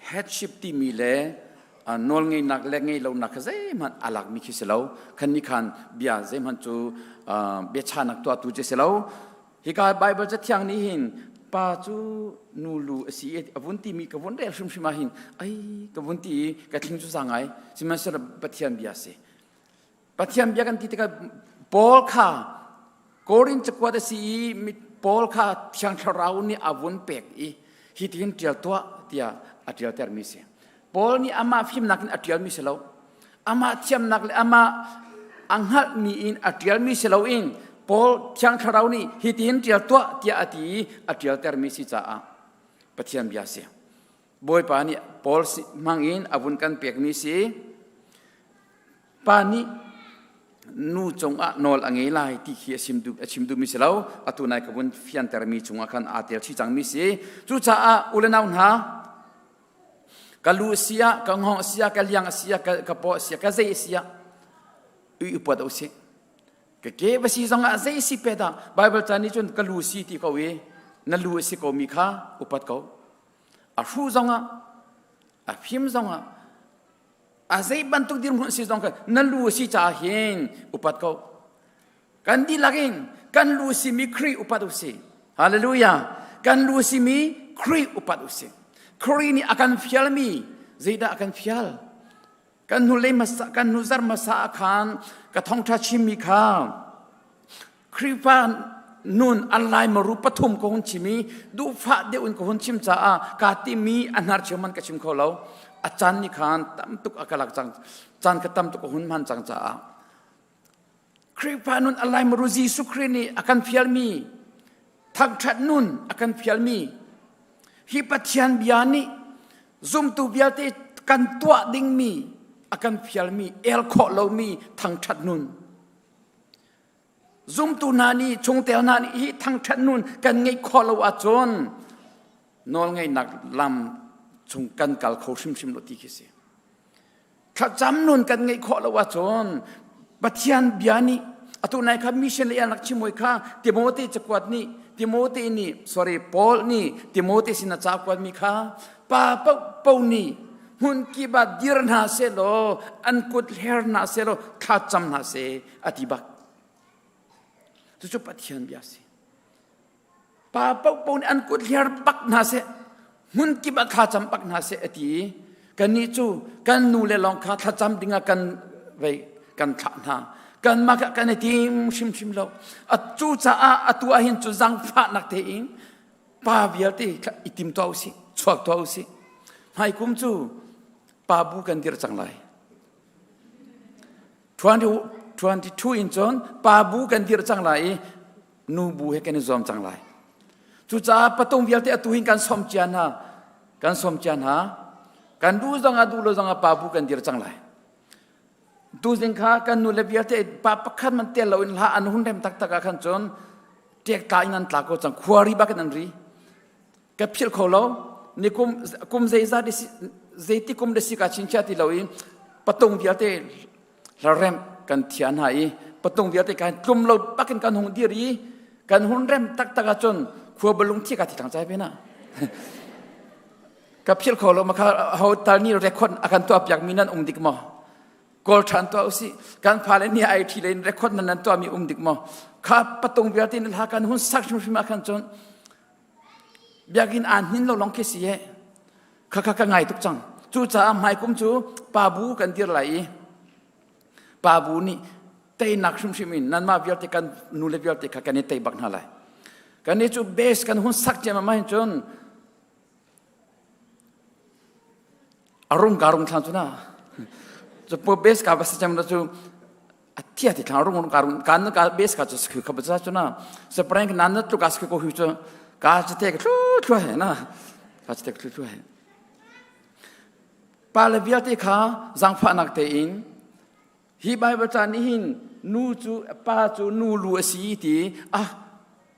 headship timi le nawlngeihnak le ngeihlonak kha zeihmanh a lakmi khi si lo khan nih khan bia zeihmanh cu biachanak tuahtu cu si lo Hika Baibal Cathiang nih hin pa cu nu lu a si i a vun timi ka vun rel hrimhrim ah hin ai ka vun ti i ka thling cu za ngai sihmanhsehlaw Pathian bia a si. Pathian bia kan ti tikah Paul kha Korin cakuat a si i Paul kha Thiang Thlarau nih a vun pek i hi tihin ṭial tuah tiah a ṭialtermi a si. Paul nih amah fimnak in a ṭialmi si lo. Amah thiamnak le amah a hngalhmi in a ṭialmi si loin Paul Thiang Thlarau nih hitin ṭial tuah tiah a ti i a ṭialtermi si caah Pathian bia si. Bawipa nih Paul hmang in a vun kan pekmi si. Pa nih nu cungah nawl a ngei lai ti khi a chim duh a chim duhmi si lo. Atu nai ka vun fiantermi cungah khan aa tel chih cangmi si. Cucaah u le nau hna, Ka lu a si ah, ka hngawng a si ah, ka liang a si ah, ka, ka paw a si ah, ka zei a si ah, ui upat u sih. Ka ke va si zong ah zei si pe dah Bible ca nih cun ka lu si ti ko i na lu a si ko mi kha upat ko. A hru zong ah, a fim zong ah, a zei bantuk dirhmun si zong kha na lu a si caah hin upat ko. Kan dihlak in kan lu simi Khrih upat u sih. Hallelujah. Kan lu simi Khrih upat u sih. Khrih nih a kan fialmi zeidah a kan fial? Kan hnu lei hmasa kan hnu zar hmasa ah khan ka thawngṭha chimmi kha Khrihfa nun an lai maru pathum ka hun chim i duhfah deuh in ka hun chim caah kaa timi a hnarcheu man ka chim kho lo. A caan nih khan tam tuk a ka lak cang. Caan ka tam tuk a hun hman cang caah Khrihfa nun a laimaru Jesuh Khrih nih a kan fialmi thangṭhat nun a kan fialmi hi Pathian bia nih zumtu vialte kan tuah dingmi a kan fialmi el khawh lomi thangṭhat nun zumtu hna nih chungtel hna nih hi thangṭhat nun kan ngeih khawh lo ahcun nawlngeihnak lam chung kan kal kho hrimhrim lo ti khi si. Thlacam nun kan ngeih khawh lo ahcun Pathian bia nih Atu nai kha mission le rak chim hoi kha Timote cakuat nih Timote nih sorry Paul nih Timote sin a ca kuat mi kha pa po po nih hmun kip ah dir hna seh law an kut hler hna seh law thla cam hna seh a ti bak. Cucu Pathian bia si. Pa paohpaoh nih an kut hliar bak hna seh, hmun kip ah thlacam bak hna seh a ti i kannih cu kan nu le lawng kha thlacam dingah kan vei kan thlah hna. Kanmah kha kan i tim hrimhrim lo. Cucaah atu ah hin cu zaangfahnak tein pa vialte i tim tuah usih, chuak tuah usih. Hmaikum cu pa bu kan dir cang lai. 22 in cun pa bu kan dirh cang lai i nu bu he kan i zuam cang lai. Cucaah patung vialte atu hin kan som cia hna, kan som cia hna. Kan duh zong ah duh lo zong ah pa bu kan dir cang lai. Tuzing kha kan nu le vialte pa pakhat man tel lo in hla an hun rem taktak ah khan cun ṭek tla in an tla ko cang khuari bak in an ri. Ka philh kho lo. Ni kum kum zeizat zeiti kum le si ka chinchia ti lo i patung vialte hlarem kan thian hna i patung vialte kan tlum lo bakin kan hung dir i kan hun rem taktak ahcun khua balung thi ka thi thang chai ve na ka phil kho lo ma kha ho tal ni record akan tuah piak mi nan um dik maw kawl than tuah usih kan fale nih ai thi le record nan nan tuah mi um dik maw kha patung vialte ni hla kan hun sak hrim hrim ah khan cun biakinn aan hnin lo long khi si he kha kha ka ngai tuk cang cucaah hmaikum cu pa bu kan dir lai i pa bu nih teinak hrimhrim in nanmah vialte kan nule vialte kha kan i tei bak hna lai kan nih cu base kan hun sak ciammam ahhin cun a rung ka rung thlang cu na cu pu base ka va si cem cu a thia ti thlang rung rung ka rung kan ka base ka cu sakhu kha ba cu na se prank nan na tlu ka sakhu ko hu cu ka chu te ka thlu thlu he na ka chu te ka thlu thlu he pa le vialte kha zangfahnak tein hi Bible ca nih hin nu cu pa cu nu lu a si ti ah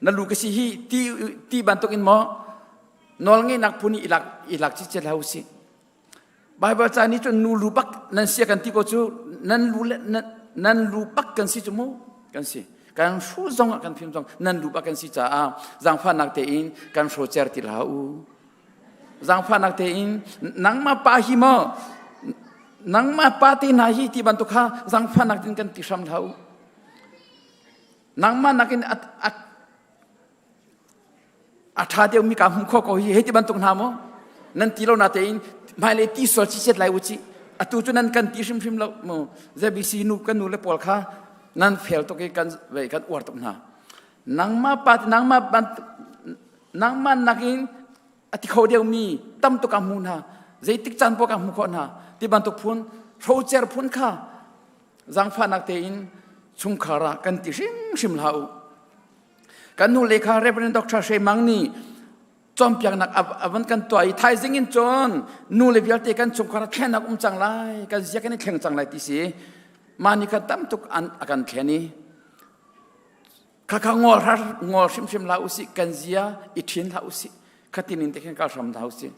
na lu ka si hi ti ti bantuk in maw nawl ngeihnak phun i ilak ilak ci cel hau si Bible ca nih cun nu lu bak nan sia kan ti ko cu nan lu le nan lu bak kan si cu mu kan si kan hru zong ah kan phim zong nan lu bak kan si caah zaangfahnak tein kan hrocer ti hlah u zaangfahnak tein nangmah pa hi maw nangmah pa te hna hi ti bantuk kha zaangfahnak tein kan ti hram hlah u nangmah nakin a, a, a ṭha deuhmi ka hmuh khawh ko hi hei ti bantuk hna maw nan ti lo na tein hmailei ti sual chichiat lai u ci atu cu nan kan ti hrimhrim lo mu ZBC nu kan nu le pawl kha nan fel tuk i kan vei kan uar tuk hna nangmah pa nangmah nangmah nakin a ti kho deuhmi tam tuk ka hmu hna zeitik caan poah ka hmu khawh hna ti bantuk phun hrocer phun kha zaangfahnak tein chungkhar ah kan ti hrimhrim hlah u Kan nu le kha Reverend Dr. Hre Mang nih cawnpiaknak a van kan tuah i thaizing in cun nu le vialte kan chungkhar thlenak um cang lai kan zia kan i thleng cang lai ti si mah nih khan tam tuk an a kan thlen i khakha ngol har ngol hrimhrim hlah usih kan zia i ṭhin hlah usih khatin in te khan kal hram hlah usih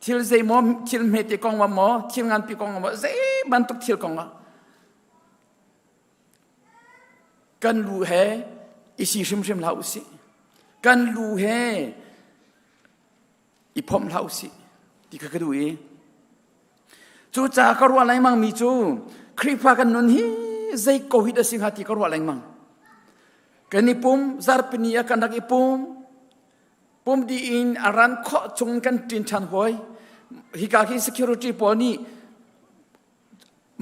thil zeimaw thil hmete kong ma maw thil nganpi kong ma maw zei bantuk thil kong ah Kan lu he i si hrimhrim hlah usih. Kan lu he i phomh hlah usih ti kha ka duh i cucaah ka ruah lengmang mi cu Khrihfa kan nun hi zei ko hi dah si hnga ti ka ruah lengmang. Kan i pum zarpini ah kan rak i pum pum dih in a ran khawh chung kan ṭin ṭhan hawi hika khi security pawl nih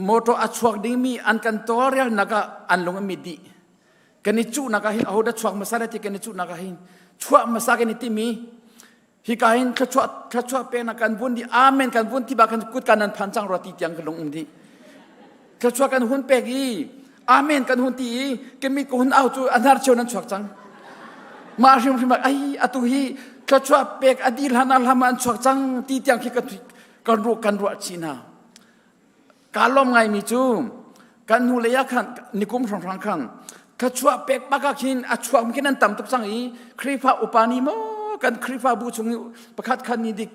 Motor a chuak dingmi an kan tawlrelnak ah an lung a mit dih. Kan i cuhnak ah hin ahodah chuak hmasa lai ti kan i cuhnak ah hin chuah hmasa kan i timi hika hin thluachuah thluachuah peknak kan vun di amen kan vun ti ba kan kut kan nan phan cang rua ti tiang ka lung um dih. Thluachuah kan hun pek i amen kan hun ti i kemi ka hun au cu a hnar cheu nan chuak cang. Mah hrimhrim ah ai atu hi thluachuah pek a dil hlan ah hlam an chuak cang ti tiang khi kan kan ruah kan ruah chih hna. Kaa lawm ngaimi cu kan hnulei ah khan nikum hrawnghrang khan thluachuah pek bak ah khin a chuak khin an tam tuk cang i Khrihfa upa nih maw kan Khrihfabu chung i pakhat khat nih dik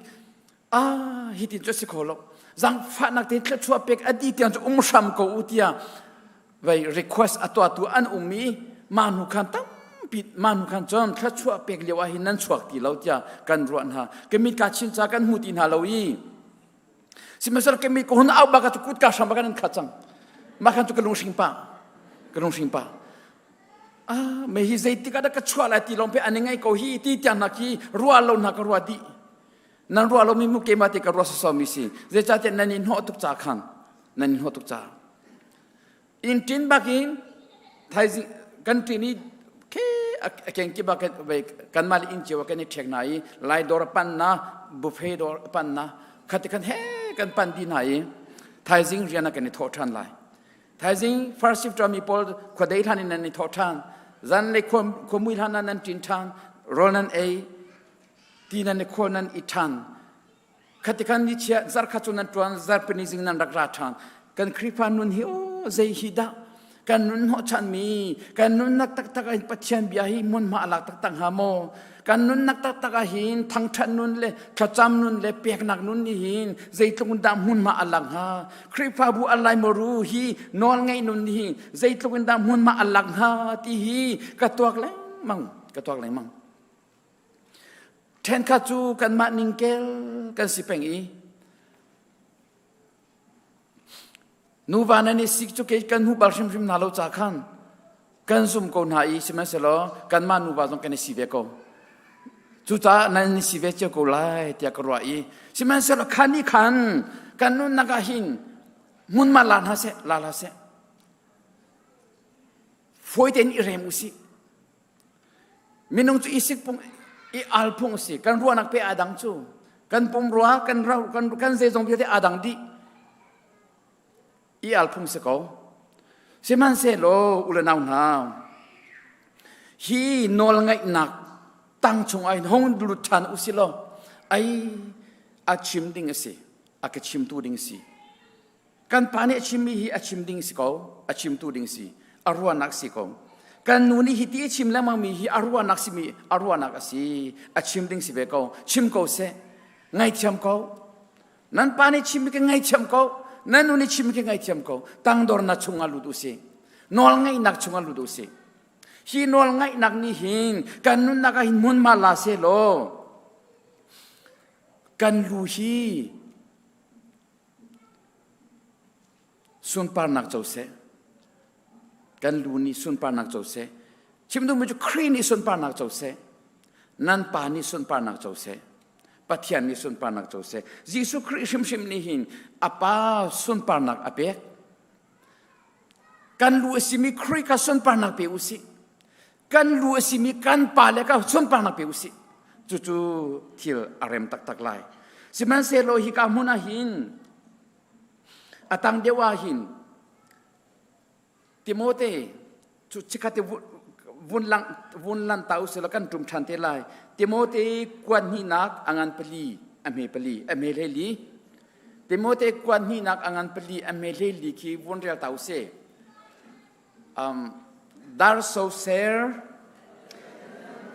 ah hi tin cu a si kho lo zangfahnak te thluachuah pek a di tiang cu um hram ko u tiah. Vei request a tuahtu an um i mah hnu khan tampi mah hnu khan cun thluachuah pek lio ah hin nan chuak ti lo tiah kan ruah hna. Ka mit ka chin ca kan hmu ti hna lo i sihmanhsehlaw ka mit ka hun au bak ah kut ka hram bak an khat cang. Mah khan cu ka lunghring pah. Ka lunghring pah. Ah, me hi zeitik ah dah ka chuah lai ti lawng pe an i ngai ko hi ti tiang hna khi ruah lo hna ka ruah dih. Nan ruah lomi mu keimah te ka ruah sawsawmi si. Zeicahtiah nan i hnawh tuk ca khan. Nan i hnawh tuk ca. Inn ṭin bakin thaizing kan ṭin i khe a kengkip ah kanmah le inn cio ah kan i ṭhek hna i lai dawr a pan na buffet dawr a pan na khati khan he kan pan dih hna i thaizing rian ah kan i thawh ṭhan lai. Thaizing first shift mi pawl khuadei hlan in nan i thawh ṭhan. Zanlei khuamui hlan ah nan ṭin ṭhan. Rawl nan ei. Ti nan i khawl nan i ṭhan. Khati khan ni chia zarkhat cu nan ṭuan zarpini zing nan rak ra ṭhan. Kan Khrihfa nun hi aw zei hi dah kan nun hnawhchanmi kan nunnak taktak ah hin Pathian bia hi hmunhma a lak taktak hnga maw? Kan nunnak taktak ah hin thangṭhat nun le thlacam nun le peknak nun nih hin zeitluk in dah hmunhma a lak hnga? Khrihfabu a laimaru hi nawlngaih nun nih hin zeitluk in dah hmunhma a lak hnga ti hi ka tuak lengmang ka tuak lengmang. Ṭhenkhat cu kanmah ningkel kan si peng i nuva nan i sik cu kei kan hmu bal hrimhrim hna lo ca khan kan zum ko hna i sihmanhsehlaw kanmah nuva zong kan i si ve ko. Cucaah nan i si ve cio ko lai tiah ka ruah i sihmanhsehlaw khan nih khan kan nunnak ah hin hmunhma la hna seh la hlah seh fawi tein i rem usih. Minung cu i sik phung i al phung a si. Kan ruahnak pe aa dang cu. Kan pumrua, kan ro, kan, kan zeizong vialte aa dang dih. I al phung si ko. Sihmanhsehlaw u le nau hna, hi nawlngaihnak tang chung ah hin hong lut ṭhan u si law, ai a chim ding a si, a ka chimtu ding a si. Kan pa nih a chimmi hi a chim ding si ko, a chimtu ding si, a ruahnak si ko. Kan nu nih hi ti a chim lengmangmi hi a ruahnak simi a ruahnak a si, a chim ding si ve ko. Chim ko seh, ngaithiam ko. Nan pa nih chimmi ka ngaithiam ko, nan nu nih chimmi ka ngaithiam ko. Tangdornak chungah lut u sih. Nawlngaihnak chungah lut u sih. Hi nawlngaihnak nih hin kan nunnak ah hin hmunhma la seh law kan lu hi Sunparnak co seh. Kan lu nih sunparnak co seh. Chim duhmi cu Khrih nih sunparnak co seh. Nan pa nih sunparnak co seh. Pathian nih sunparnak co seh. Jesuh Khrih hrimhrim nih hin a pa sunparnak a pek. Kan lu a simi Khrih kha sunparnak pe u sih. Kan lu a simi kan pa le ka sunparnak pe u sih. Cucu thil a rem taktak lai. Sihmanhsehlaw hika hmun ah hin a tang deuh ah hin Timote cu chikkhat vun lang vun lan ta usila kan ṭum ṭhan te lai. Timote kuan hnihnak a ngan pali a hme pali a hme hlei Timote kuan hnihnak a ngan pali a hme hlei khi vun rel ta usih. Um, Darsoser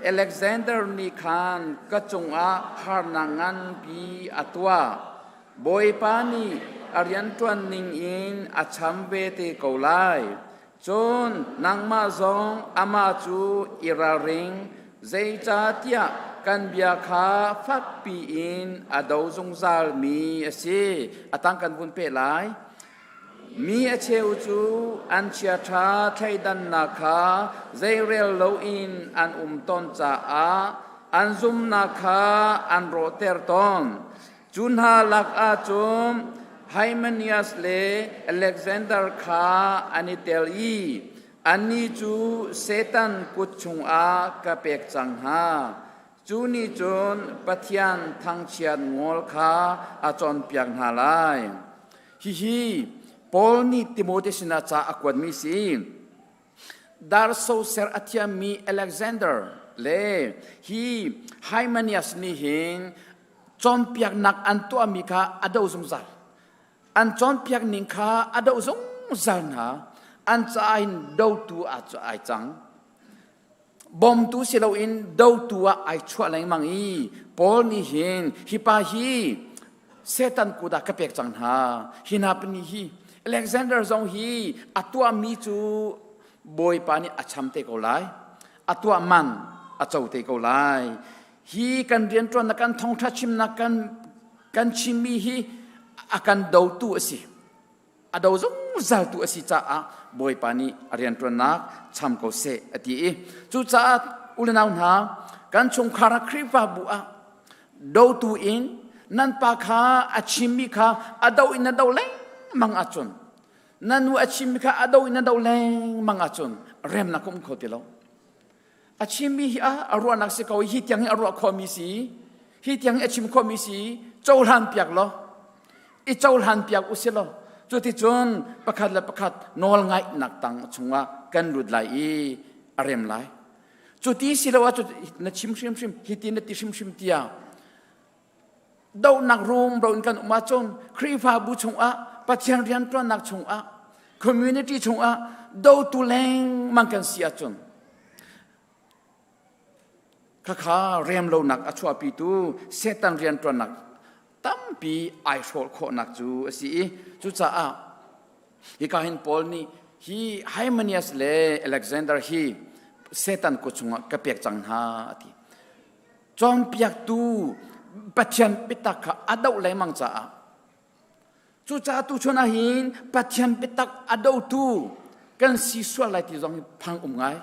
Alexander nih khan ka cungah harnak nganpi a tuah. Bawipa nih a rianṭuan ning in a cham ve te ko lai. Cun nangmah zong amah cu i ralring, zeicahtiah kan bia kha fakpi in a do zungzalmi a si. A tang kan vun peh lai. Mi a cheu cu an chiaṭha thleidannak kha zeirel loin an um tawn caah an zumnak kha an rawhter tawn. Cu hna lakah cun Hymenius le Alexander kha an i tel i annih cu Satan kut chungah ka pek cang hna. Cu nih cun Pathian thangchiat ngol kha a cawnpiak hna lai. Hihi Paul nih Timote sinah ca a kuatmi si. Darso ser a thiammi Alexander le hi Hymenius nih hin cawnpiaknak an tuahmi kha a doh zungzal. An cawnpiak ning kha a doh zungzal hna. An caah hin dotu ah ai cang. Bawmtu si loin dotu ah ai chuah lengmang i Paul nih hin hi pa hi Satan kut ah ka pek cang hna. Hi hna pahnih hi. Alexander zong hi a tuahmi cu Bawipa nih a cham te ko lai. A tuah man a co te ko lai. Hi kan rianṭuannak kan thawngṭha chimnak kan kan chimmi hi a kan dotu a si. A do zungzal tu a si caah Bawipa nih a rianṭuannak cham ko seh a ti i cucaah u le nau hna kan chungkhar ah Khrihfabu ah dotu in nan pa kha a chimmi kha a do in na do lengmang ahcun na nu a chimmi kha a do in na do lengmang ahcun remnak um kho ti lo. A chimmi hi a ruahnak si ko hi tiang hi a ruah khomi si hi tiang hi a chim khomi si cohlan piak law i cohlan piak u si law cuticun pakhat le pakhat nawl ngaihnak tang chungah kan lut lai i a rem lai. Cuti si lo ahcun na chim hrimhrim hi ti na ti hrimhrim tiah dohnak rumro in kan um ahcun Khrihfabu chungah Pathian rianṭuannak chungah community chungah dotu lengmang kan si ahcun khakha remlonak a chuahpitu Satan rianṭuannak tampi ai hrawlh khawhnak cu a si i cucaah hika hin Paul nih hi Hymenius le Alexander hi Satan kut chungah ka pek cang hna a ti. Cawnpiaktu Pathian biatak kha a doh lengmang caah cucaah tuchun ah hin Pathian biatak a dotu kan si sual lai ti zong hi phang um ngai.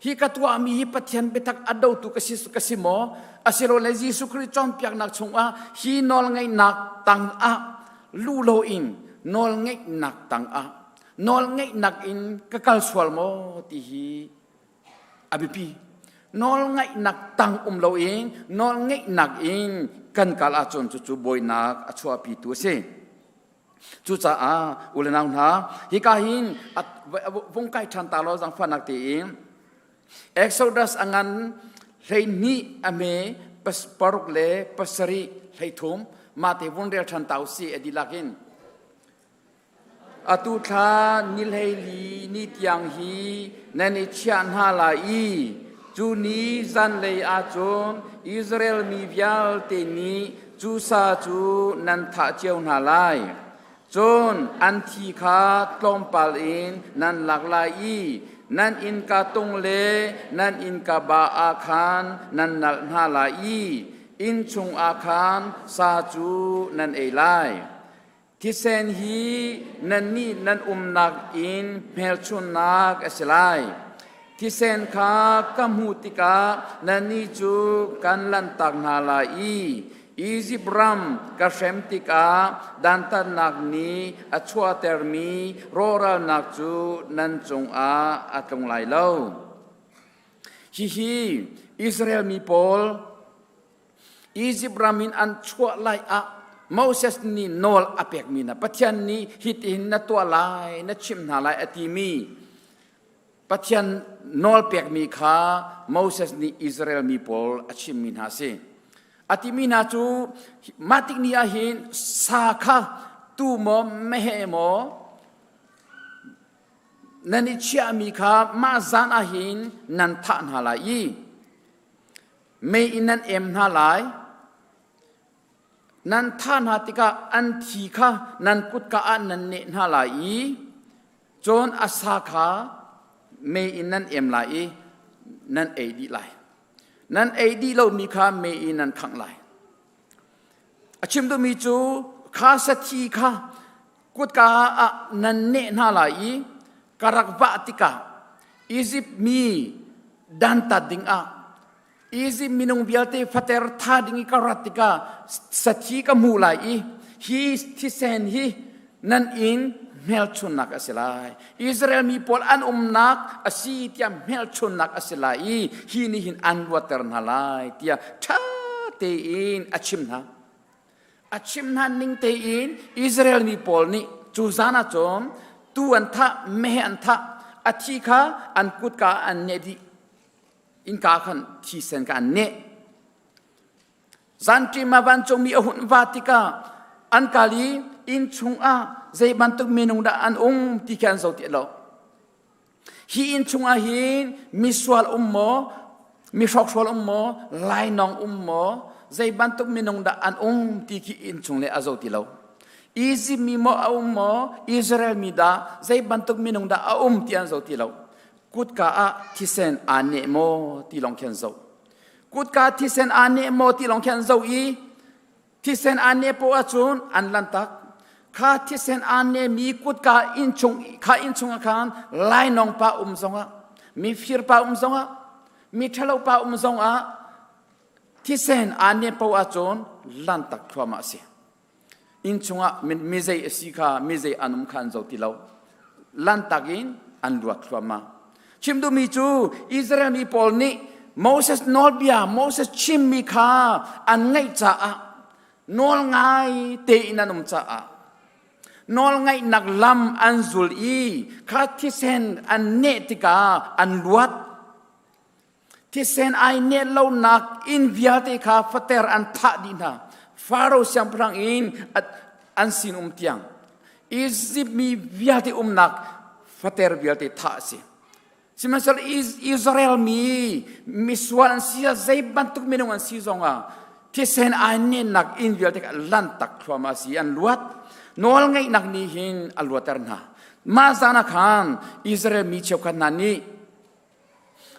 Hi ka tuahmi hi Pathian biatak a dotu ka si, ka si maw? Asilole Jesuh Khrih cawnpiaknak chungah hi nawlngeihnak tangah lu loin nawlngeihnak tangah nawlngeihnak in ka kal sual maw ti hi a biapi. Nawlngaihnak tang um loin nawlngeihnak in kan kal ahcun cucu bawinak a chuahpitu a si. Cucaah u le nau hna, hika hin vung kai ṭhan ta law zaangfahnak tein Exodus a ngan 12 a hme paruk le pasarih 13 mah te vun rel ṭhan ta usih a dihlak in. Atu thla ni 14 ni tiang hi nan i chiah hna lai i cu ni zanlei ahcun Israel mi vialte nih cu sa cu nan thah cio hna lai. Cun an thi kha tlawmpal in nan lak lai i nan innka tung le nan innka ba ah khan nan nalh hna lai i inn chungah khan sa cu nan ei lai. Thisen hi nannih nan umnak in hmelchunhnak a si lai. Thisen kha ka hmuh tikah nannih cu kan lanhtak hna lai i Izipt ram ka hrem tikah dantatnak nih a chuahtermi rawhralnak cu nan cungah a tlung lai lo. Hihi Israel mi pawl Izipt ram in an chuah lai ah Moses nih nawl a pekmi hna Pathian nih hitihin na tuah lai na chimh hna lai a timi Pathian nawl pekmi kha Moses nih Israel mi pawl a chimmi hna a si. A timi hna cu mah tik ni ah hin sa kha tu maw meheh maw nan i chiahmi kha mah zan ah hin nan thah hna lai i Mei in nan em hna lai. Nan thah hna tikah an thi kha nan kutka ah nan neh hna lai i cun a sa kha mei in nan em lai i nan ei dih lai. Nan ei dih lomi kha mei in nan khangh lai. A chim duhmi cu kha sathi kha kutka ah nan neh hna lai i ka rak vah tikah Izipt mi dantat dingah Izipt minung vialte fater tha ding i ka rat tikah sathi ka hmuh lai i hi thisen hi nan inn hmelchunnak a si lai. Israel mi pawl an umnak a si tiah hmelchunnak a si lai i hi nih hin an luatter hna lai tiah ṭha tein a chim hna. A chim hna ning tein Israel mi pawl nih cu zan ah cun tuu an thah, meheh an thah, a thi kha an kutka an neh dih. Innka khan thisen kha an neh. Zanṭim ah vancungmi a hun va tikah an kal i inn chungah zei bantuk minung dah an um ti khi an zoh ti lo. Hi inn chungah hin misual um maw, mi hrokhrawl um maw, lainawng um maw, zei bantuk minung dah an um ti khi inn chung le a zoh ti lo. Egypt mi maw a um maw Israel mi dah zei bantuk minung dah a um ti an zoh ti lo. Kutka ah thisen aa neh maw ti lawng khi an zoh. Kutka thisen aa neh maw ti lawng khi an zoh i thisen aa neh poah ahcun an lantak. Kha thisen aa nehmi kutka inn chung kha inn chungah khan lainawng pa um zongah mifir pa um zongah mi ṭhalo pa um zongah thisen aa neh poah ahcun lantak thluahmah a si. Inn chungah mi zei a si kha mi zei an um kha an zo ti lo. Lantak in an luat thluahmah. Chim duhmi cu Israel mi pawl nih Moses nawlbia, Moses chimmi kha an ngaih caah nawl ngai tein an um caah nawl ngaihnak lam an zul i kha thisen an neh tikah an luat. Thisen ai neh lonak inn vialte kha fater an thah dih hna. Faro siangpahrang in an sin um tiang. Izipt mi vialte umnak fater vialte thah a si. Sihmanhsehlaw Israel mi misual an si zei bantuk minung an si zongah thisen ai nennak inn vialte kha lantak thluahmah a si an luat. Nawl ngeihnak nih hin a luater hna. Mah zan ah khan Israel mi cheukhat hna nih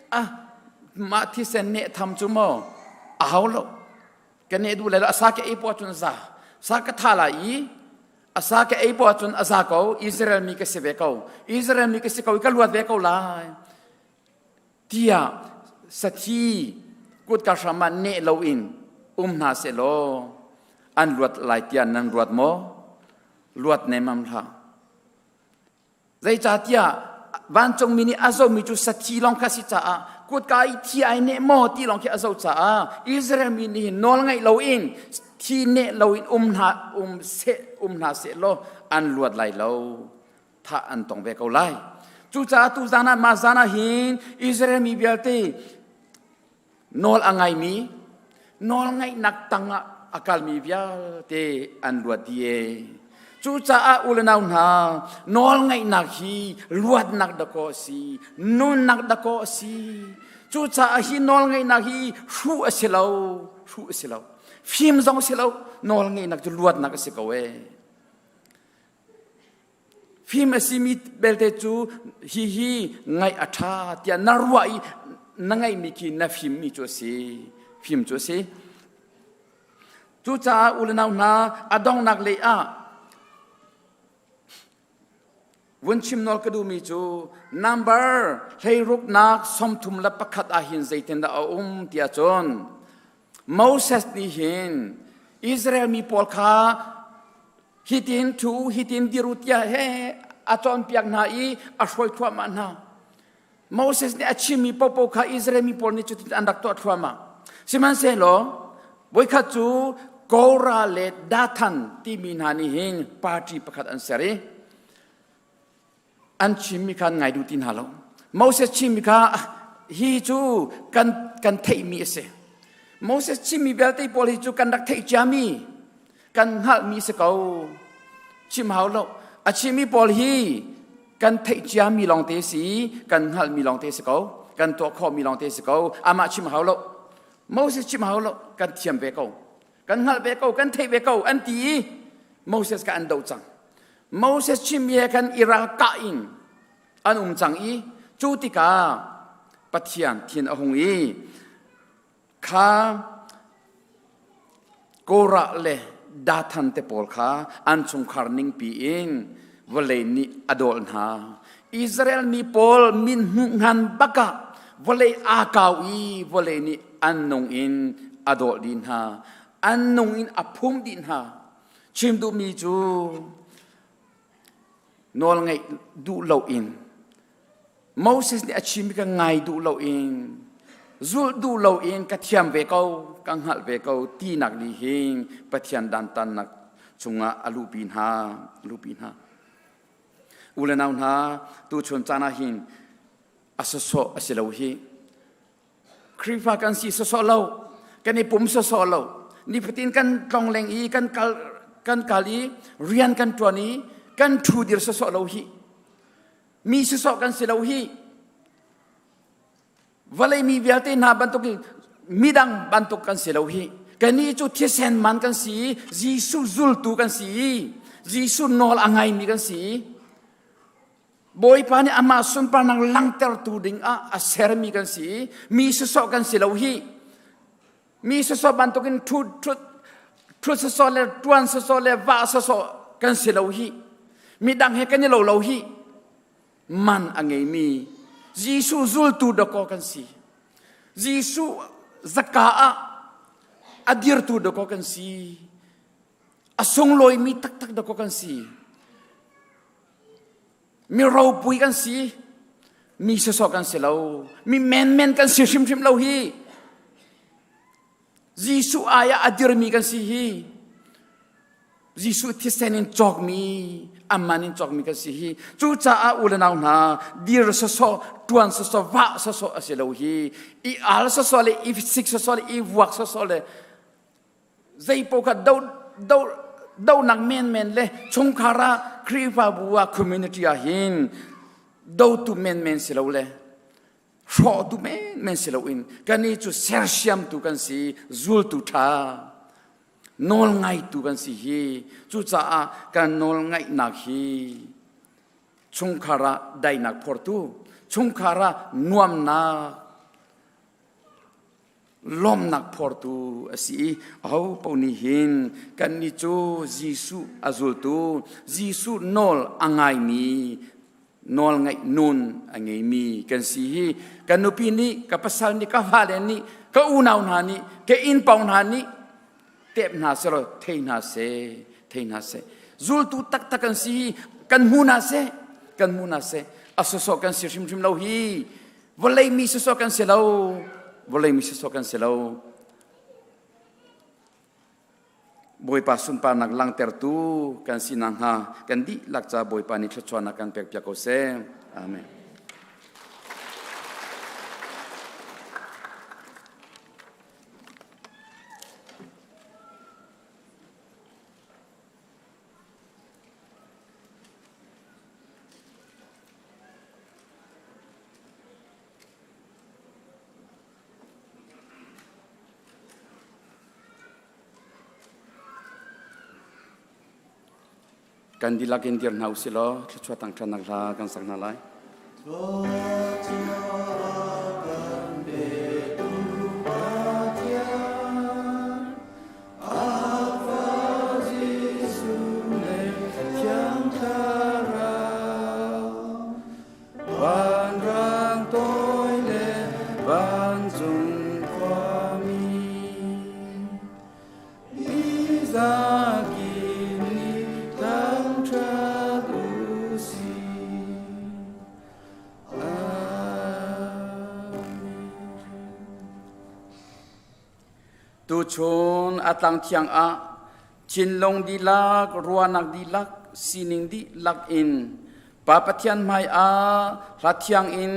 Ah, mah thisen neh tham cu maw a hau lo. Ka neh duh lai lo. A sa ka ei poah cun a za. Sa ka tha lai i a sa ka ei poah cun a za ko. Israel mi ka si ve ko. Israel mi ka si ko i ka luat ve ko lai. Tiah sathi kutka hram ah neh loin um hna seh law an luat lai tiah nan ruat maw? Luat nemam hlah. Zeicahtiah vancungmi nih a zohmi cu sathi lawng kha a si caah kutka i thi ai neh maw ti lawng khi a zoh caah Israel mi nih hin nawl ngaih loin thi neh loin um hna um seh um hna seh law an luat lai lo thah an tong ve ko lai. Cucaah tu zan ah mah zan ah hin Israel mi vialte nawl a ngaimi nawl ngaihnak tangah a kalmi vialte an luat dih e. Cucaah u le nau hna nawl ngaihnak hi luatnak dakaw a si nunnak dakaw a si. Cucaah hi nawl ngaihnak hi hruh a si lo hruh a si lo fim zong a si lo nawl ngaihnak cu luatnak a si ko e. Fim a simi belte cu hihi ngaih a ṭha tiah na ruah i na ngaihmi khi na fimmi cu a si. Fim cu a si. Cucaah u le nau hna a donghnak lei ah vun chim nawl ka duhmi cu number hleiruknak 31 ah hin zeitindah a um tiah cun Moses nih hin Israel mi pawl kha hitin thu hitin dir u tiah he a cawnpiak hna i a hruai thluahmah hna. Moses nih a chimmi popo kha Israel mi pawl nih cutin an rak tuah thluahmah. Sihmanhsehlaw voikhat cu Korah le Dathan timi hna nih hin party pakhat an ser i an chimmi kha an ngai duh ti hna lo. Moses chimmi kha hi cu kan kan theihmi a si. Moses chimmi vialte pawl hi cu kan rak theih ciami kan hngalhmi si ko. Chim hau lo. A chimmi pawl hi kan theih ciami lawngte si, kan hngalhmi lawngte si ko, kan tuah khawhmi lawngte si ko. Amah chim hau lo. Moses chim hau lo. Kan thiam ve ko. Kan hngalh ve ko, kan theih ve ko an ti i Moses kha an doh cang. Moses chimmi he khan i ralkah in an um cang i cu tikah Pathian thin a hung i kha Korah le Dathan te pawl kha an chungkhar ningpi in vawlei nih a dawl hna. Israel mi pawl min hmuh hngan bakah vawlei aa kau i vawlei nih an nung in a dawl dih hna. An nung in a phum dih hna. Chim duhmi cu nawl ngaih duh loin Moses nih a chimmi ka ngai duh loin zulh duh loin ka thiam ve ko ka hngalh ve ko tinak nih hin Pathian dantannak chungah a luhpi hna luhpi hna u le nau hna tuchun caan ah hin a sawsawh a si lo hi Khrihfa kan si sawsawh lo kan i pum sawsawh lo nifatin kan tlongleng i kan kal kan kal i rian kan ṭuan i kan ṭhu dir sawsawh lo hi mi sawsawh kan si lo hi vawlei mi vialte hna bantuk midang bantuk kan si lo hi kannih cu thisen man kan si i Jesuh zultu kan si i. Jesuh nawl a ngaimi kan si. Bawipa nih amah sunparnak langhtertu ding ah a sermi kan si. Mi sawsawh kan si lo hi. Mi sawsawh bantukin ṭhut ṭhut ṭhut sawsawh le ṭuan sawsawh le vah sawsawh kan si lo hi. Midang he kan i lo lo hi. Man a ngeimi Jesuh zultu dakaw kan si. Jesuh zaka ah a dirtu dakaw kan si. A sunglawimi taktak dakaw kan si. Mi ropui kan si. Mi sawsawh kan si lo. Mi menmen kan si hrimhrim lo hi. Jesuh ai ah a dirmi kan si hi. Jesuh thisen in cawkmi, amman in cawkmi kan si hi. Cucaah u le nau hna, dir sawsawh, tuan sawsawh, vah sawsawh a si lo hi. I al sawsawh le i sik sawsawh le i vuak sawsawh le zeipaoh kha do do donak menmen le chungkhar ah Khrihfabu ah community ah hin dotu menmen si lo le hrawhtu menmen si loin kannih cu sersiamtu kan si zultu ṭha nawlngaitu kan si hi cucaah kan nawlngaihnak hi chungkhar ah daihnak phortu chungkhar ah nuamnak lawmnak phortu a si i aho paoh nih hin kannih cu Jesuh a zultu Jesuh nawl a ngaimi nawlngaih nun a ngeimi kan si hi kan nupi nih ka pasal nih ka fale nih ka unau hna nih ka innpawng hna nih tep hna selaw thei hna seh thei hna seh zultu taktak kan si hi kan hmu hna seh kan hmu hna seh a sawsawh kan si hrimhrim lo hi vawlei mi sawsawh kan si lo vawlei mi sawsawh kan si lo Bawipa sunparnak langtertu kan si nakhnga kan dihlak ca Bawipa nih thluachuahnak kan pekpiak ko seh. Amen. Kan dihlak in dir hna usih law thluachuah tangṭhatnak hla kan sak hna lai. Vanrang toi le vancung khuami Izaki nih thangṭhat u sih. Amen. Tuchun a tlang thiang ah thinlung dihlak, ruahnak dihlak, sining dihlak in Pa Pathian hmai ah hla thiang in,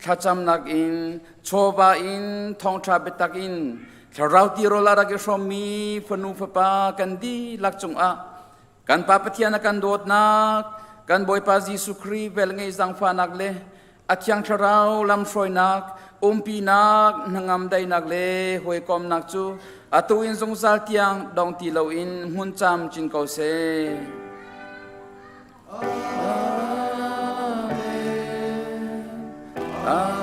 thlacamnak in, chawva in, thawngṭha biatak in, thlarau tirawl a rak i hrawmmi fanu fapa kan dihlak cungah kan Pa Pathian a kan dawtnak, kan Bawipa Jesuh Khrih velngeih zaangfahnak le a Thiang Thlarau lamhruainak, umpinak, hnangam daihnak le hawikomnak cu atu in zungzal tiang dong ti loin hmun cam cin ko seh. Amen. Amen.